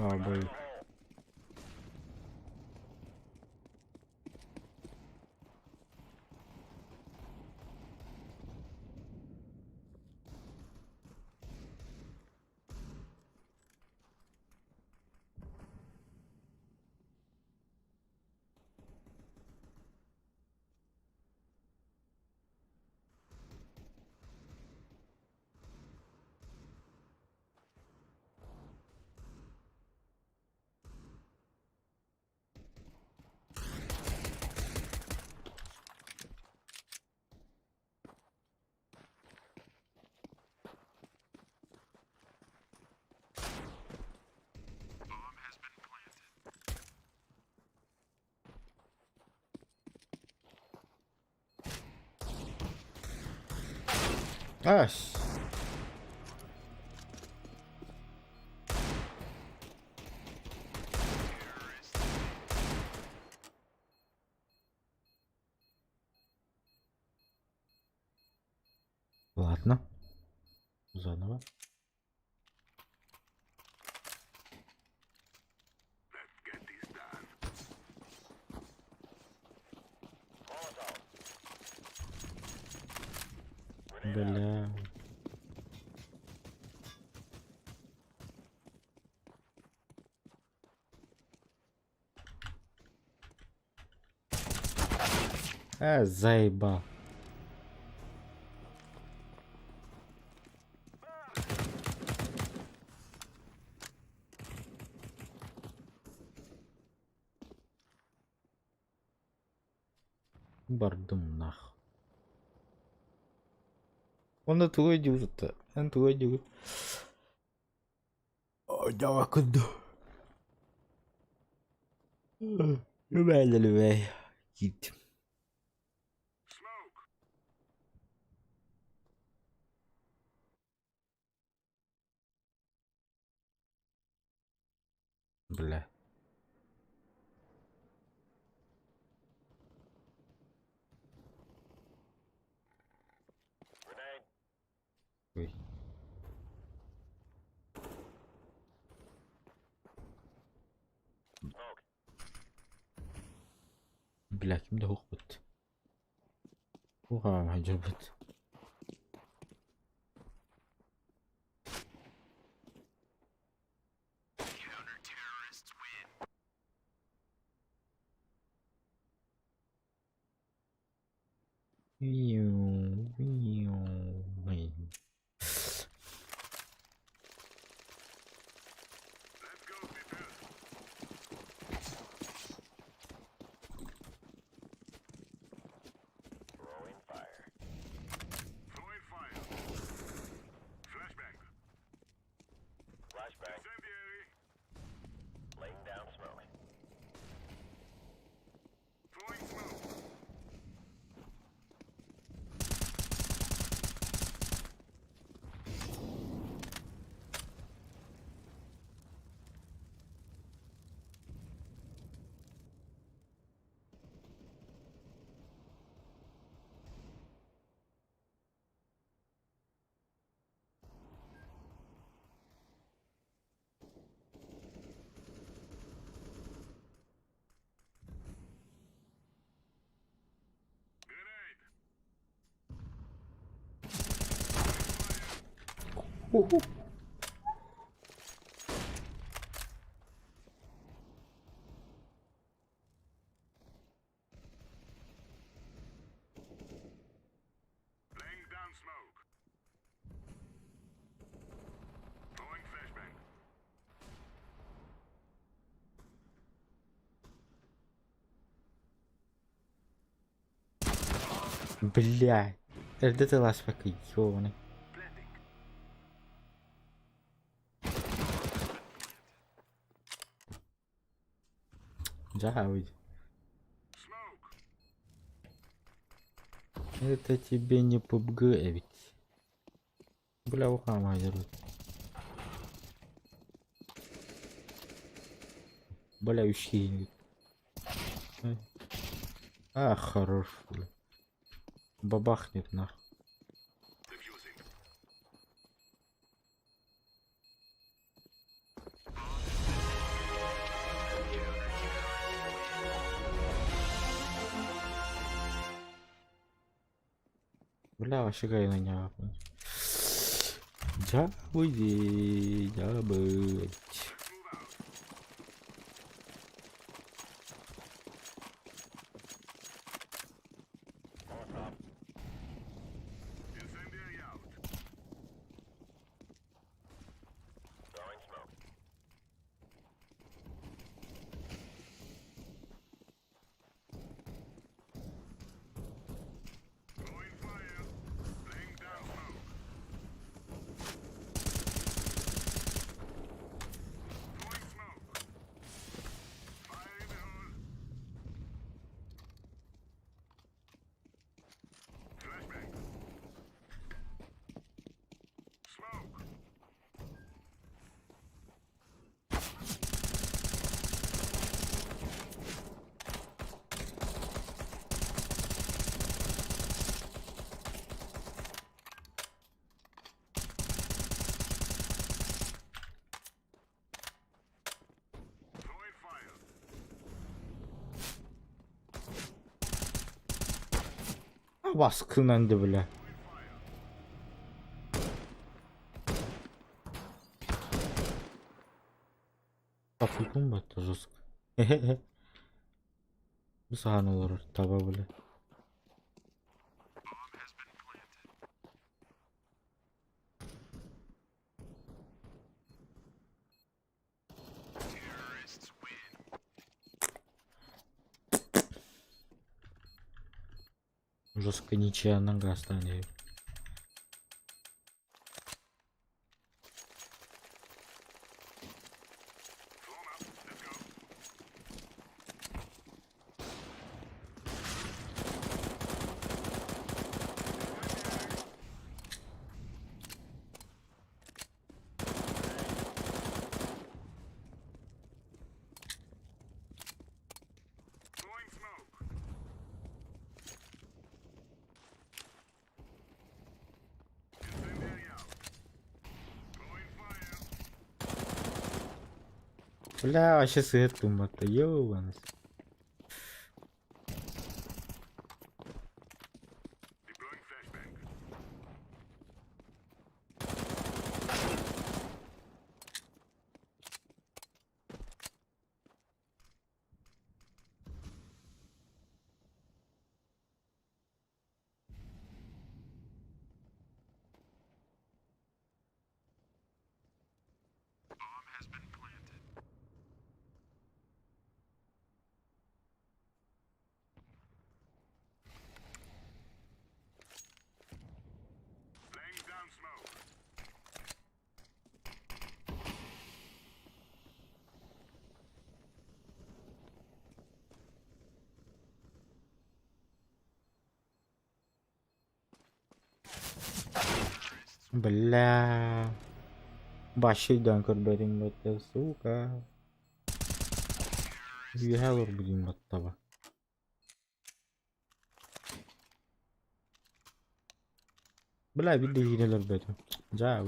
Абый. Ась. Ладно. Заново. Бля. А, заебал. Бардым нах. Онно тугу өйдүүгүт Эн тугу өйдүүгүт? Ойдообоккун дуу? Үбээлэлүбэй киирдим. Бля. Ой. Бля, ким да һуохпут. Уһаан сылдьарбыт. Бля, эрдэ тылааспакка ёбаный. Дьаһабый. Это тебе не PUBG эбит. Бля, ухаама дьарбыт. Бля, үс киһини. А, хорош, бля. Бабахнет нах. Бля, вообще кайфаньааппын. Дьабы дьабыть. Баскынан да бля. Похуй батта жестко. Бу саһаан олорор таба бля. Жестко ничьянан гаастаан иһэбин. Бля, вообще сыт туммата, ёбаный. Бля. Вообще өйдөөн көрбөтүм бытта, сука. Үөһэ олорбутум баттаба. Бля, биир да киирэ олорботум. Дьаа,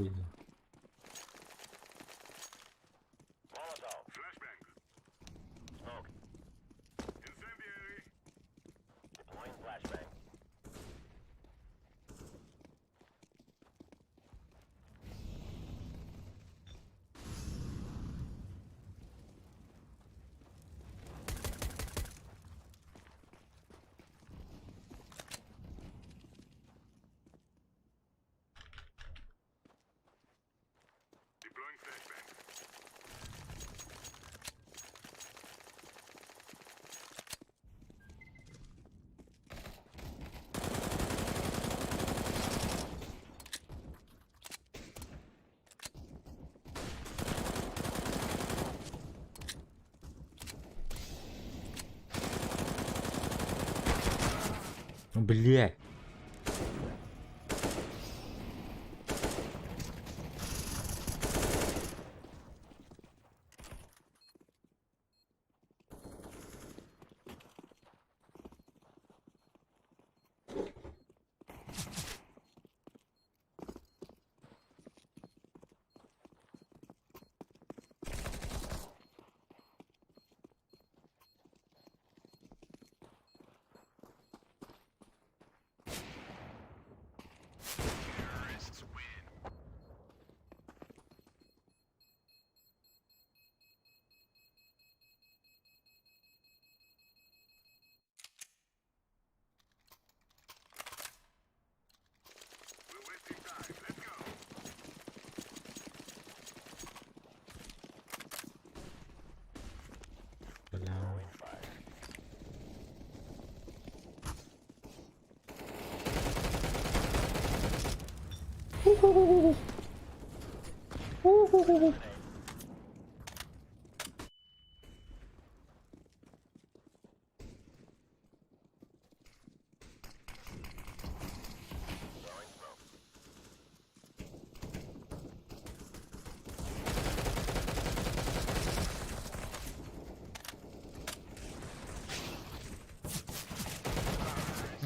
Бля.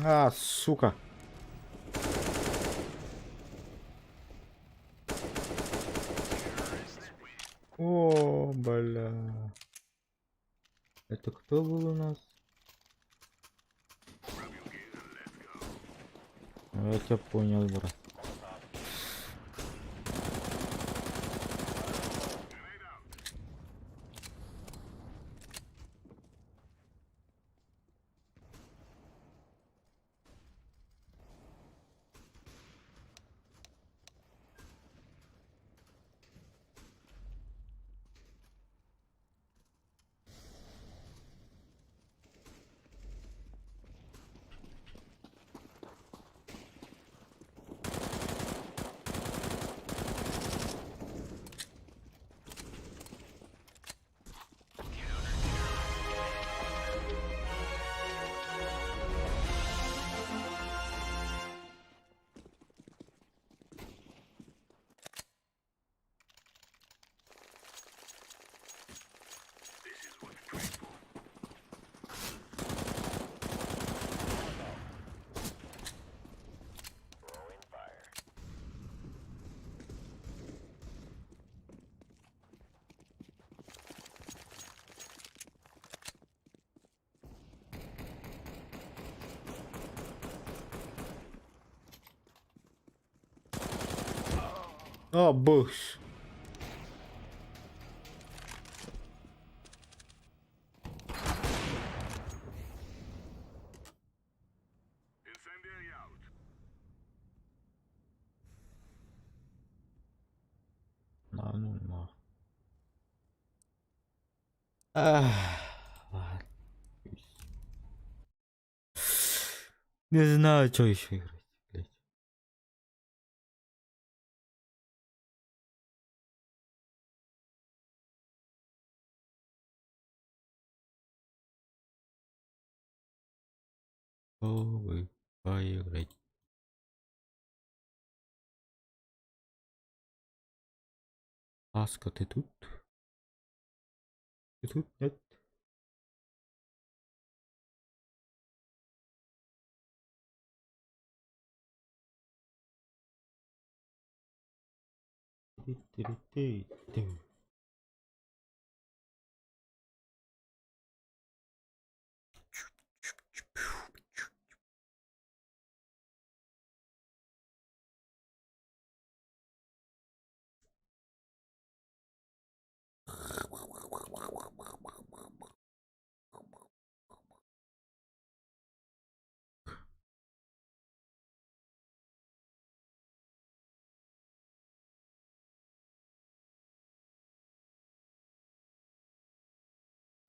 А, сука. О, бля. Это кто был у нас? Я тебя понял, брат. О, быш. На, ну на. Ах, ладно. Не знаю, что еще играть, блядь. Что поиграть? Аска, ты тут? Ты тут? Нет? Ты-ты-ты-ты.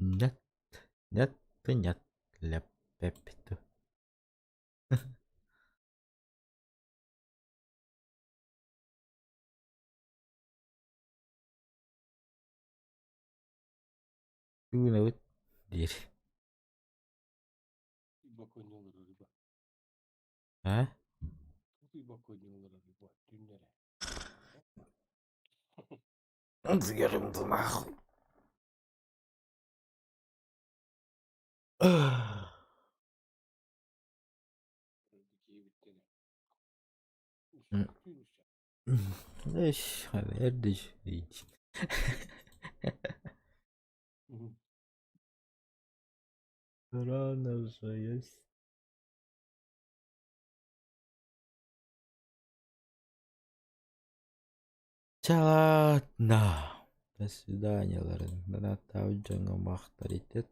Нет, нет, нет, ляпепиту. Тыынабыт диир.
Бак ойнуулар рыба.
А?
Бак ойнуулар рыба. Түүннэрэ.
Сигарымды нахуй.
Киһибиттэрэ.
Эш, эрдэж ийч. Рано же есть. Чэ ладно. До свидания, Лорен. Дьоҥҥо махталитет.